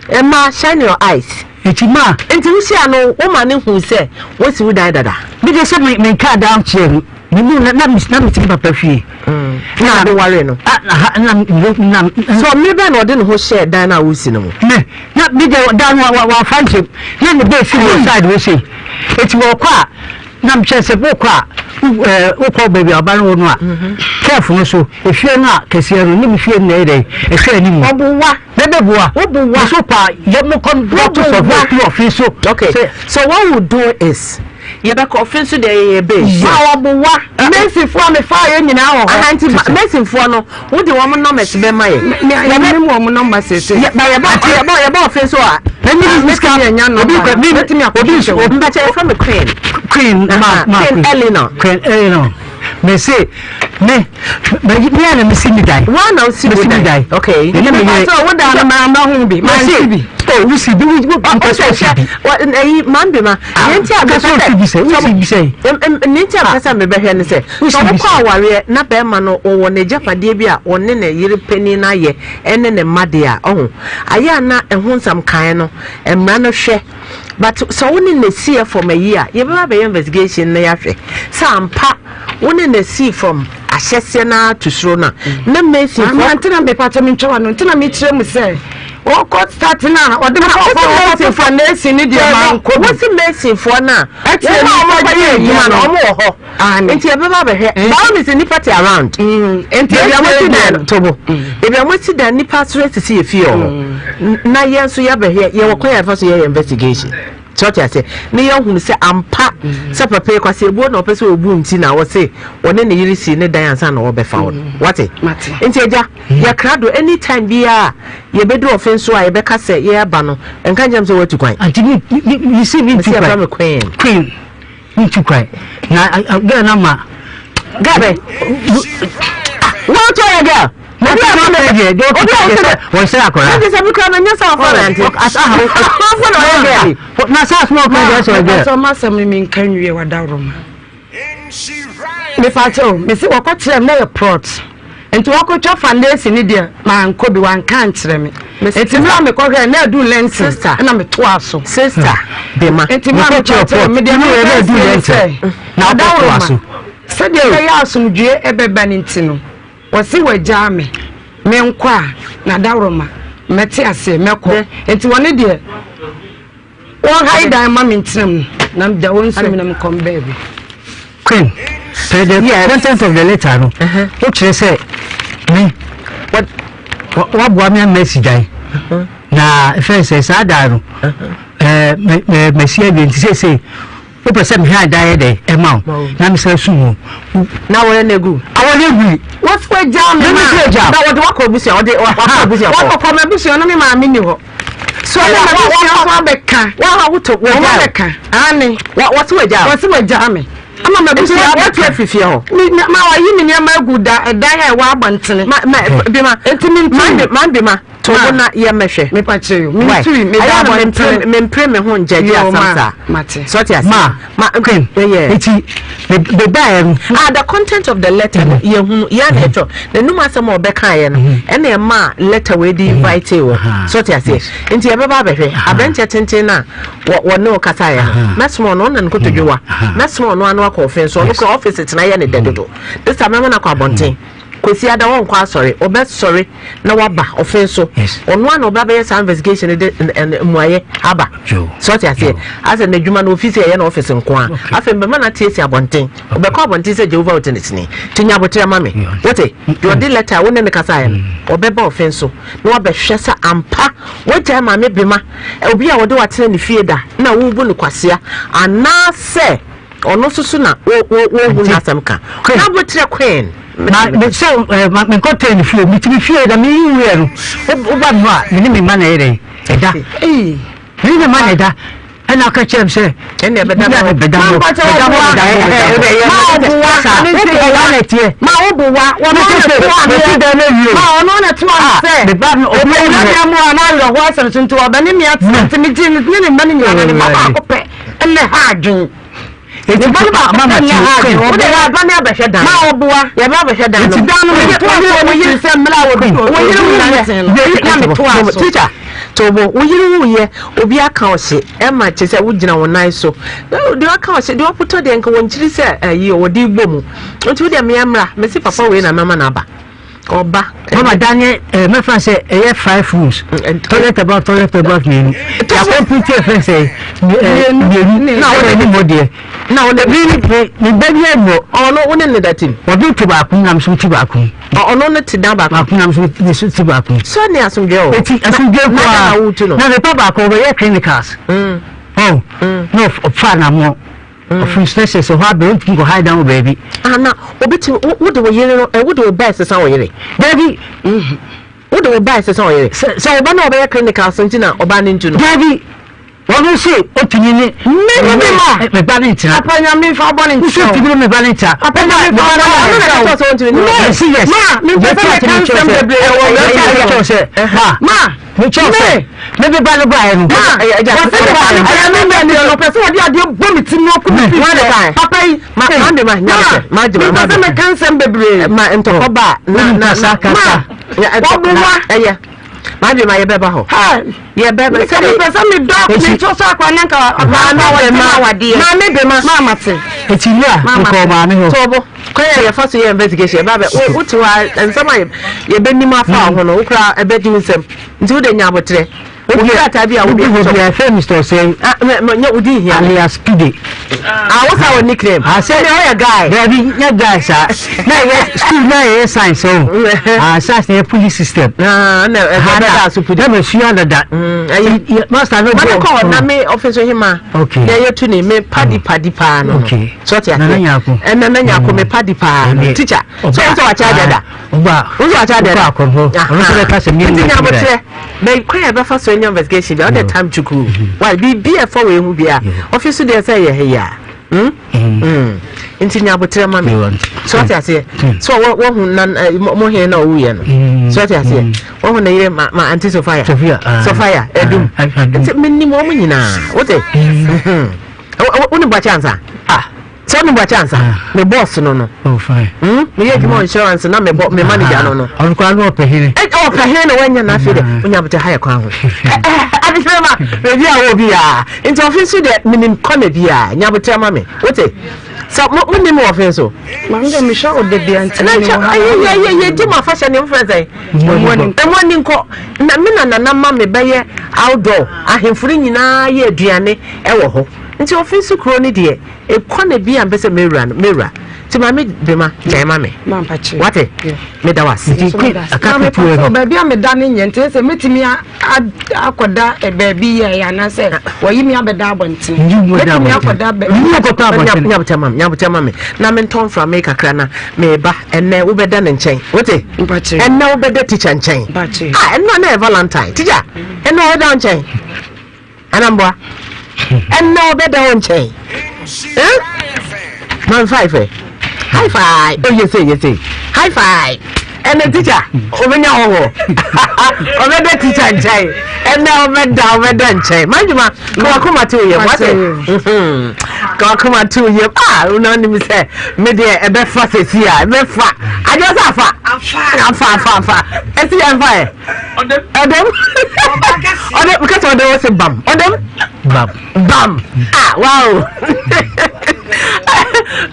Emma, shine your eyes. Eti ma. Nti wo hyia no wo ma no hu sɛ woasi wo dan dada. Me de sɛ me me nkaa dan kyerɛ no me mu na na me na me ti me papa fie. Mm. Na de ware no. Ah na na na. So mmere bɛn na ɔde ne ho hyɛɛ dan no a wosi no mu? Me na me de dan no wa wa fa nkyɛm na ne bɛɛ si wɔ side wɔ sei. Eti wɔ kɔ a na me kyerɛ sɛ wokɔ a wokɔ baabi a ɔba no wɔ no a kɛf no so efie no a kɛseɛ no ne me fie no na ɛyɛ dɛ ɛhwɛ anim. Ɔbowa. Bɛbɛboa. Woboa. Nso pa yɛ mo kɔ bɔto sɔfo fi ɔfi so. Okay. So what we do is yɛbɛkɔ ɔfi nso deɛ yɛyɛ base. Ma wɔboa. Masonfoɔ a mefaa yɛ nyinaa wɔ hɔ. Aha nti masonfoɔ no wode wɔn numbers bɛma yɛ. Yɛnim wɔn numbers sese. Yɛba yɛba yɛba ɔfi so a. Ɛni mi sika obi kɔ mi obi nso. Mpakyɛ yɛfrɛ me Queen. Queen ma ma Queen Eleanor. Queen Eleanor. Me se me me me a na me si mi dan. Wa na osi wo dan. Okay. Me ne me yere. So wo dan no ma ma ho bi. Ma si bi. Oh, wo si bi wo wo mpɛ sɛ osi bi. Wa eyi man bi ma. Ne nti a mpɛ sɛ osi bi sɛ wo si bi sɛ. Ne nti a mpɛ sɛ mebɛhwɛ ne sɛ. Sɛ wokɔ awareɛ na bɛrima no wɔwɔ n'agyapadeɛ bi a ɔne ne yere panin no ayɛ ɛne ne mma deɛ a ɔho ayɛ a na ɛho nsɛm kan no mmara no hwɛ. But sɛ wo ne no si fam ayi a, yɛbɛba abɛyɛ investigation na yɛahwɛ sɛ ampa wo ne no si fam ahyɛseɛ no ara to soro no a, na Mason foɔ. Maame ntina mepa kyɛ mentwa wano ntina mekyerɛ mu sɛ wɔkɔ start no a ɔde me kɔ kɔ kɔ foundation ne deɛ mankɔ bi. Wosi Mason foɔ no a wɔn a wɔkɔyɛ adwuma no wɔn wɔ hɔ. Nti yɛbɛba abɛhwɛ. By all means nnipa te around. Nti baabi a wɔasi dan no tobo. Baabi a wɔasi dan nnipa so asisi yɛ fie wɔ hɔ. Na yɛn nso yɛabɛhwɛ yɛwɔ kwan a yɛfa so yɛyɛ investigation. Sɛ ɔte aseɛ na yɛahunu sɛ ampa sɛ papa yi kwasi ebuo na ɔpɛ sɛ ɔbu nti na wɔse wɔne ne yere sii ne dan ansa na wɔbɛfa wo no. Wate? Nti agya yɛkra do anytime biara yɛbɛduru ɔfe nso a yɛbɛka sɛ yɛreba no nka nkyɛm sɛ woatu kwan. Anti mi mi mi si mi ntu kwan. Mesi yɛfrɛ me Queen. Queen. Mentu kwan. Na girl no ama. Girl bɛ. Wɔn to yɛ girl. Obi a ɔsɛ deɛ deɛ ɔkita deɛ sɛ wɔn sɛ akɔra. Ɛnti sɛ mi kura na nyɛ sɛ ɔfɔ na nti. Ɔfɔ na ɔyɛ girl. Na sɛ asoma ɔkura deɛ sɛ ɔyɛ girl. Ɔsɛ ɔma asɛm no mi nka nwie wadaworoma. Mepa kyɛw mesi wɔkɔ kyerɛ m na yɛ plot. Nti wɔkɔtwa foundation no deɛ mankɔ bi wanka ankyerɛ me. Nti mmerɛ a mekɔhwɛɛ na adu lɛnten ɛna metoaa so. Sister Bema. Nti mmerɛ a mekɔkyerɛ me deɛ meka sie ne sɛ adaworoma sɛdeɛ ɛbɛyɛ asomdwoeɛ ɛbɛba no nti no wɔse wɔagyaa me menkɔ a na adaworoma mɛte aseɛ mɛkɔ nti wɔne deɛ wɔnhae dan ma me ntena mu na da wɔn nsuo mi na mekɔ mbaabi. Queen, per the content of the letter no, wokyerɛ sɛ me waboa me ama asi dan na ɛfɛn sɛ saa dan no ɛɛ masi awie nti seesei wopɛ sɛ mehwɛ adan yɛ dɛ ɛma wo na mesɛ sum mu. Na wɔyɛ no egu. Awɔ no egu. Wɔsi agya me ma. Na wɔde wakɔ abusua wɔde wakɔ abusua kɔ. Wakɔ kɔ ma abusua no me maame ni hɔ. So ɔne ma abusua nso abɛka. Wɔn a woto wɔgya. Wɔn abɛka. Aane. Wɔsi wɔgya. Wɔsi wɔgya me. Ama ma abusua abɛka. Wɔtu afiri fie hɔ. Ma wɔyi me nneɛma agu da ɛdan a ɛwɔ abɔntene. Ma ma bima. Eti mi ntu. Ma bima. To wo na yɛ mɛhwɛ. Mepa kyerɛ yo. Mi ntu mi da abɔntene. Me mpere me ho ngyɛgye asam saa. Mate. So ɔte ase. Ma ma Queen. Eti me me ba yɛ no. Ah the content of the letter no yɛ hunu yɛ na ɛtɔ. N'anum asɛm a ɔbɛka yɛ no ɛna ɛma letter wei de invite wɔ. So ɔte aseɛ. Nti yɛbɛba abɛhwɛ aberanteɛ tenten no a wɔ wɔne wo kasa yɛ no. Mɛsoma ɔno ɔna ne kotodwe wa. Mɛsoma ɔno ano akɔ ɔfe nso ɔno kura office tena yɛ ne dɛ dodo. This time mɛma no akɔ abɔnten. Kwasiada ɔnkɔ asɔre, ɔbɛsɔre na waba ɔfe so. Ɔno ara na ɔba bɛyɛ saa investigation no de mmuaeɛ aba. So ɔte aseɛ? Asɛ n'adwuma no ofisi ɛyɛ na office nko ara. Afei mbɛma no ate asi abɔnten. Ɔbɛkɔ abɔnten sɛ Jehovah Witness ni. Nti nya aboterɛ ma me. Wote? Deɛ ɔde letter a wo ne no kasaeɛ no, ɔbɛba ɔfe so na wabɛhwɛ sɛ ampa wagyae Maame Bema, obi a ɔde wo atena ne fie da na worebu no kwasea anaasɛ Ɔno nso so na wɔhu n'asɛm ka. Na aboterɛ queen. Ma me sɛ eh, ma menkɔ tɛn ne fie metumi fie na meyi wuiɛ no woba me hɔ a me ne me mma na ɛyɛ dɛn ɛda me ne me mma na ɛda ɛna ɔka kyerɛ m sɛ ɛne ɛbɛda hɔ bɛda hɔ bɛda hɔ bɛda hɔ ɛteɛ ma wobowa wɔn na to adeɛ ma ɔno na to adeɛ sɛ meba no obi ɛna ɛna mu a na awerɛhoɔ asɛm so nti ɔbɛne me atena nti megye ne ne mma no nyinaa ne mma baako pɛ ɛnɛ ha adwen Eti ba no baako mama pɛ ti na ha adwen queen. Wode yɛ ba ne abɛhwɛ dan ma ɔboa yɛba abɛhwɛ dan no nti dan no metoa so wɔ yere sɛ mmerɛ a wɔbi wɔ yere wuyɛ na metoa so teacher tobo wo yere wuyɛ obi aka ɔhye ɛma kyɛ sɛ wogyina wo nan so deɛ ɔka ɔhye deɛ ɔpotɔ deɛ nka wɔn kyiri sɛ ɛyi ɔde bɔ mu nti wo deɛ mmea mmra mesi papa wei na mɛma no aba ɔba. Mama dan yɛ ɛɛ mɛfa sɛ ɛyɛ five rooms toilet about toilet about mmienu yà kɔmputi ɛfɛ sɛ ɛɛ mmienu na wɔn anim hɔ deɛ na wɔn ebi ne ne ba bi ɛbɔ. Ɔno wɔn ne ne da tim. Ɔde ti baako nam so ti baako. Ɔno ne ti dan baako. Baako nam so ne so ti baako. Sɛ ne asomdwe o. Eti asomdwe koraa na nipa baako ɔbɛyɛ clinicals. Ɔ na ɔfa na mo. Ɔfiri sɛ sɛ sɛ hɔ abɛ ntumi kɔ hide down wɔ baabi. Ah na obetumi wo de wo yere no eh, wo de wo ba ɛsesa wo yere. Dabi. Wo de wo ba ɛsesa wo yere. Sɛ sɛ ɔba na ɔbɛyɛ clinical so nti na ɔbaa ne ntu no. Dabi. Wɔn se otumi ne. Me ne me ma. Me ba ne ntena. Papa nyame fa bɔ ne nkyɛw. Wosi otumi ne me ba ne ntena. Papa nyame fa bɔ ne nkyɛw. Me ma me mpɛ sɛ meka nsɛm bebree wɔ wɔ sɛ ma ma mekyɛw sɛ me me ba no baeɛ no. Ma wɔsɛ me ba no baeɛ no mɛ deɛ ɔpɛ sɛ wɔde adeɛ bɔ me ti mu ɔko me fi papa yi ma ma de ma nya ma de ma mepɛ sɛ meka nsɛm bebree ma ntɔkɔ ba na na na ma wɔbowa ɛyɛ ma de ma yɛbɛba hɔ yɛbɛba sɛ mepɛ sɛ medɔ me nso so akora ne nka maame de ma maame de ma ma mate eti wura mekɔ maame hɔ tobo kwan a yɛfa so yɛ investigation yɛba bɛ wote hɔ a nsɛm a yɛbɛnim afa wo ho no wokora ɛbɛdi wo nsɛm nti wode nya aboterɛ wo krataa bi a wode wodi hɔ bi a ɛfɛ Mr. Osei ah nyɛ wodi hia alias Pide ah wo sa wɔ nickname ah sɛ ɛnna ɔyɛ guy dabi nyɛ guy saa na yɛ school na yɛ science o ah science na yɛ police system ah na ɛbɛ da so pide na mɛ sua dada master no bɔ kɔ na me office hema okay na yɛ tu ne me padi padi paa no okay so ɔte aseɛ nana nyako ɛnna nana nyako me padi paa no teacher so ɔsɛ wakyɛ adada Ɔba Wosu akyɛ adeɛ wokɔ akɔmfo ɔno nso bɛka sɛ mmea Nti nyɛ nyabotrɛ bɛ kwan a yɛbɛfa so anya investigation bi ɔde time chukuu why biribi a ɛfa wei ho bia ɔfi so deɛ sɛ yɛ heya hmm hmm nti nyabotrɛ ma me so ɔte aseɛ so wɔhu na mo he na ɔwuiɛ no so ɔte aseɛ wɔhu na yere ma ma auntie Sophia Sophia ɛdum nti menim wɔn nyinaa wote wonim bɔkyɛ ansa ah Sɛ ɔno bɔ chance a, me boss no no. Oh fine. Hmm, me yɛ adwuma wɔ insurance na me bɔ me manager no no. Ɔno koraa no ɔpɛ hene. Ɛ ɔpɛ hene na wanya na afei de onya abotɛ ha yɛ kwan ho. Adesrɛ ma baabi a wɔ biara. Nti ɔfe nso deɛ menim kɔna biara. Nya abotɛ ma me. Wote? Sɛ mo mo nim wɔ ɔfe nso. Maame deɛ mehwɛ wo da bia nti Na menim nkyɛ wo ha. ɛyɛ yɛ yɛ yɛ di mo afahyɛ ne mfrɛ sɛn. Ɛmo ani nkɔ. Na me na nana ma me bɛyɛ outdoor ahemfo no nyinaa yɛ aduane ɛwɔ hɔ. Nti ɔfe so kuro no deɛ, ɛkɔ na bi a mpɛ sɛ mɛwura no, mɛwura. Nti maame Bema, gyae ma me. Wate? Meda wo ase. Nti aka ketewa bi. Baabi a meda no nyɛ nti sɛ mɛtumi akɔda baabi yɛ anaasɛ wɔyi me abɛda abɔnten. Mɛtumi akɔda baabi. Nyabotɛ ma me, nyabotɛ ma me. Na mentɔ mframa yi kakra na meba. Ɛnɛ wobɛda ne nkyɛn. Wote? Ɛnɛ wobɛda tikya nkyɛn. Ah, ɛnɛ na ɛyɛ Valentine. Tikya, ɛnɛ ɔbɛda wo nkyɛn. Anamboa. Ɛnɛ ɔbɛda wo nkyɛn. Eh? Man five eh? High five. Oh, yes, yes, high five. Ɛnɛ tikya, ɔbɛnya hɔhɔ. Ɔbɛda tikya nkyɛn. Ɛnɛ ɔbɛda ɔbɛda nkyɛn. Madwuma, kawakoma te oyam. Wate? Kawakoma te oyam. Ah, wona nim sɛ me deɛ ɛbɛfa sɛsi a, ɛbɛfa. Adwo sɛ afa. Afa, afa, afa. Ɛsi yɛn fa ɛ. Ɔdɛm. Ɔdɛm. Ɔdɛm. Kasa ɔdɛm ɔsɛ bam. Ɔdɛm. Bam. Bam. Ah, wow.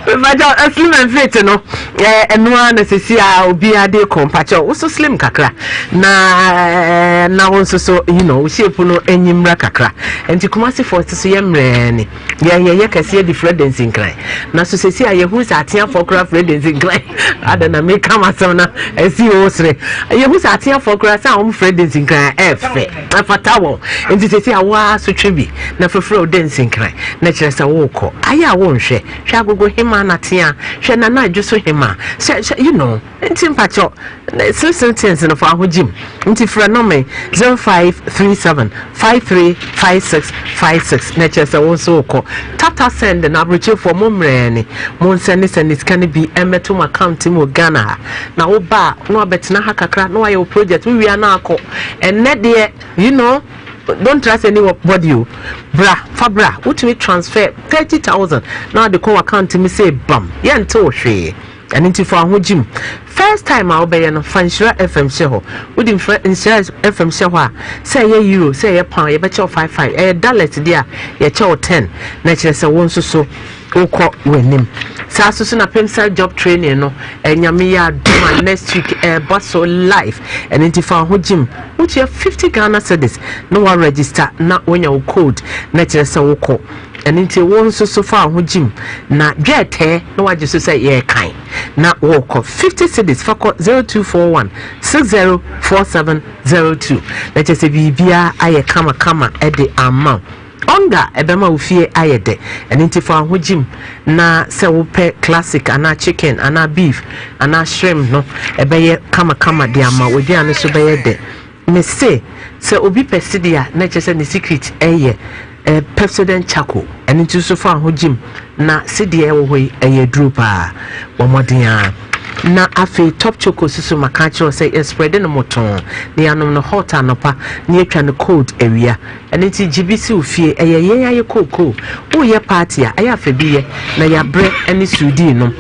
Mpakyɛw eh, slim and fit no ɛno eh, ara na sisi a obiara de kɔ mpakyɛw woso slim kakra na eh, na wo nso so you know wo shape no enyi mmra kakra nti kumasefoɔ nso so yɛ mmerɛ ni yɛ yɛ yɛ kɛseɛ de frɛ dansinkran na so sisi a yɛhu sɛ ateafoɔ koraa frɛ dansinkran ada na meka m'asɛm na ɛsi wo sere yɛhu sɛ ateafoɔ koraa sɛ a wɔn frɛ dansinkran ɛɛfɛ ɛfata wɔn nti sisi a woa so twe bi na fɛfrɛ wo dansinkran na kyerɛ sɛ wokɔ ayɛ a wonhwɛ hwɛ agogo hema na tea hwɛ nana adwo so hema sɛ sɛ you know Nti mpakyɛw srɛsrɛ tins no fa ho gyim nti frɛ nɔma yi 0537 535656 na kyerɛ sɛ wo nso wokɔ tata send no aburokyefoɔ mo mmerɛ ni mo nsɛne sɛne sika no bi ɛmmɛto mo account mu wɔ Ghana ha na wo ba a na wabɛtena ha kakra na wayɛ wo project wo wia na akɔ ɛnnɛ deɛ you know don't trust anybody o bra fa bra wotumi transfer 30,000 na wode kɔ w'account mu sɛ bam yɛnte wo hwee Ɛno nti fa wo ho gyim. First time a wobɛyɛ no, fa Nhyira FM hyɛ hɔ. Wode Nhyira FM hyɛ hɔ a, sɛ ɛyɛ euro, sɛ ɛyɛ pound, yɛbɛkyɛ wo five five. Ɛyɛ dollars deɛ a, yɛkyɛ wo ten. Na kyerɛ sɛ wo nso so wokɔ w'anim. Saa nso so na Pemsel job training no, Nyame yɛ adom a next week ɛreba so live. Ɛno nti fa wo ho gyim. Wotua 50 Ghana cedis na wa register na woanya wo code na kyerɛ sɛ wokɔ. Ɛno nti wo nso so fa wo ho gyim na dwɛɛtɛɛ na wagye so sɛ yɛrekan na worekɔ. 50 cedis fa kɔ 0241 604702 na kyerɛ sɛ biribiara ayɛ kamakama de ama wo. Ɔnga ɛbɛma wo fie ayɛ dɛ. Ɛno nti fa wo ho gyim na sɛ wopɛ classic anaa chicken anaa beef anaa shrimp no ɛbɛyɛ kamakama de ama wo. W'aduane nso bɛyɛ dɛ. Mese sɛ obi pɛ sidi a na kyerɛ sɛ ne secret yɛ Pepsodent charcoal. Ɛno nti nso fa ho gyim na sidi a ɛwɔ hɔ yi ɛyɛ aduro paa. Bɔ mmɔden ara. Na afei top choco nso so maka akyerɛ wo sɛ yɛ spread no motoo na yɛanom no hot anɔpa na yɛatwa no cold awia. Ɛno nti gye bi si wo fie. Ɛyɛ yɛn ayɛ kookoo. Woreyɛ party a ɛyɛ a fa bi yɛ na yɛabrɛ ne suudii nom.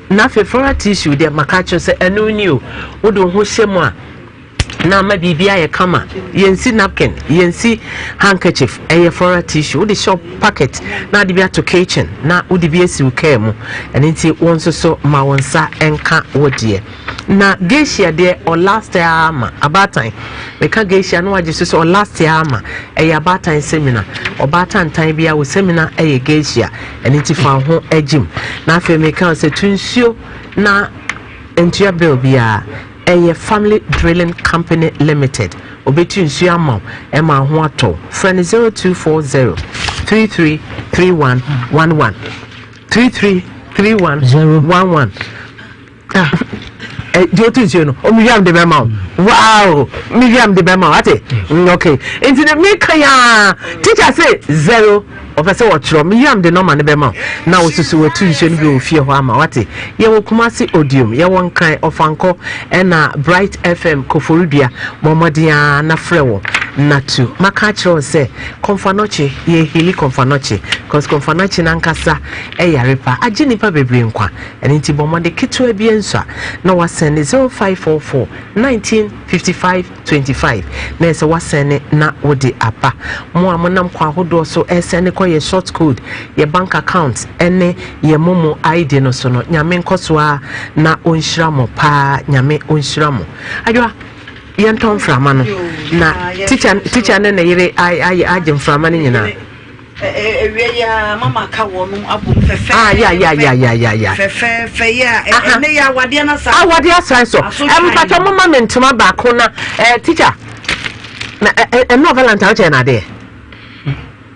Na afei floral tissue deɛ maka akyerɛ wo sɛ ɛno ni o. Wode wo ho hyɛ mu a na ama biribi ayɛ kama. Yɛnsi napkin, yɛnsi handkerchief, ɛyɛ floral tissue. Wode hyɛ packet na ade bi ato kitchen na wode bi asi wo kaa mu. Ɛno nti wo nso so ma wo nsa nka wo deɛ. Na geisha deɛ ɔlast ama abaatan. Meka geisha na wagye so sɛ ɔlast ama ɛyɛ abaatan semina. Ɔbaatantan biara wo semina ɛyɛ geisha. Ɛno nti fa ho agyim. Na afei meka sɛ tu nsuo na ntua bill biara. Ɛyɛ Family Drilling Company Limited. Obetu nsuo ama wo ɛma ho atɔ wo. Frɛ no 0240 33 3111. 33 3111. Ah, eh, deɛ otu nsuo no, o mewiam de bɛma wo. Wow, mewiam de bɛma wo. Ate? Mm, okay. Nti ne meka ya teacher say zero Ɔpɛ sɛ ɔkyerɛw. Me yam de nɔma no bɛma wo na wo nso so watu nsuo no bi wɔ fie hɔ ama wate. Yɛwɔ Kumasi Odiom, yɛwɔ Nkran, Ɔfankɔ ɛna Bright FM Koforidua. Bɔ mmɔden ara na frɛ wɔn na tu. Maka akyerɛ wo sɛ Komfo-Anokye, yɛ hili Komfo-Anokye cause Komfo-Anokye no ankasa ɛyare pa, agye nnipa bebree nkwa. Ɛno nti bɔ mmɔden ketewa bi nsua na wasɛne 0544 19 55 25 na ɛsɛ wasɛne na wode aba. Mo a monam kwan ahodoɔ so ɛsɛne kɔ yɛ short code, yɛ bank account ɛne yɛ momo ID no so no, Nyame nkɔ so ara na ɔnhyira mo paa, Nyame ɔnhyira mo. Adwoa, yɛntɔ mframa no na teacher, teacher ne ne yere ayɛ agye mframa no nyinaa. Ewia yi a mama ka wɔnom abom fɛfɛɛfɛ. Ah, ya, ya, ya, ya, ya, ya. Fɛfɛɛfɛ yi a ɛnɛ yɛ awadeɛ no asa. Awadeɛ asan so. Mpatwa mo ma me ntoma baako na eh, teacher. Na ɛnɔ Valentine wokyɛ na adeɛ.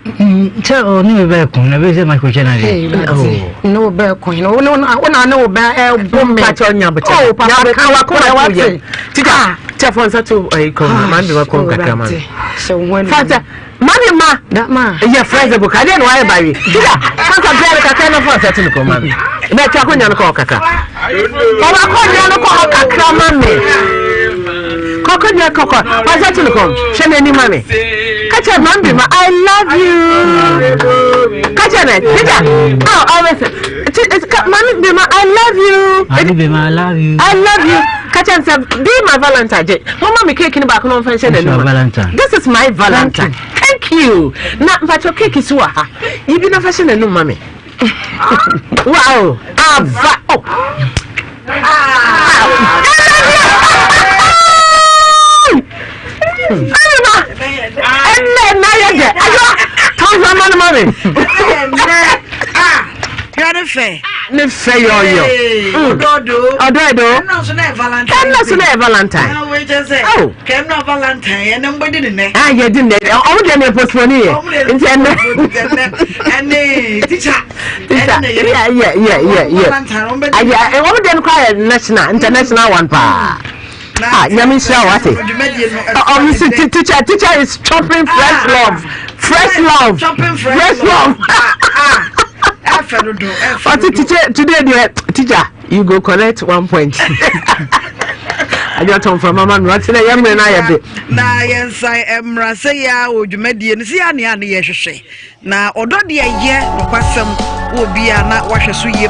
Sɛ ɔne me bɛɛ ko na bɛsɛ ma kɔkyɛ no adeɛ. Ne wo bɛɛ ko hene wo na ne wo bɛɛ ɛbɔ me. Mpatwa nya bɔkyɛ. Oh papa ka wa kɔn na wate. Teacher, teacher fɔ nsa to ɛyi kɔn ma mi ma kɔn kakra ma mi. Fanta. Mami ma. Da ma. Yɛ flexible ka deɛ na wayɛ bawi. Tida kansa biara kakra na fɔn sɛte ne kɔn ma mi. Bɛ twa ko nya no kɔ kakra. Ɔba kɔ nya no kɔ kakra ma mi. Kɔkɔ nya kɔkɔ fɔn sɛte ne kɔn hwɛ n'ani ma mi. Kakyɛ mami ma I love you. Kakyɛ nɛ tida oh always mami bi ma I love you. Mami bi ma I love you. I love you. Kakyɛ nsɛ be my valentine gye. Mama me cake ni baako na ɔmfa nhyɛ n'anum. This is my valentine. Thank you. Na mpakyɛ cake si wɔ ha. Yi bi na fa hyɛ n'anum ma me. Wow. Ava. Oh. Ɛnna ɛnna ɛnna yɛ dɛ. Ayo. Tɔnsa ma no ma me. Hwɛ ne fɛ. Ne fɛ yɔyɔ. Ɔdɔɔdo. Ɔdɔɔdo. Ɛnna nso na yɛ valentine. Ɛnna nso na yɛ valentine. Na wei kyɛ sɛ. Oh. Kɛm na valentine ɛnna mbɔ di ne nɛ. Ah yɛ di nɛ ɔmo deɛ ne postpone yɛ. Ɔmo deɛ Nti ɛnɛ. ɛnɛ ɛne teacher. Teacher yɛ yɛ yɛ yɛ yɛ. Valentine ɔmo bɛ di. Ayɛ ɔmo deɛ no kora yɛ national international one paa. Ah nyame nhyira wo ate. Ɔmo si teacher teacher is chopping fresh love fresh love chopping fresh love. Ɛfɛ dodo ɛfɛ Ɔte teacher today deɛ teacher you go collect one point. Adwa tɔn fama ma mi ɔte na yɛ mmerɛ na ayɛ de. Na yɛnsan mmra sɛ yɛ a wɔ dwumadie no sɛ yɛ a nea ne yɛhwehwɛ na ɔdɔ deɛ yɛ nokwasɛm wɔ bi a na wahwɛ so yie.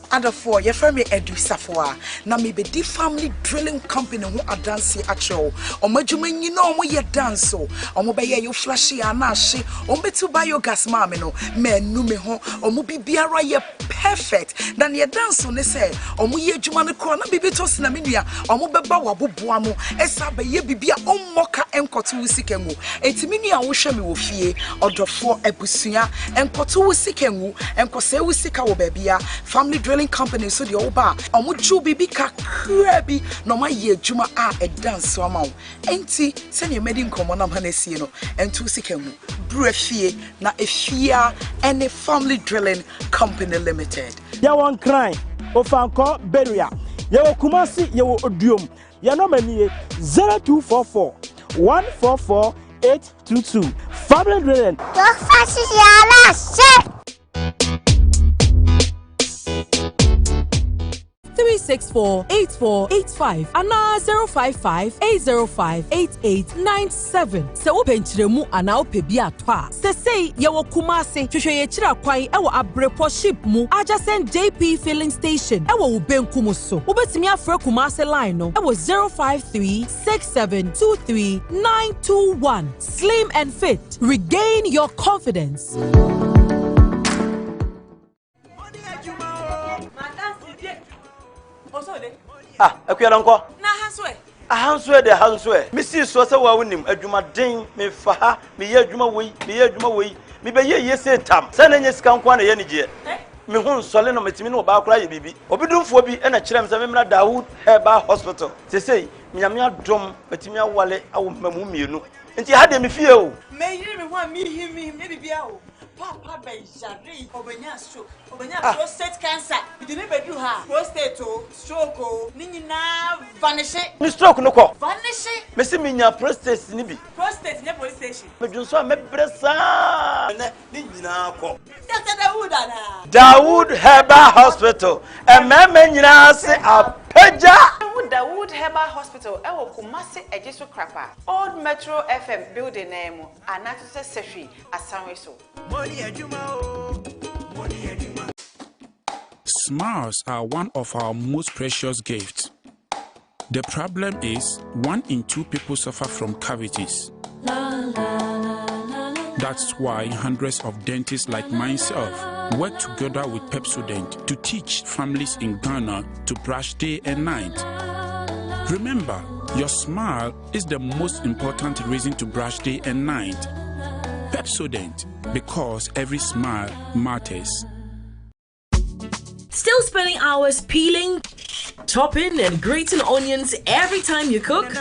Adɔfoɔ, yɛfrɛ me Adu Safoa, na mebɛdi Family Drilling Company ho adanseɛ akyerɛ wo. Wɔn adwuma nyina wɔn yɛ danso. Wɔn bɛyɛ yo flashe a na ahye. Wɔn bɛtu biogas maa me no, manu me ho. Wɔn biribiara yɛ perfect. Na neɛ ɛda nso ne sɛ, wɔn yɛ adwuma no koraa na biribi tɔ sina me nua, wɔn bɛba w'aboboa ano ɛsan abɛyɛ biribi a ɔmmɔ ka nkɔto wo sika ngu. Enti me nua a wohwɛ me wɔ fie, ɔdɔfoɔ, abusua, nkɔto wo sika ngu, nkɔsɛe wo sika wɔ baabia. Family Drilling Company nso deɛ woba a, wɔgye wo biribi kakraa bi na wɔayɛ adwuma a ɛda nso ama wo. Enti sɛdeɛ madi nkɔmmɔ no ama no asie no, nto wo sika ngu. Bra fie na efie ara ne Family Drilling Company Limited. Yɛwɔ Nkran, Ofankor, Beria. Yɛwɔ Kumasi, yɛwɔ Oduom. Yɛn nɔma nie, 0244 144 822. Family Drilling. 364 8485 anaa 055 805 8897. Sɛ wopɛ nkyerɛmu anaa wopɛ bi atɔ a, sesei yɛwɔ Kumase. Hwehwɛ yɛn akyiri akwan wɔ Abrepɔ Ship mu adjacent JP Filling Station wɔ wo benkum so. Wobɛtumi afrɛ Kumase line no wɔ 053 6723 921. Slim and fit, regain your confidence. Ah, akua no nkɔ. Na aha nso ɛ? Aha nso ɛ de aha nso ɛ. Mesii soɔ sɛ woa wonim adwumaden, mefa ha, meyɛ adwuma wei, meyɛ adwuma wei, mebɛyɛ yie sei tam. Sɛ na ɛnyɛ sika nko ara na ɛyɛ anigyeɛ. Me ho nsɔle no, metumi ne ɔbaa koraa yɛ biribi. Obi domfoɔ bi na kyerɛɛ me sɛ memmra Dawood Herbal Hospital. Seesei, Nyame adom, matumi awale awo mmamu mmienu. Nti ha deɛ me fie o. Meyere me ho a mehim mehim nyɛ biribiara o. Paapa bɛyaree, ɔbɛnyaa stroke, ɔbɛnyaa prostate cancer. Mede no bɛduru ha a, prostate o, stroke o, ne nyinaa vanishe. Me stroke no kɔ. Vanishe. Mese menya prostate no bi. Prostate nyɛ police station. Medwonsɔ a mɛbrɛ saa. Ɛnɛ ne nyinaa kɔ. Doctor Dawood anaa? Dawood Herbal Hospital, mmarima nyinaa se apagya. Wohu Dawood Herbal Hospital wɔ Kumasi Ejisu Krapa, Old Metro FM building no ara mu anaa to sɛ Sehwi Asanwe so. Smiles are one of our most precious gifts. The problem is, one in two people suffer from cavities. That's why hundreds of dentists like myself work together with Pepsodent to teach families in Ghana to brush day and night. Remember, your smile is the most important reason to brush day and night. Pepsodent, because every smile matters. Still spending hours peeling, chopping, and grating onions every time you cook?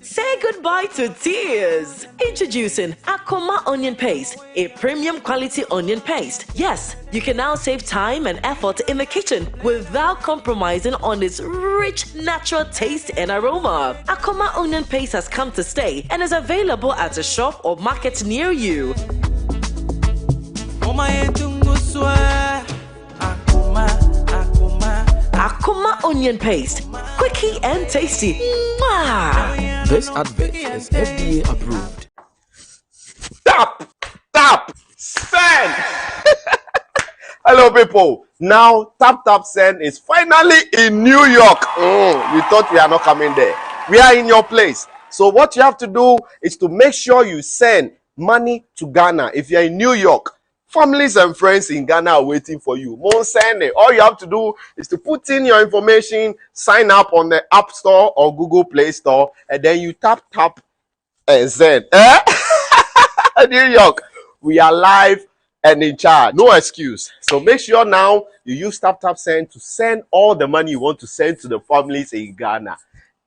Say goodbye to tears. Introducing Akoma Onion Paste, a premium quality onion paste. Yes, you can now save time and effort in the kitchen without compromising on its rich natural taste and aroma. Akoma Onion Paste has come to stay and is available at a shop or market near you. Akuma onion paste. Quickie and tasty. Mwah! This advert is FDA approved. Tap, tap, send. Hello, people. Now, Tap Tap Send is finally in New York. Mm, you thought we are not coming there. We are in your place. So, what you have to do is to make sure you send money to Ghana. If you are in New York, families and friends in Ghana are waiting for you. Mon send it. All you have to do is to put in your information, sign up on the App Store or Google Play Store, and then you tap, tap, and send. Eh? New York, we are live and in charge. No excuse. So make sure now you use Tap Tap Send to send all the money you want to send to the families in Ghana.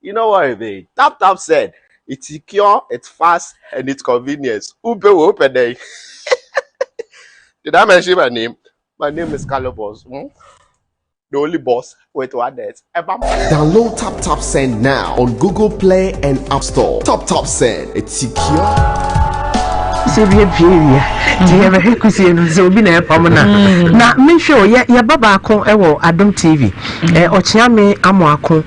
You know what I mean? Tap Tap Send. It's secure, it's fast, and it's convenient. Ube will open it. Did I mention my name? My name is Calibos. Hmm? The only boss with one desk. Download Tap Tap Send now on Google Play and App Store. Tap Tap Send. It's secure. sɛ bi apue wia nti yɛbɛhwɛ kusie no sɛ obi na ɛpam no a na mehwɛ o yɛba baako wɔ Adom TV ɔkyea me amoako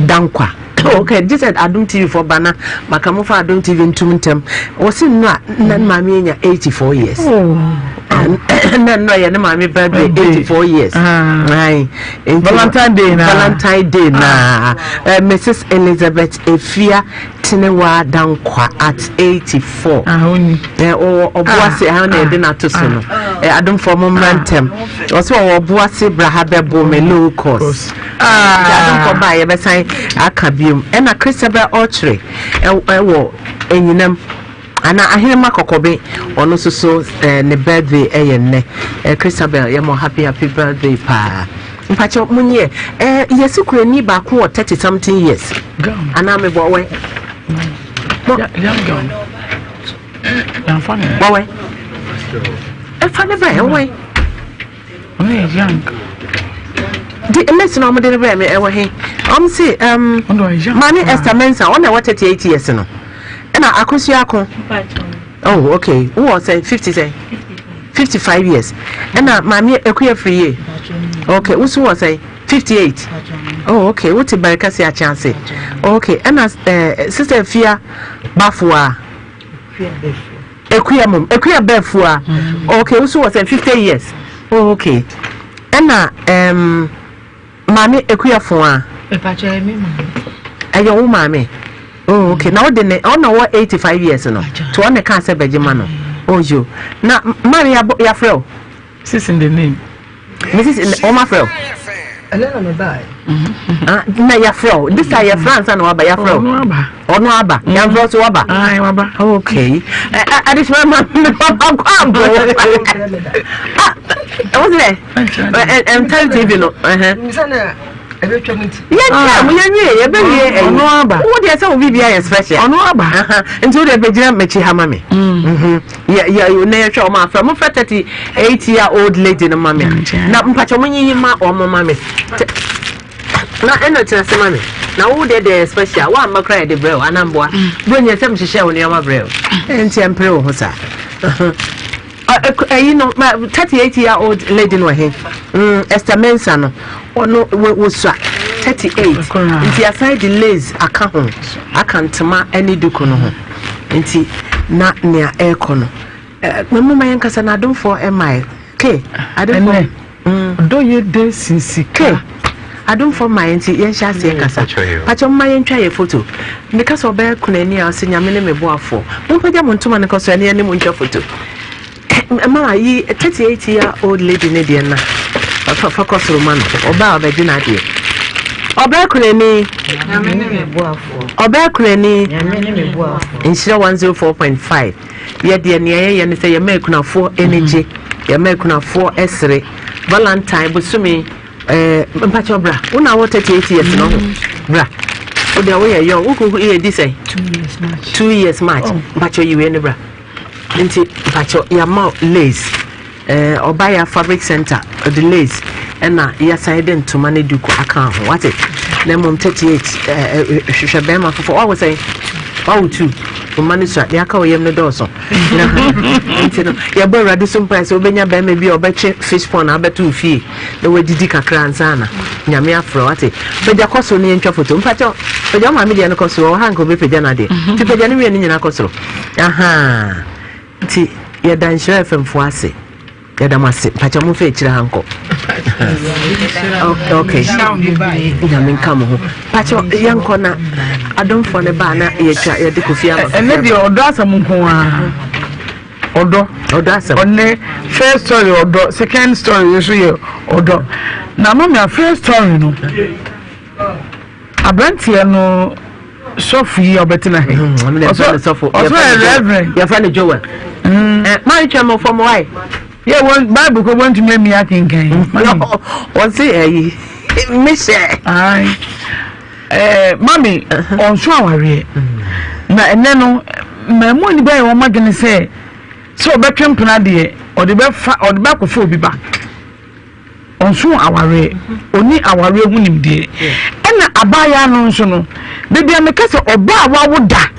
dankwa. Okay, gye sɛ Adom TV fo ba na maka mofa Adom TV ntom ntɛm. Wɔse nnora na ne maame anya 84 years. Na nnora yɛ ne maame birthday, 84 years. Aye. Nti Valentine Day na. Valentine Day na. Mrs Elizabeth Efia Tenewa Dankwa at 84. Ɔwɔ Ɔboase ha na yɛde n'ato so no. Adomfoɔ mo mmra ntɛm. Ɔsɛ ɔwɔ Ɔboase bra ha bɛbo me low cost. Nti adomfoɔ baa yɛbɛsan aka biom. Ɛna Christabel Ɔkyere ɛwɔ Enyinam ana Ahenema Kɔkɔbe, ɔno nso so ne birthday ɛyɛ nnɛ. Christabel, yɛmɔ happy happy birthday paa. Mpakyɛ munyɛ yɛsi kurani baako wɔ 30 something years anaa mebɔ wɛ wɔwɛ ɛfa ne brɛ ɛwɛ di list na ɔmo de ne brɛ mi ɛwɔ he. Ɔmo si maame Esther Mensah, ɔna ɛwɔ 38 years no, ɛna Akosua Ako. Oh, okay, wowɔ sɛ 50 sɛ 55 years, ɛna maame Ekuya firi yie. Okay, woso wɔ sɛ 58. Oh, okay, wote Barikasi akyɛnse. Okay, ɛna sister Fia Bafoa, Ekuya mom Ekuya Bɛfua. Okay, woso wɔ sɛ 50 years. Oh, okay, ɛna maame Ekuya Foa. Ɛyɛ wo maame. Oh, okay, na wode ne ɔna wɔ 85 years no to ɔne kaa sɛ bɛgye ma no. Oh yo, na maame yɛafrɛ wo. Sis in the name. Mrs ɔma frɛ wo. Ɛnɛ na mebae. Ah, na yɛafrɛ wo. This time yɛfrɛ ansa na waba. Yɛafrɛ wo. Ɔno aba. Ɔno aba, yɛamfrɛ wo so waba. Ayi, waba. Okay, adesima ma mekɔ abo. Ah, ɛwɔ sɛ ɛntɛn TV no ɛhɛn. Sɛ na ɛbɛtwa mu nti. Yɛntwa mu, yɛnwie, yɛbɛwie ɛyi. Ɔno aba. Wo deɛ sɛ wo biribi ayɛ special. Ɔno aba. Aha, nti wo deɛ bɛgyina m'akyi ha ma me. Yɛ yɛ na yɛhwɛ ɔmo afrɛ mo fɛ 38 year old lady no ma me a na mpakyɛ mo nyiyi ma ɔmo ma me. Na ɛna tena se ma me na wo deɛ deɛ yɛ special wo amma koraa yɛde brɛ wo anamboa bro nyɛ sɛ mehyehyɛ wo nneɛma brɛ wo nti ɛmpere wo ho saa. Ɛyi no, 38 year old lady no wɔ he? Esther Mensah no, ɔno wosua 38 nti asan de lace aka ho, aka ntoma ne duku no ho, nti na nea ɛrekɔ no moma yɛnkasa na adomfoɔ ɛmae ke adomfoɔ. Ɔdɔ yɛ dɛ sisi. Ke adomfoɔ ma yɛn nti yɛnhyɛ aseɛ kasa. Pakyɛ moma yɛntwa yɛ photo. Meka sɛ ɔbɛyɛ kunani a ɔsɛ Nyame ne me boafoɔ. Mompagya mo ntoma no kɔ so ɛne yɛne mo ntwa photo. Mama yi 38 year old lady ne deɛ na Fa kɔ soro ma no. Ɔbaa a ɔbɛgye n'adeɛ. Ɔbaa kunani. Ɔbaa kunani. Nhyira 104.5. Yɛ deɛ nea yɛyɛ ne sɛ yɛma akunafoɔ ani gye. Yɛma akunafoɔ ɛsere. Valentine bosome ɛɛ mpakyɛw bra. Wo na wɔ 38 years no ho. Bra. Wo deɛ woyɛ young. Wo kɔ yɛ di sɛn? 2 years March. 2 years March. Mpakyɛw yi wei ne bra. Nti mpakyɛw yɛama wo lace. Ɛɛ Ɔbaya Fabric Center ɔde lace ɛna yɛasan de ntoma ne duku aka ho, wate? Na mmom 38, ɛɛ hwehwɛ bɛrima foforɔ. Wawo sɛn? Wawo two. Ɔma no sua deɛ aka wɔ yam no dɔɔso. Nti no yɛbɔ Awurade so mpae sɛ wobɛnya bɛrima bi a ɔbɛtwe fish pond abɛto wo fie na wadidi kakra ansa na Nyame afrɛ, wate? Pagya kɔ soro ne yɛntwa foto. Mpakyɛw, pagya wo maame deɛ no kɔ soro. Ɔwɔ ha nka obɛpagya no adeɛ. Nti pagya no wie no nyinaa kɔ soro. Aha, nti yɛda Nhyira FM foɔ ase, yɛda mo ase. Mpakyɛ momfa akyire ha nkɔ. Ok, Nyame nka mo ho. Mpakyɛ yɛnkɔ na adomfoɔ no baa na yɛtwa yɛde kofi ama. Ɛnɛ deɛ ɔdɔ asɛm nko ara, ɔdɔ. Ɔdɔ asɛm. Ɔnɛ first story ɔdɔ, second story nso yɛ ɔdɔ. Na mami a, first story no, aberanteɛ no, sɔfo yi a ɔbɛtena ha yi, ɔsɔ yɛ reverend. Yɛfrɛ no Joel. Maa twɛ mo fam wae. Yɛ wɔn Bible ko wɔntumi ami akenkan. Wɔse ɛyi mehyɛ. Ɛɛ mami, ɔnso awareɛ na ɛnɛ no mmamu ni bɛyɛ wɔn adwene sɛ ɔbɛtwe mpena deɛ, ɔde bɛfa, ɔde bɛakɔfa obi ba. Ɔnso awareɛ, ɔni awareɛ ho nimdeɛ. Ɛna abaayewa no nso no, beebi a meka sɛ ɔbaa a wawo da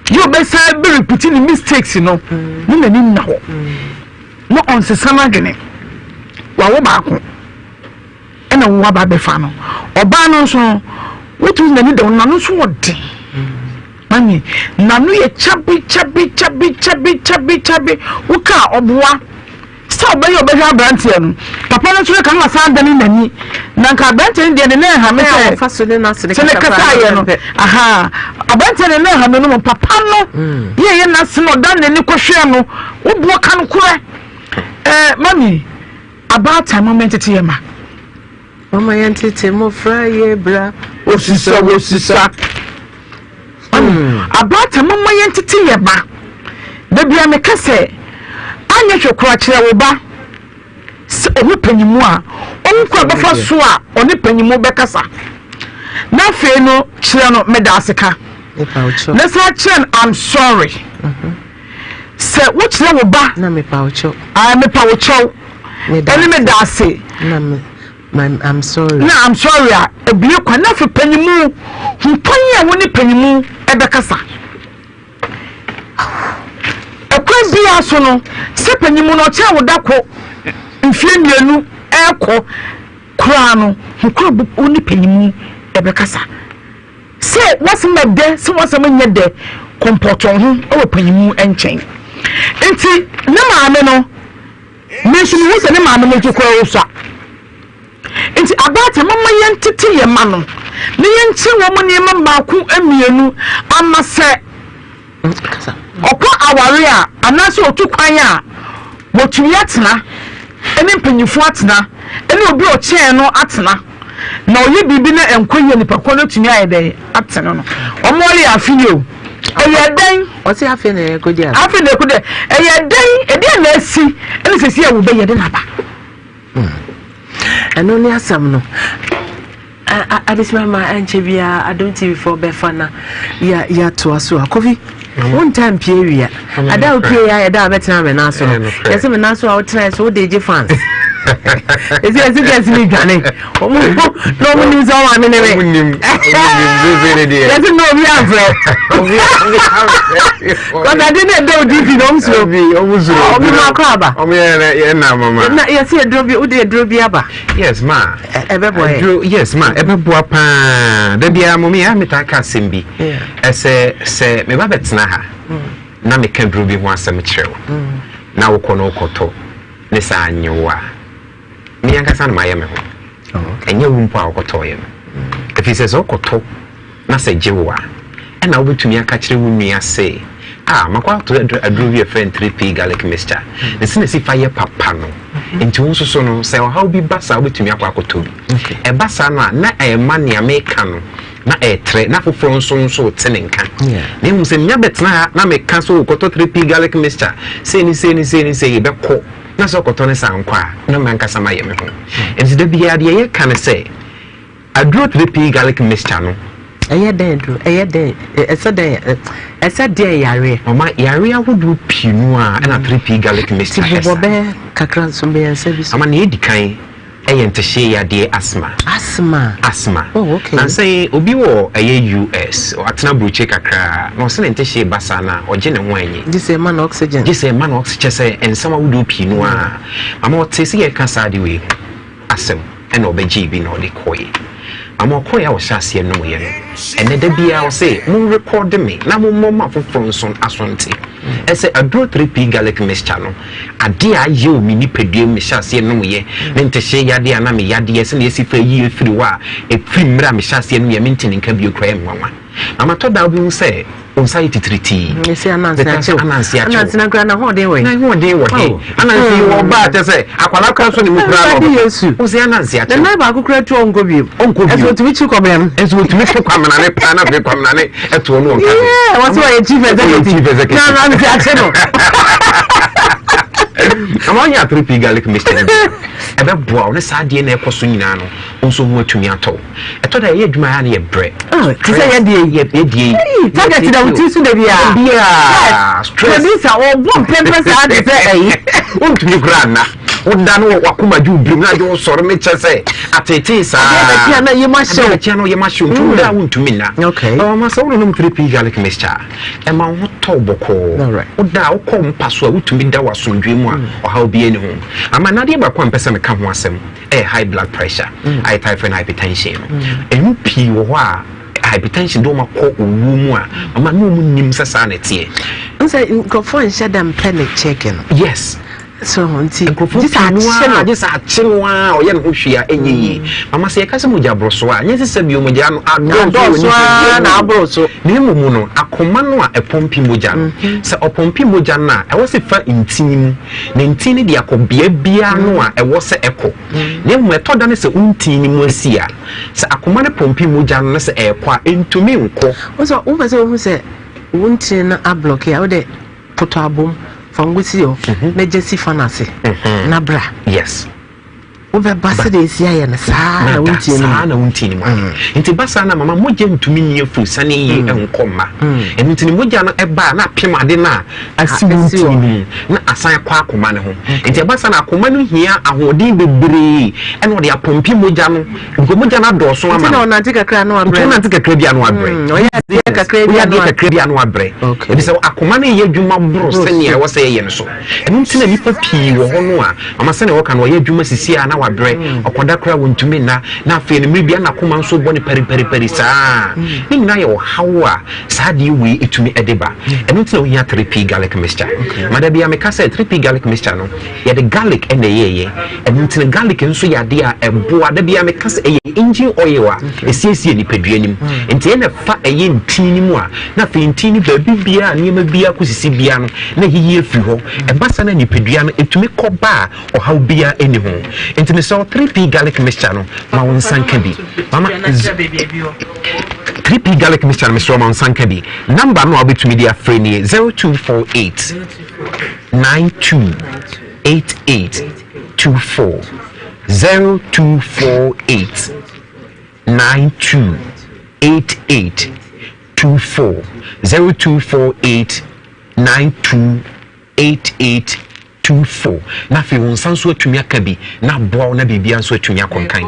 yɛ, ɔbɛsan bɛ repeat ne mistakes no ne n'ani nna hɔ na ɔnsesa n'adwene. Wawo baako ɛna wo aba abɛfa no. Ɔbaa no nso no, wotumi n'ani da hɔ, n'ano nso ɔden. Mami, n'ano yɛ kyabi kyabi kyabi kyabi kyabi kyabi. Woka a, ɔboa sɛ ɔbɛyɛ, ɔbɛhwɛ aberanteɛ no papa no nso ka no, wasan dane n'ani. Na nka aberanteɛ no deɛ ne nan ha me sɛ ɔfa so ne n'ase ne sɛ ne kasa ayɛ no aha, aberanteɛ ne nan ha me no mu papa no yɛ yɛ n'ase no, ɔda n'ani kɔhwɛ no, woboɔ ka no korɛ. Mami, abaatan, mo mɛntete yɛ ma. Mama yɛn tete mmɔfra yɛ bra. Osisa osisa. Abaatan, mama yɛn tete yɛ ma. Beebi a meka sɛ anyɛ hwɛ kora, kyerɛ wo ba sɛ ɔho panyimu a ɔho kora bɛfa so a ɔne panyimu bɛkasa. Na afei no, kyerɛ no meda ase ka na saa kyerɛ no I'm sorry. Sɛ wokyerɛ wo ba na mepa wo kyɛw. Ah, mepa wo kyɛw ɛne meda ase. Na me I'm sorry. Na I'm sorry a, ebie kwan. Na afei panyimu hu kwan a wo ne panyimu ɛbɛkasa. Ɛkwan biara so no, sɛ panyimu no ɔkyerɛ wo da ko mfie 2 ɛɛkɔ koraa no, hu kwan a wo ne panyimu ɛbɛkasa, sɛ wasɛm ɛdɛ, sɛ wasɛm nyɛ dɛ, kɔmpɔtɔn ho ɛwɔ panyimu nkyɛn. Nti ne maame no, me nso mehu sɛ ne maame no nso koraa osua. Nti abaatan, mama yɛn tete yɛn ma no na yɛnkyerɛ wɔn nneɛma baako mmienu ama sɛ ɔkɔ aware a anaasɛ ɔtu kwan a, wɔtumi atena ɛne mpanyinfoɔ atena, ɛne obi a ɔkyɛn no atena, na ɔyɛ biribi na ɛnkɔ yie, nipa kɔ no tumi ayɛ dɛ atene no. Wɔn ɔyɛ afe yi o, ɛyɛ dɛn? Ɔsi afe na ɛkɔ di afe. Afe na ɛkɔ dɛ, ɛyɛ dɛn? Ɛdeɛ na esi ɛna sɛsi a wɔbɛyɛ de n'aba. Ɛno ne asɛm no. Adesima ma ɛnkyɛ biara Adom TV foɔ bɛfa na yɛatoa so a. Kofi, wontaa mpie wia ada a wopie yɛ ayɛ da a wobɛtena me nan so no, yɛsɛ me nan so a wotena so wode gye fans. Ɛsɛ ɛsɛ gɛs ne dwane na ɔmo nim sɛ ɔma me ne me yɛsɛ na obi amfrɛ kɔsade ne ɛdɛ wo DP na ɔmo suro ɔmo ma akɔ aba. Na yɛsɛ aduro bi, wode aduro bi aba. Yes ma. Ɛbɛboa yɛ. Aduro, yes ma, ɛbɛboa paa. Da biara mo me a metaa ka asɛm bi. Ɛsɛ sɛ meba bɛtena ha na meka duro bi ho asɛm kyerɛ wo na wokɔ no wokɔtɔ ne saa nye wo a, me ankasa na mayɛ me ho. Ɛnyɛ wo mpo a wokɔtɔɔyɛ no. Ɛfiri sɛ wokɔtɔ na sɛ gye wo a, ɛna wobɛtumi aka kyerɛ wo nua se, ah, makɔ atɔ aduro bi a ɛfrɛ no 3P garlic mixture. Ne sɛ na si fa yɛ papa no. Nti wo nso so no, sɛ ɔhaw bi ba saa wobɛtumi akɔ akɔtɔ bi. Ɛba saa no a, na ɛrema nea meka no na ɛretrɛ, na afoforɔ nso nso rete ne nka. Na mmom sɛ menya bɛtena ha na meka sɛ wokɔtɔ 3P garlic mixture, sei ne sei ne sei ne sei, yɛbɛkɔ, na sɛ ɔkɔtɔ ne saa nkɔ a, na m'ankasa mayɛ me ho. Nti da biara deɛ yɛka ne sɛ, Aduro 3P garlic mixture no. Ɛyɛ dɛn aduro? Ɛyɛ dɛn? Ɛsɛ dɛn? Ɛsɛ deɛn yareɛ? Mama, yareɛ ahodoɔ pii no a ɛna 3P garlic mixture ɛsa. Ti bobɔ bɛyɛ kakra nso mmiɛnsa bi so. Mama, nea edi kan ɛyɛ ntɛhyɛ yadeɛ asthma. Asthma. Asthma. Oh, okay. Nansa yi obi wɔ ɛyɛ US, watena aburokyire kakra, na ɔsɛ ne ntɛhyɛ ba saa na ɔgye ne ho anyi. Gye sɛ ɛma no oxygen. Gye sɛ ɛma no oxygen, kyɛ sɛ nsɛm ahodoɔ pii no a. Mama, ɔte sɛ yɛreka saa ade wei ho asɛm. Ɛna ɔbɛgyee bi na ɔde kɔeɛ. Ama ɔkɔeɛ a ɔhyɛ aseɛ nomeeɛ no, ɛnnɛ da biara ɔse, Monrekɔɔde me na mommɔ ma afoforɔ nso aso nte. Ɛsɛ aduro 3P garlic mixture no, adeɛ a ayɛ wɔ me nipadua mu, mehyɛ aseɛ nomeeɛ, me ntehyee yadeɛ a na me yadeɛ, sɛdeɛ asi fa ayi afiri hɔ a, ɛfiri mmerɛ a mehyɛ aseɛ nomeeɛ, mente ne nka bio koraa, ɛyɛ me nwanwa. Mama tɔ da wobɛhu sɛ wo nsa yɛ titiritii. Ɛsɛ ananse akyew. Ananse akyew. Ananse na kura na hoɔden wɔ he. Na hoɔden wɔ he. Ananse yi wɔ ɔbaa kyɛ sɛ akwadaa kura so ne mu kura na ɔbɛka. Yesu. Wo sɛ ananse akyew. Na nan baako kura tu ɔnkɔ bio. Ɔnkɔ bio. Ɛso otumi kyi kwamena no. Ɛso otumi kyi kwamena ne paa na afei kwamena ne ɛtoɔ no ɔnka hwee. Yeah, wɔsɛ ɔyɛ chief executive. Chief executive. Na ananse akye no. Ama ɔnyɛ atoro pii garlic mixture no bi. Ɛbɛboa wo ne saa adeɛ na ɛkɔ so nyinaa no, wo nso ho atumi atɔ wo. Ɛtɔ da yɛyɛ adwuma a na yɛbrɛ. Ah, te sɛ yɛdeɛ yi. Yɛdeɛ yi. Target da wo ti so da biara. Biara. Stress. Producer ɔbɔ mpɛmpɛ saa de sɛ ɛyi. Wontumi koraa nna. Woda no wakoma gye wo birim na agye wo sɔre ne kyɛ sɛ atetee saa. Adeɛ bɛkye a na yam ahyew. Adeɛ bɛkye a na yam ahyew nti woda a wontumi nna. Okay. Ɔma sɛ wononom 3P garlic mixture a, ɛma wo ho tɔ wo bɔkɔɔ. Woda a wokɔ mpa so a wotumi da wɔ asomdwoe mu a ɔhaw biara nni ho. Ama na adeɛ baako a mpɛ sɛ meka ho asɛm. ɛyɛ high blood pressure mm. a yɛtae frɛ no hypertension no mm. ɛmu pii wɔ hɔ a hypertension de wɔn akɔ owuo mu a mama ne wɔn nim sɛ saa na ɛteɛ. n sɛ nkurɔfoɔ nhyɛ da mpɛ ne check no. yes so nti nkurɔfoɔ pii no ara gye sɛ akye no ara ɔyɛ ne ho hwee a ɛnyɛ yie mm. mama sɛ yɛka sɛ mogya borɔ so a nyɛ sɛ sɛ bio mogya no adɔɔso ara na aboro so na mmom no akoma no a ɛpɔmpi mogya no mm-hmm. sɛ ɔpɔmpi mogya no a ɛwɔ sɛ fa ntini mu Ne ntin no de akɔ bea biara no a ɛwɔ sɛ ɛkɔ. Na mmom ɛtɔ da no sɛ wo ntin no mu asi a, sɛ akoma no pɔmpe mogya no na sɛ ɛrekɔ a, ɛntumi nkɔ. Wo sɛ wopɛ sɛ wohu sɛ wo ntini no ablɔke a, wode potɔ abom, fa ngo si hɔ mhm. na gya si fa no ase mhm. na bra. Yes. Wobɛba sɛdeɛ ɛsi ayɛ no saa na wo ntini no saa na wo ntini mu ayɛ mm. nti ba saa na mama mogya ntumi nni afuru sane yie mm. nkɔ mma mm. ɛno nti ne mogya no ɛba a na apem ade no a asi wo ntini no mu na asan akɔ akoma no ho nti ɛba saa na akoma no hia ahoɔden bebree ɛna ɔde apɔmpe mogya no nka mogya no adɔɔso ama no nti ɔnante kakra no abrɛ nti ɔnante kakra bi ano abrɛ ɔyɛ adeɛ kakra bi ano kakra bi ano abrɛ ɛbi sɛ akoma no yɛ adwuma boro sɛnea ɛwɔ sɛ yɛyɛ no so ɛno nti na nnipa pii wɔ hɔ no a Ama sɛnea wɔka no, ɔyɛ adwuma sisi a na wabrɛ, ɔkɔda koraa wɔntumi nna, na afei no mmere bi a na n'akoma nso bɔ no pariparipari saa. Ne nyinaa yɛ ɔhaw a saa adeɛ wei tumi de ba. Ɛno nti na wohia 3P garlic mixture. Ma da biara meka sɛ 3P garlic mixture no, yɛde garlic na ɛyɛeɛ. Ɛno nti no garlic nso yɛ adeɛ a ɛboa. Da biara meka sɛ ɛyɛ engine oil a ɛsiesie nipadua no mu. Nti ɛna ɛfa ɛyɛ ntini no mu a, na afei ntini no baabi biara a nneɛma biara kɔsisi biara no, na ɛyiyi afiri hɔ. Ɛba saa na nipadua no ɛtumi kɔ ba a ɔhaw biara nni ho. Nti mesrɛ wo 3P garlic mixture no ma wo nsa nka bi. Mama 3P garlic mixture no mesrɛ wo ma wo nsa nka bi. Number no a wobɛtumi de afrɛ nie 0248 92 88 24 0248 92 88 24 0248 928824 na afei wo nsa nso atumi aka bi na aboa wo na biribiara nso atumi akɔ nkan.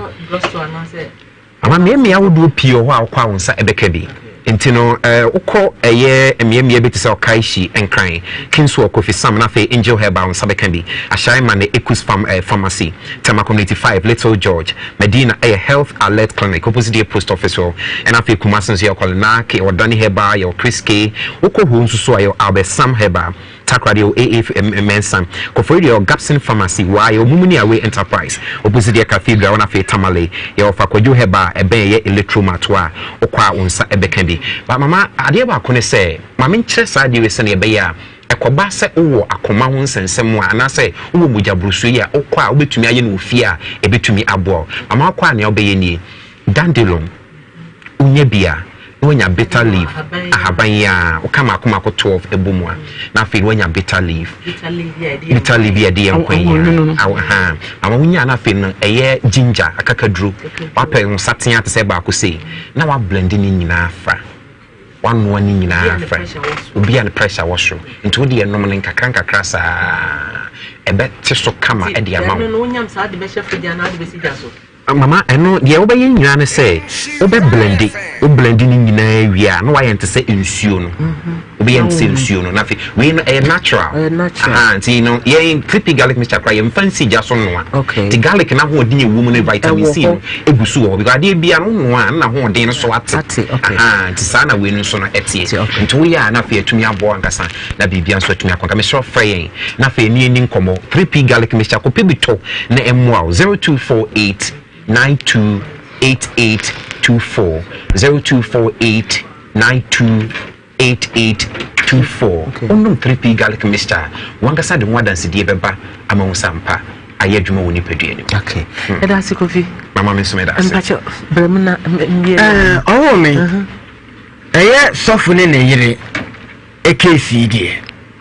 Ama mmeammea ahodoɔ pii wɔ hɔ a wokɔ a wo nsa ɛbɛka bi. Nti no eh, wokɔ ɛyɛ mmeammea bi te sɛ Ɔkaishi, Nkran, Kinsuɔ, Kofi Sam na afei Angel Herbal wo nsa bɛka bi. Ashaiman ne Ekus Farm, eh, Pharmacy. Tema Community 5, Little George, Medina ɛyɛ Health Alert Clinic opposite yɛ Post Office hɔ. Ɛna afei Kumasi nso yɛwɔ Kɔlenak, yɛwɔ Dani Herbal, yɛwɔ Chris K. Wokɔ Ho nso so a yɛwɔ Albert Sam Herbal, Takoradi yɛwɔ AA Mensah, Koforidua yɛwɔ Gapson Pharmacy, Waa yɛwɔ Mumuni Away Enterprise opposite yɛ Cathedral hɔ na afei Tamale yɛwɔ Fakwadwo Herbal a ɛbɛn ɛyɛ Electromart hɔ a wokɔ a wo nsa ɛbɛka bi. But mama adeɛ baako ne sɛ ma menkyerɛ saa adeɛ wei sɛdeɛ ɛbɛyɛ a. Ɛkɔba sɛ wowɔ akoma ho nsɛnsɛm a anaasɛ wowɔ mogyaborosoɔ yi a, wokɔ a wobɛtumi ayɛ no wɔ fie a ɛbɛtumi aboa wo. Mama wokɔ a nea wobɛyɛ nie, dandelion, wonya bi a, na wanya bitter leaf, ahaban yi a woka mako mako 12 ɛbɔ mu a, na afei na wanya bitter leaf. Bitter leaf yi a ɛde yɛ nkwan yi a, mama wonya na afei no ɛyɛ ginger akakaduro, wapɛ nsatea te sɛ baako sei, na wablende ne nyinaa fra. Wanoa ne nyinaa fra. Obi a ne pressure wɔ soro. Nti wo deɛ nom no nkakra nkakra saa. Ɛbɛte so kama de ama wo. Ɛno no wonyam saa de bɛhyɛ fridge anaa de bɛsi gya so? Mama ɛno deɛ wobɛyɛ nyinaa ne sɛ wobɛ blende, wo blende ne nyinaa wie a na wayɛ no te sɛ nsuo no. Wobɛyɛ no te sɛ nsuo no na afei wei no ɛyɛ natural. Ɛyɛ natural. Aha nti no yɛn 3P garlic mixture koraa yɛmfa nsi gya so nnoa. Okay. Nti garlic no ahoɔden a ɛwɔ mu no vitamin Ɛwɔ C no hɔ. egu so wɔ hɔ because adeɛ biara no wonoa a na n'ahoɔden no so ate. Ate, okay. Ahaa nti saa na wei no nso no ɛteɛ. Te, okay. Nti woyɛ a na afei atumi aboa wo ankasa na biribiara nso atumi akɔ. Nka mesrɛ wo frɛ yɛn na afei ne yɛnni nkɔmmɔ. 3P garlic mixture kɔpɛ bi tɔ na ɛmmoa wo. 0248 92 8824 0248 92 8824 Wonom 3P Garlic Mixture a, w'ankasa de ho adansedie bɛba ama wo sɛ ampa ayɛ adwuma wɔ nipadua no mu. Okay. Ɛda ase Kofi. Mama me nso meda ase. Mpakyɛ brɛ mu na mbie. Ɔwɔ me. Ɛyɛ sɔfo ne ne yere keesi yi deɛ,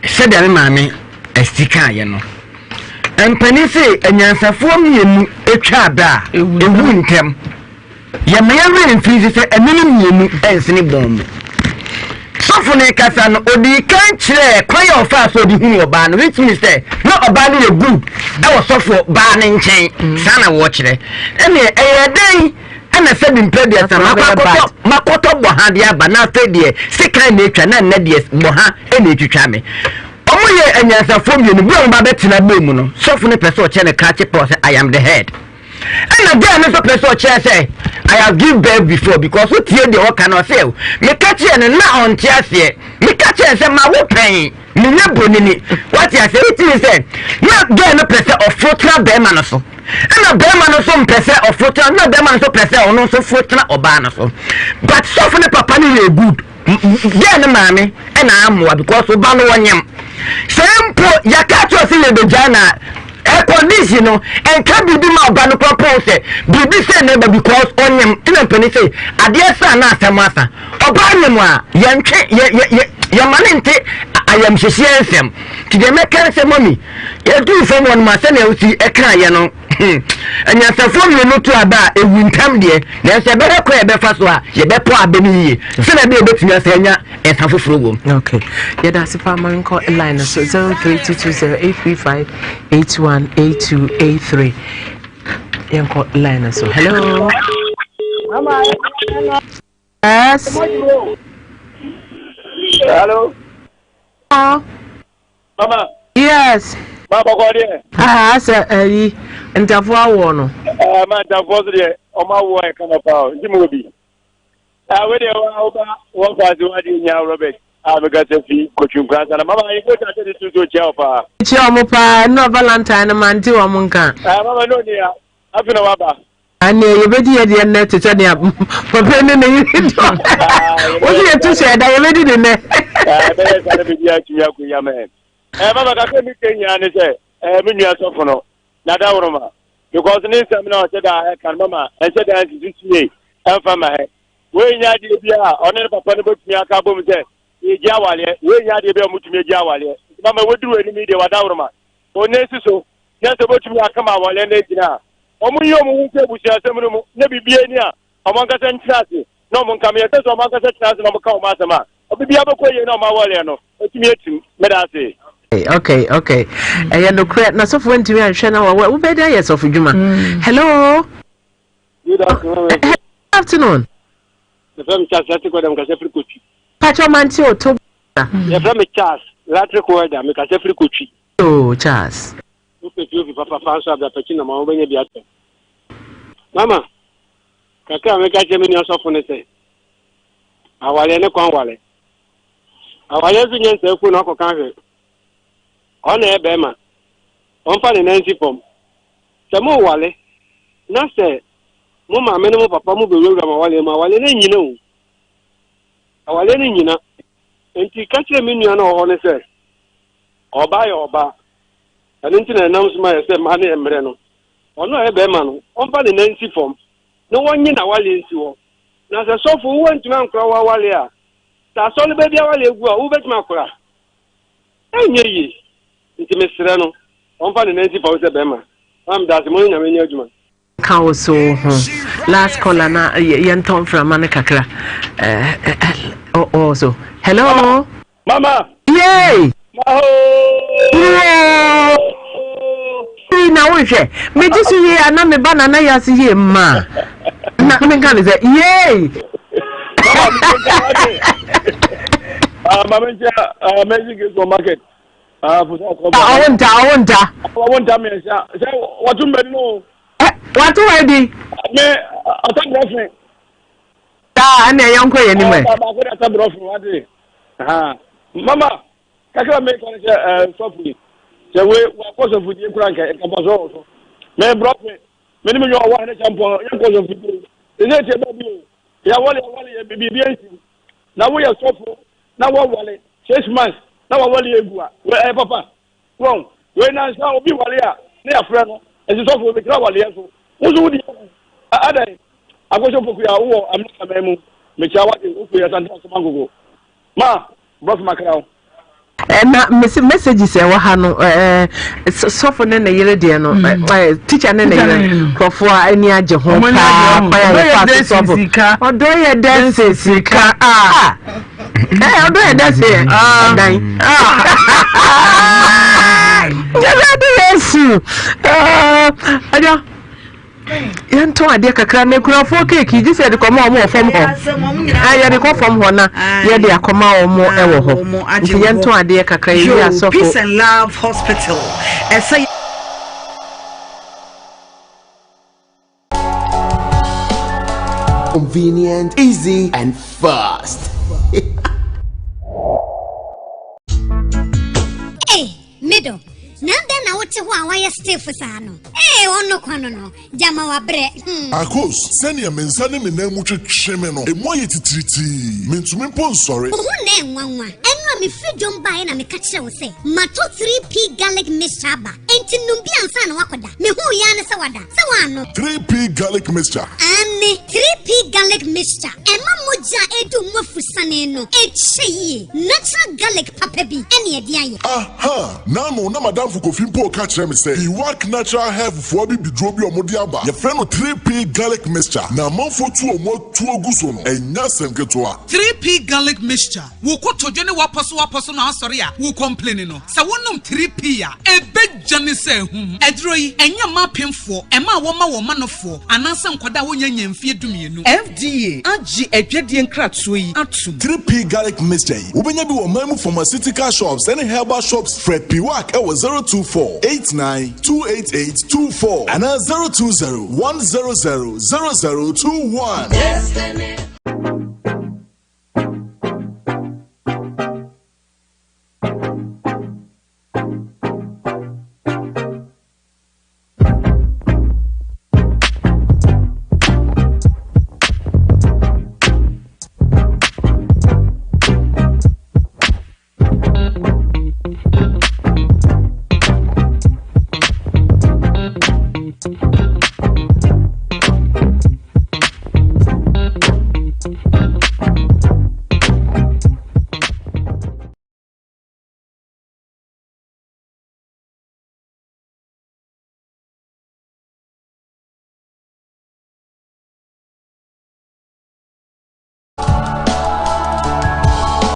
sɛdeɛ me maame Asti kaeɛ no, mpanin se anyansafoɔ mmienu twa abɛ a, ɛwu ntɛm. Yɛma yɛn werɛ mfiri nso sɛ ɛne no mmienu nsene bɔn mu. Sɔfo no rekasa no, odii kan kyerɛɛ kwan a ɔfaa so de hunuu ɔbaa no, which means sɛ na ɔbaa no yɛ good wɔ sɔfo baa no nkyɛn. Saa na wɔkyerɛ. Ɛneɛ ɛyɛɛ dɛn ɛna sɛbi mpɛ deɛ sɛ makɔ akɔtɔ makɔtɔ bɔha de aba na afei deɛ sekan na etwa na nnɛ deɛ bɔha na etwitwa me. Wɔn yɛ anyansafoɔ mmienu, bere a wɔn ba bɛtena bɔɔ mu no, sɔfo no pɛ sɛ ɔkyerɛ no krakye Paul sɛ I am the head. Ɛna girl no nso pɛ sɛ ɔkyerɛ sɛ I have give birth before because wotie deɛ ɔka no ɔsɛ meka kyerɛ no na ɔnte aseɛ meka kyerɛ sɛ ma wo pɛn menyɛ bonini wate aseɛ wotumi sɛ na girl no pɛ sɛ ɔforo tena bɛrima no so ɛna bɛrima no nso mpɛ sɛ ɔforo tena na bɛrima no nso pɛ sɛ ɔno nso foro tena ɔbaa no so but sɔfo ne papa no yɛ good Girl no maame na amoa because ɔba no ɔnyam. Sɛ mpo yɛka kyerɛ sɛ yɛbɛgyae na condition no ɛnka biribi ma ɔba no kora pɔn sɛ biribi sɛ na ɛba because ɔnyam tena mpanin sɛ adeɛ sa na asɛm asa. Ɔbaa nyam a yɛntwe yɛ yɛ yɛ yɛma ne nte ayamhyehyeɛ nsɛm. Nti deɛ mɛka ne sɛ mɔmi yɛduu fam hɔ no ma sɛnea wosi ɛkaeɛ no Anyansafoɔ mmienu to aba a, ɛwu ntɛm deɛ, nanso ɛbɛhwɛ kwan a yɛbɛfa so a yɛbɛpɔ abɛ no yie sɛdeɛ ɛbɛyɛ yɛbɛtumi asan anya nsa foforɔ wom. Okay. Yɛda ase paa ma nkɔ line no so 03220835 818283. Yɛnkɔ line no so. Hello. Yes. Hello. Oh. Mama. Yes. Ma bɔkɔ deɛ. Ah, asɛ ɛyi ntafoɔ awoɔ no. Ɛɛ ma ntafoɔ so deɛ ɔmo awoɔ yɛ kama paa o nti mo wɔ bi. Ah wei deɛ wa woba wɔn fa ase wa deɛ nya Robert a meka sɛ fi kotwi nkura nsa na mama yɛ kotwa sɛ de tutu kyia wo paa. Kyia ɔmo paa ɛnna Valentine no mante wɔn nka. Ah mama no ni ya afi na waba. Ɛnneɛ yɛbɛdi yɛ deɛ nnɛ te sɛ nea papa ne ne yere dɔ. Wo sɛ yɛtu hyɛ da yɛbɛdi ne nnɛ. Ɛbɛyɛ saa na biribi atumi akɔ yi ama yɛn. Ɛɛ mama kakra mi kɛ nyinaa ne sɛ ɛɛ me nua sɔfo no nada woroma because ne nsɛm na ɔhyɛ da ɛka no mama ɛnhyɛ da nsisi sie ɛmfa ma hɛ. Wei nyɛ adeɛ bi a ɔne ne papa no bɛtumi aka abom sɛ yɛgye awaleɛ. Wei nyɛ adeɛ bi a wɔtumi agye awaleɛ. Mama wɔduru anim yi deɛ wada woroma. Ɔnna si so na sɛ obetumi aka ma awɔre no agyina a, wɔnyi wɔn ho mfi abusuasɛm no mu, na biribiara ni a, wɔn ankasa ntena ase na wɔn nka. Meyɛ sɛ sɛ wɔn ankasa tena ase na wɔka wɔn asɛm a, biribiara bɛkɔ yie na wɔn awɔre no atumi atim. Meda ase. Okay, okay. Ɛyɛ nokorɛ na sɔfoɔ ntumi anhwɛ na wɔwɔ wobɛde ayɛ sɔfo dwuma. Hello. Good afternoon. Good afternoon. Yɛfrɛ me Charles Latrick Welder, mekasa firi Kotwi. Pacho mante o to. Yɛfrɛ me Charles Latrick Welder, mekasa firi Kotwi. Oh, Charles. Wopɛ POP papapa nso a bra Pakyi na ma wobɛnya bi atɔ. Mama, kakra a meka kyerɛ me nua sɔfo ne sɛ, awareɛ ne kwan ware. Awareɛ nso nyɛ nsɛefuo na ɔkɔka hwɛ. Ɔna ɛyɛ bɛrima. Ɔmfa ne nan nsi fam. Sɛ moware na sɛ mo maame ne mo papa mo bɛwurawura mo awareɛ mu a, awareɛ no nnyina o. Awareɛ no nnyina. Nti ka kyerɛ me nua no a ɔwɔ hɔ no sɛ, Ɔbaa yɛ ɔbaa. Ɛno nti na ɛnam so ma yɛ sɛ mmaa no yɛ mmerɛ no. Ɔno a ɔyɛ barima no, ɔmfa ne nan nsi fam na wɔnye n'awareɛ nsi hɔ. Na sɛ sɔfo, woantumi ankora w'awareɛ a, sɛ asɔreba bi awareɛ gu a, wobɛtumi akora? Ɛnyɛ yie. Nti mesrɛ no, ɔmfa ne nan nsi fam sɛ barima. Maa meda ase, mo ne Nyame nyɛ adwuma. Ka wo so wo ho. Last caller na yɛntɔ mframa no kakra. Oh, so. Hello. Mama. Yay. Maho. Na wohwɛ megye so yie a na meba na na yɛ ase yie mma na menka ne sɛ yay. Mama nkyɛ Mercy Grace for market. Ɔwo nta, ɔwo nta. Ɔwo nta mmiɛnsa. Sɛ wɔto mbɛdi no. Wato wɔ di. Me ata brɔfin. Taa ɛna ɛyɛ nkɔ yɛ anim ɛ. Baako de ata brɔfin wate. Mama kakra mi kan sɛ ɛɛ sɔfo yi. Sɛ we wakɔ sɔfo die kura nka nka so wɔ so. Me brɔfin me ni mi nyɛ ɔwɔ ahene kyampɔn yɛ nkɔ sɔfo die. Ɛsɛ tie bɛ bi o. Yɛ wɔle yɛ wɔle yɛ bibi bi nsi. Na woyɛ sɔfo na wɔwale 6 months na wɔwale egu a, wei ɛyɛ papa wɔn wei nansa obi wale a ne yafrɛ no esi sɔfo obi kura waleɛ so woso wodi egu adan akɔsɔ poku a wowɔ Amerika man mu mekyia wade wofiri Asante Asoma Ngogo ma brɔfo makra wo. Na mesi messages ɛwɔ ha no, sɔfo ne ne yere deɛ no, teacher ne ne yere, nkurɔfoɔ a ani agye ho paa kwan a yɛfa so sɔfo ɔdɔ yɛ dɛ sɛ sika a ɔdɔ yɛ dɛ sɛ ɛdan yɛbɛde Yesu ɛdɔ yɛntɔn adeɛ kakra na akunafoɔ keeki gye sɛ yɛde kɔma wɔn wɔ fam hɔ. Yɛde kɔ fam hɔ na yɛde akɔma wɔn wɔ hɔ, nti yɛntɔn adeɛ kakra yɛyi asɔfo. Peace and Love Hospital ɛsɛ. Convenient, easy, and fast. Hey, middle. Na dɛn na wote hɔ a wayɛ stiff saa no? Ee, ɔno kwan no gyama wabrɛ. Akos, sɛnea me nsa ne me nan mu twetwe me no, emu ayɛ titiritii. Mentumi mpo nsɔre. Wo ho na ɛnwanwa. Ɛno a mefiri dwom baeɛ na meka kyerɛ wo sɛ mato 3P garlic mixture aba. Enti nom bi ansa na wakɔda. Mehuu yaa ne sɛ wada sɛ woano. 3P garlic mixture. Ane, 3P garlic mixture ɛma mogya a ɛdu mu afusane no ɛkyɛ yie. Natural garlic papa bi ɛne ɛde ayɛ. Aha! Nano na madamfo Kofi mpo ka kyerɛ me sɛ Iwak Natural Health foɔ bi biduro bi a ɔmode aba. Yɛfrɛ no 3P garlic mixture na amanfoɔ tu ɔmo atuo gu so no, ɛnyɛ asɛm ketewa. 3P garlic mixture, wo kotodwe ne wapɔso wapɔso na asɔre a wo complain no, sɛ wonom 3P a, ɛbɛgya ne sɛ ahum. Aduro yi, ɛnyɛ mma apemfoɔ, ɛma a wɔma wɔn manofoɔ anaasɛ nkwadaa a wɔnya nya mfeɛ 12. FDA agye adwadie nkratoɔ yi atom. 3P garlic mixture yi, wobɛnya bi wɔ man mu pharmaceutical shops ne herbal shops. Frɛ Piwak ɛwɔ 024 89 288 24 anaa 020 100 0021. Destiny.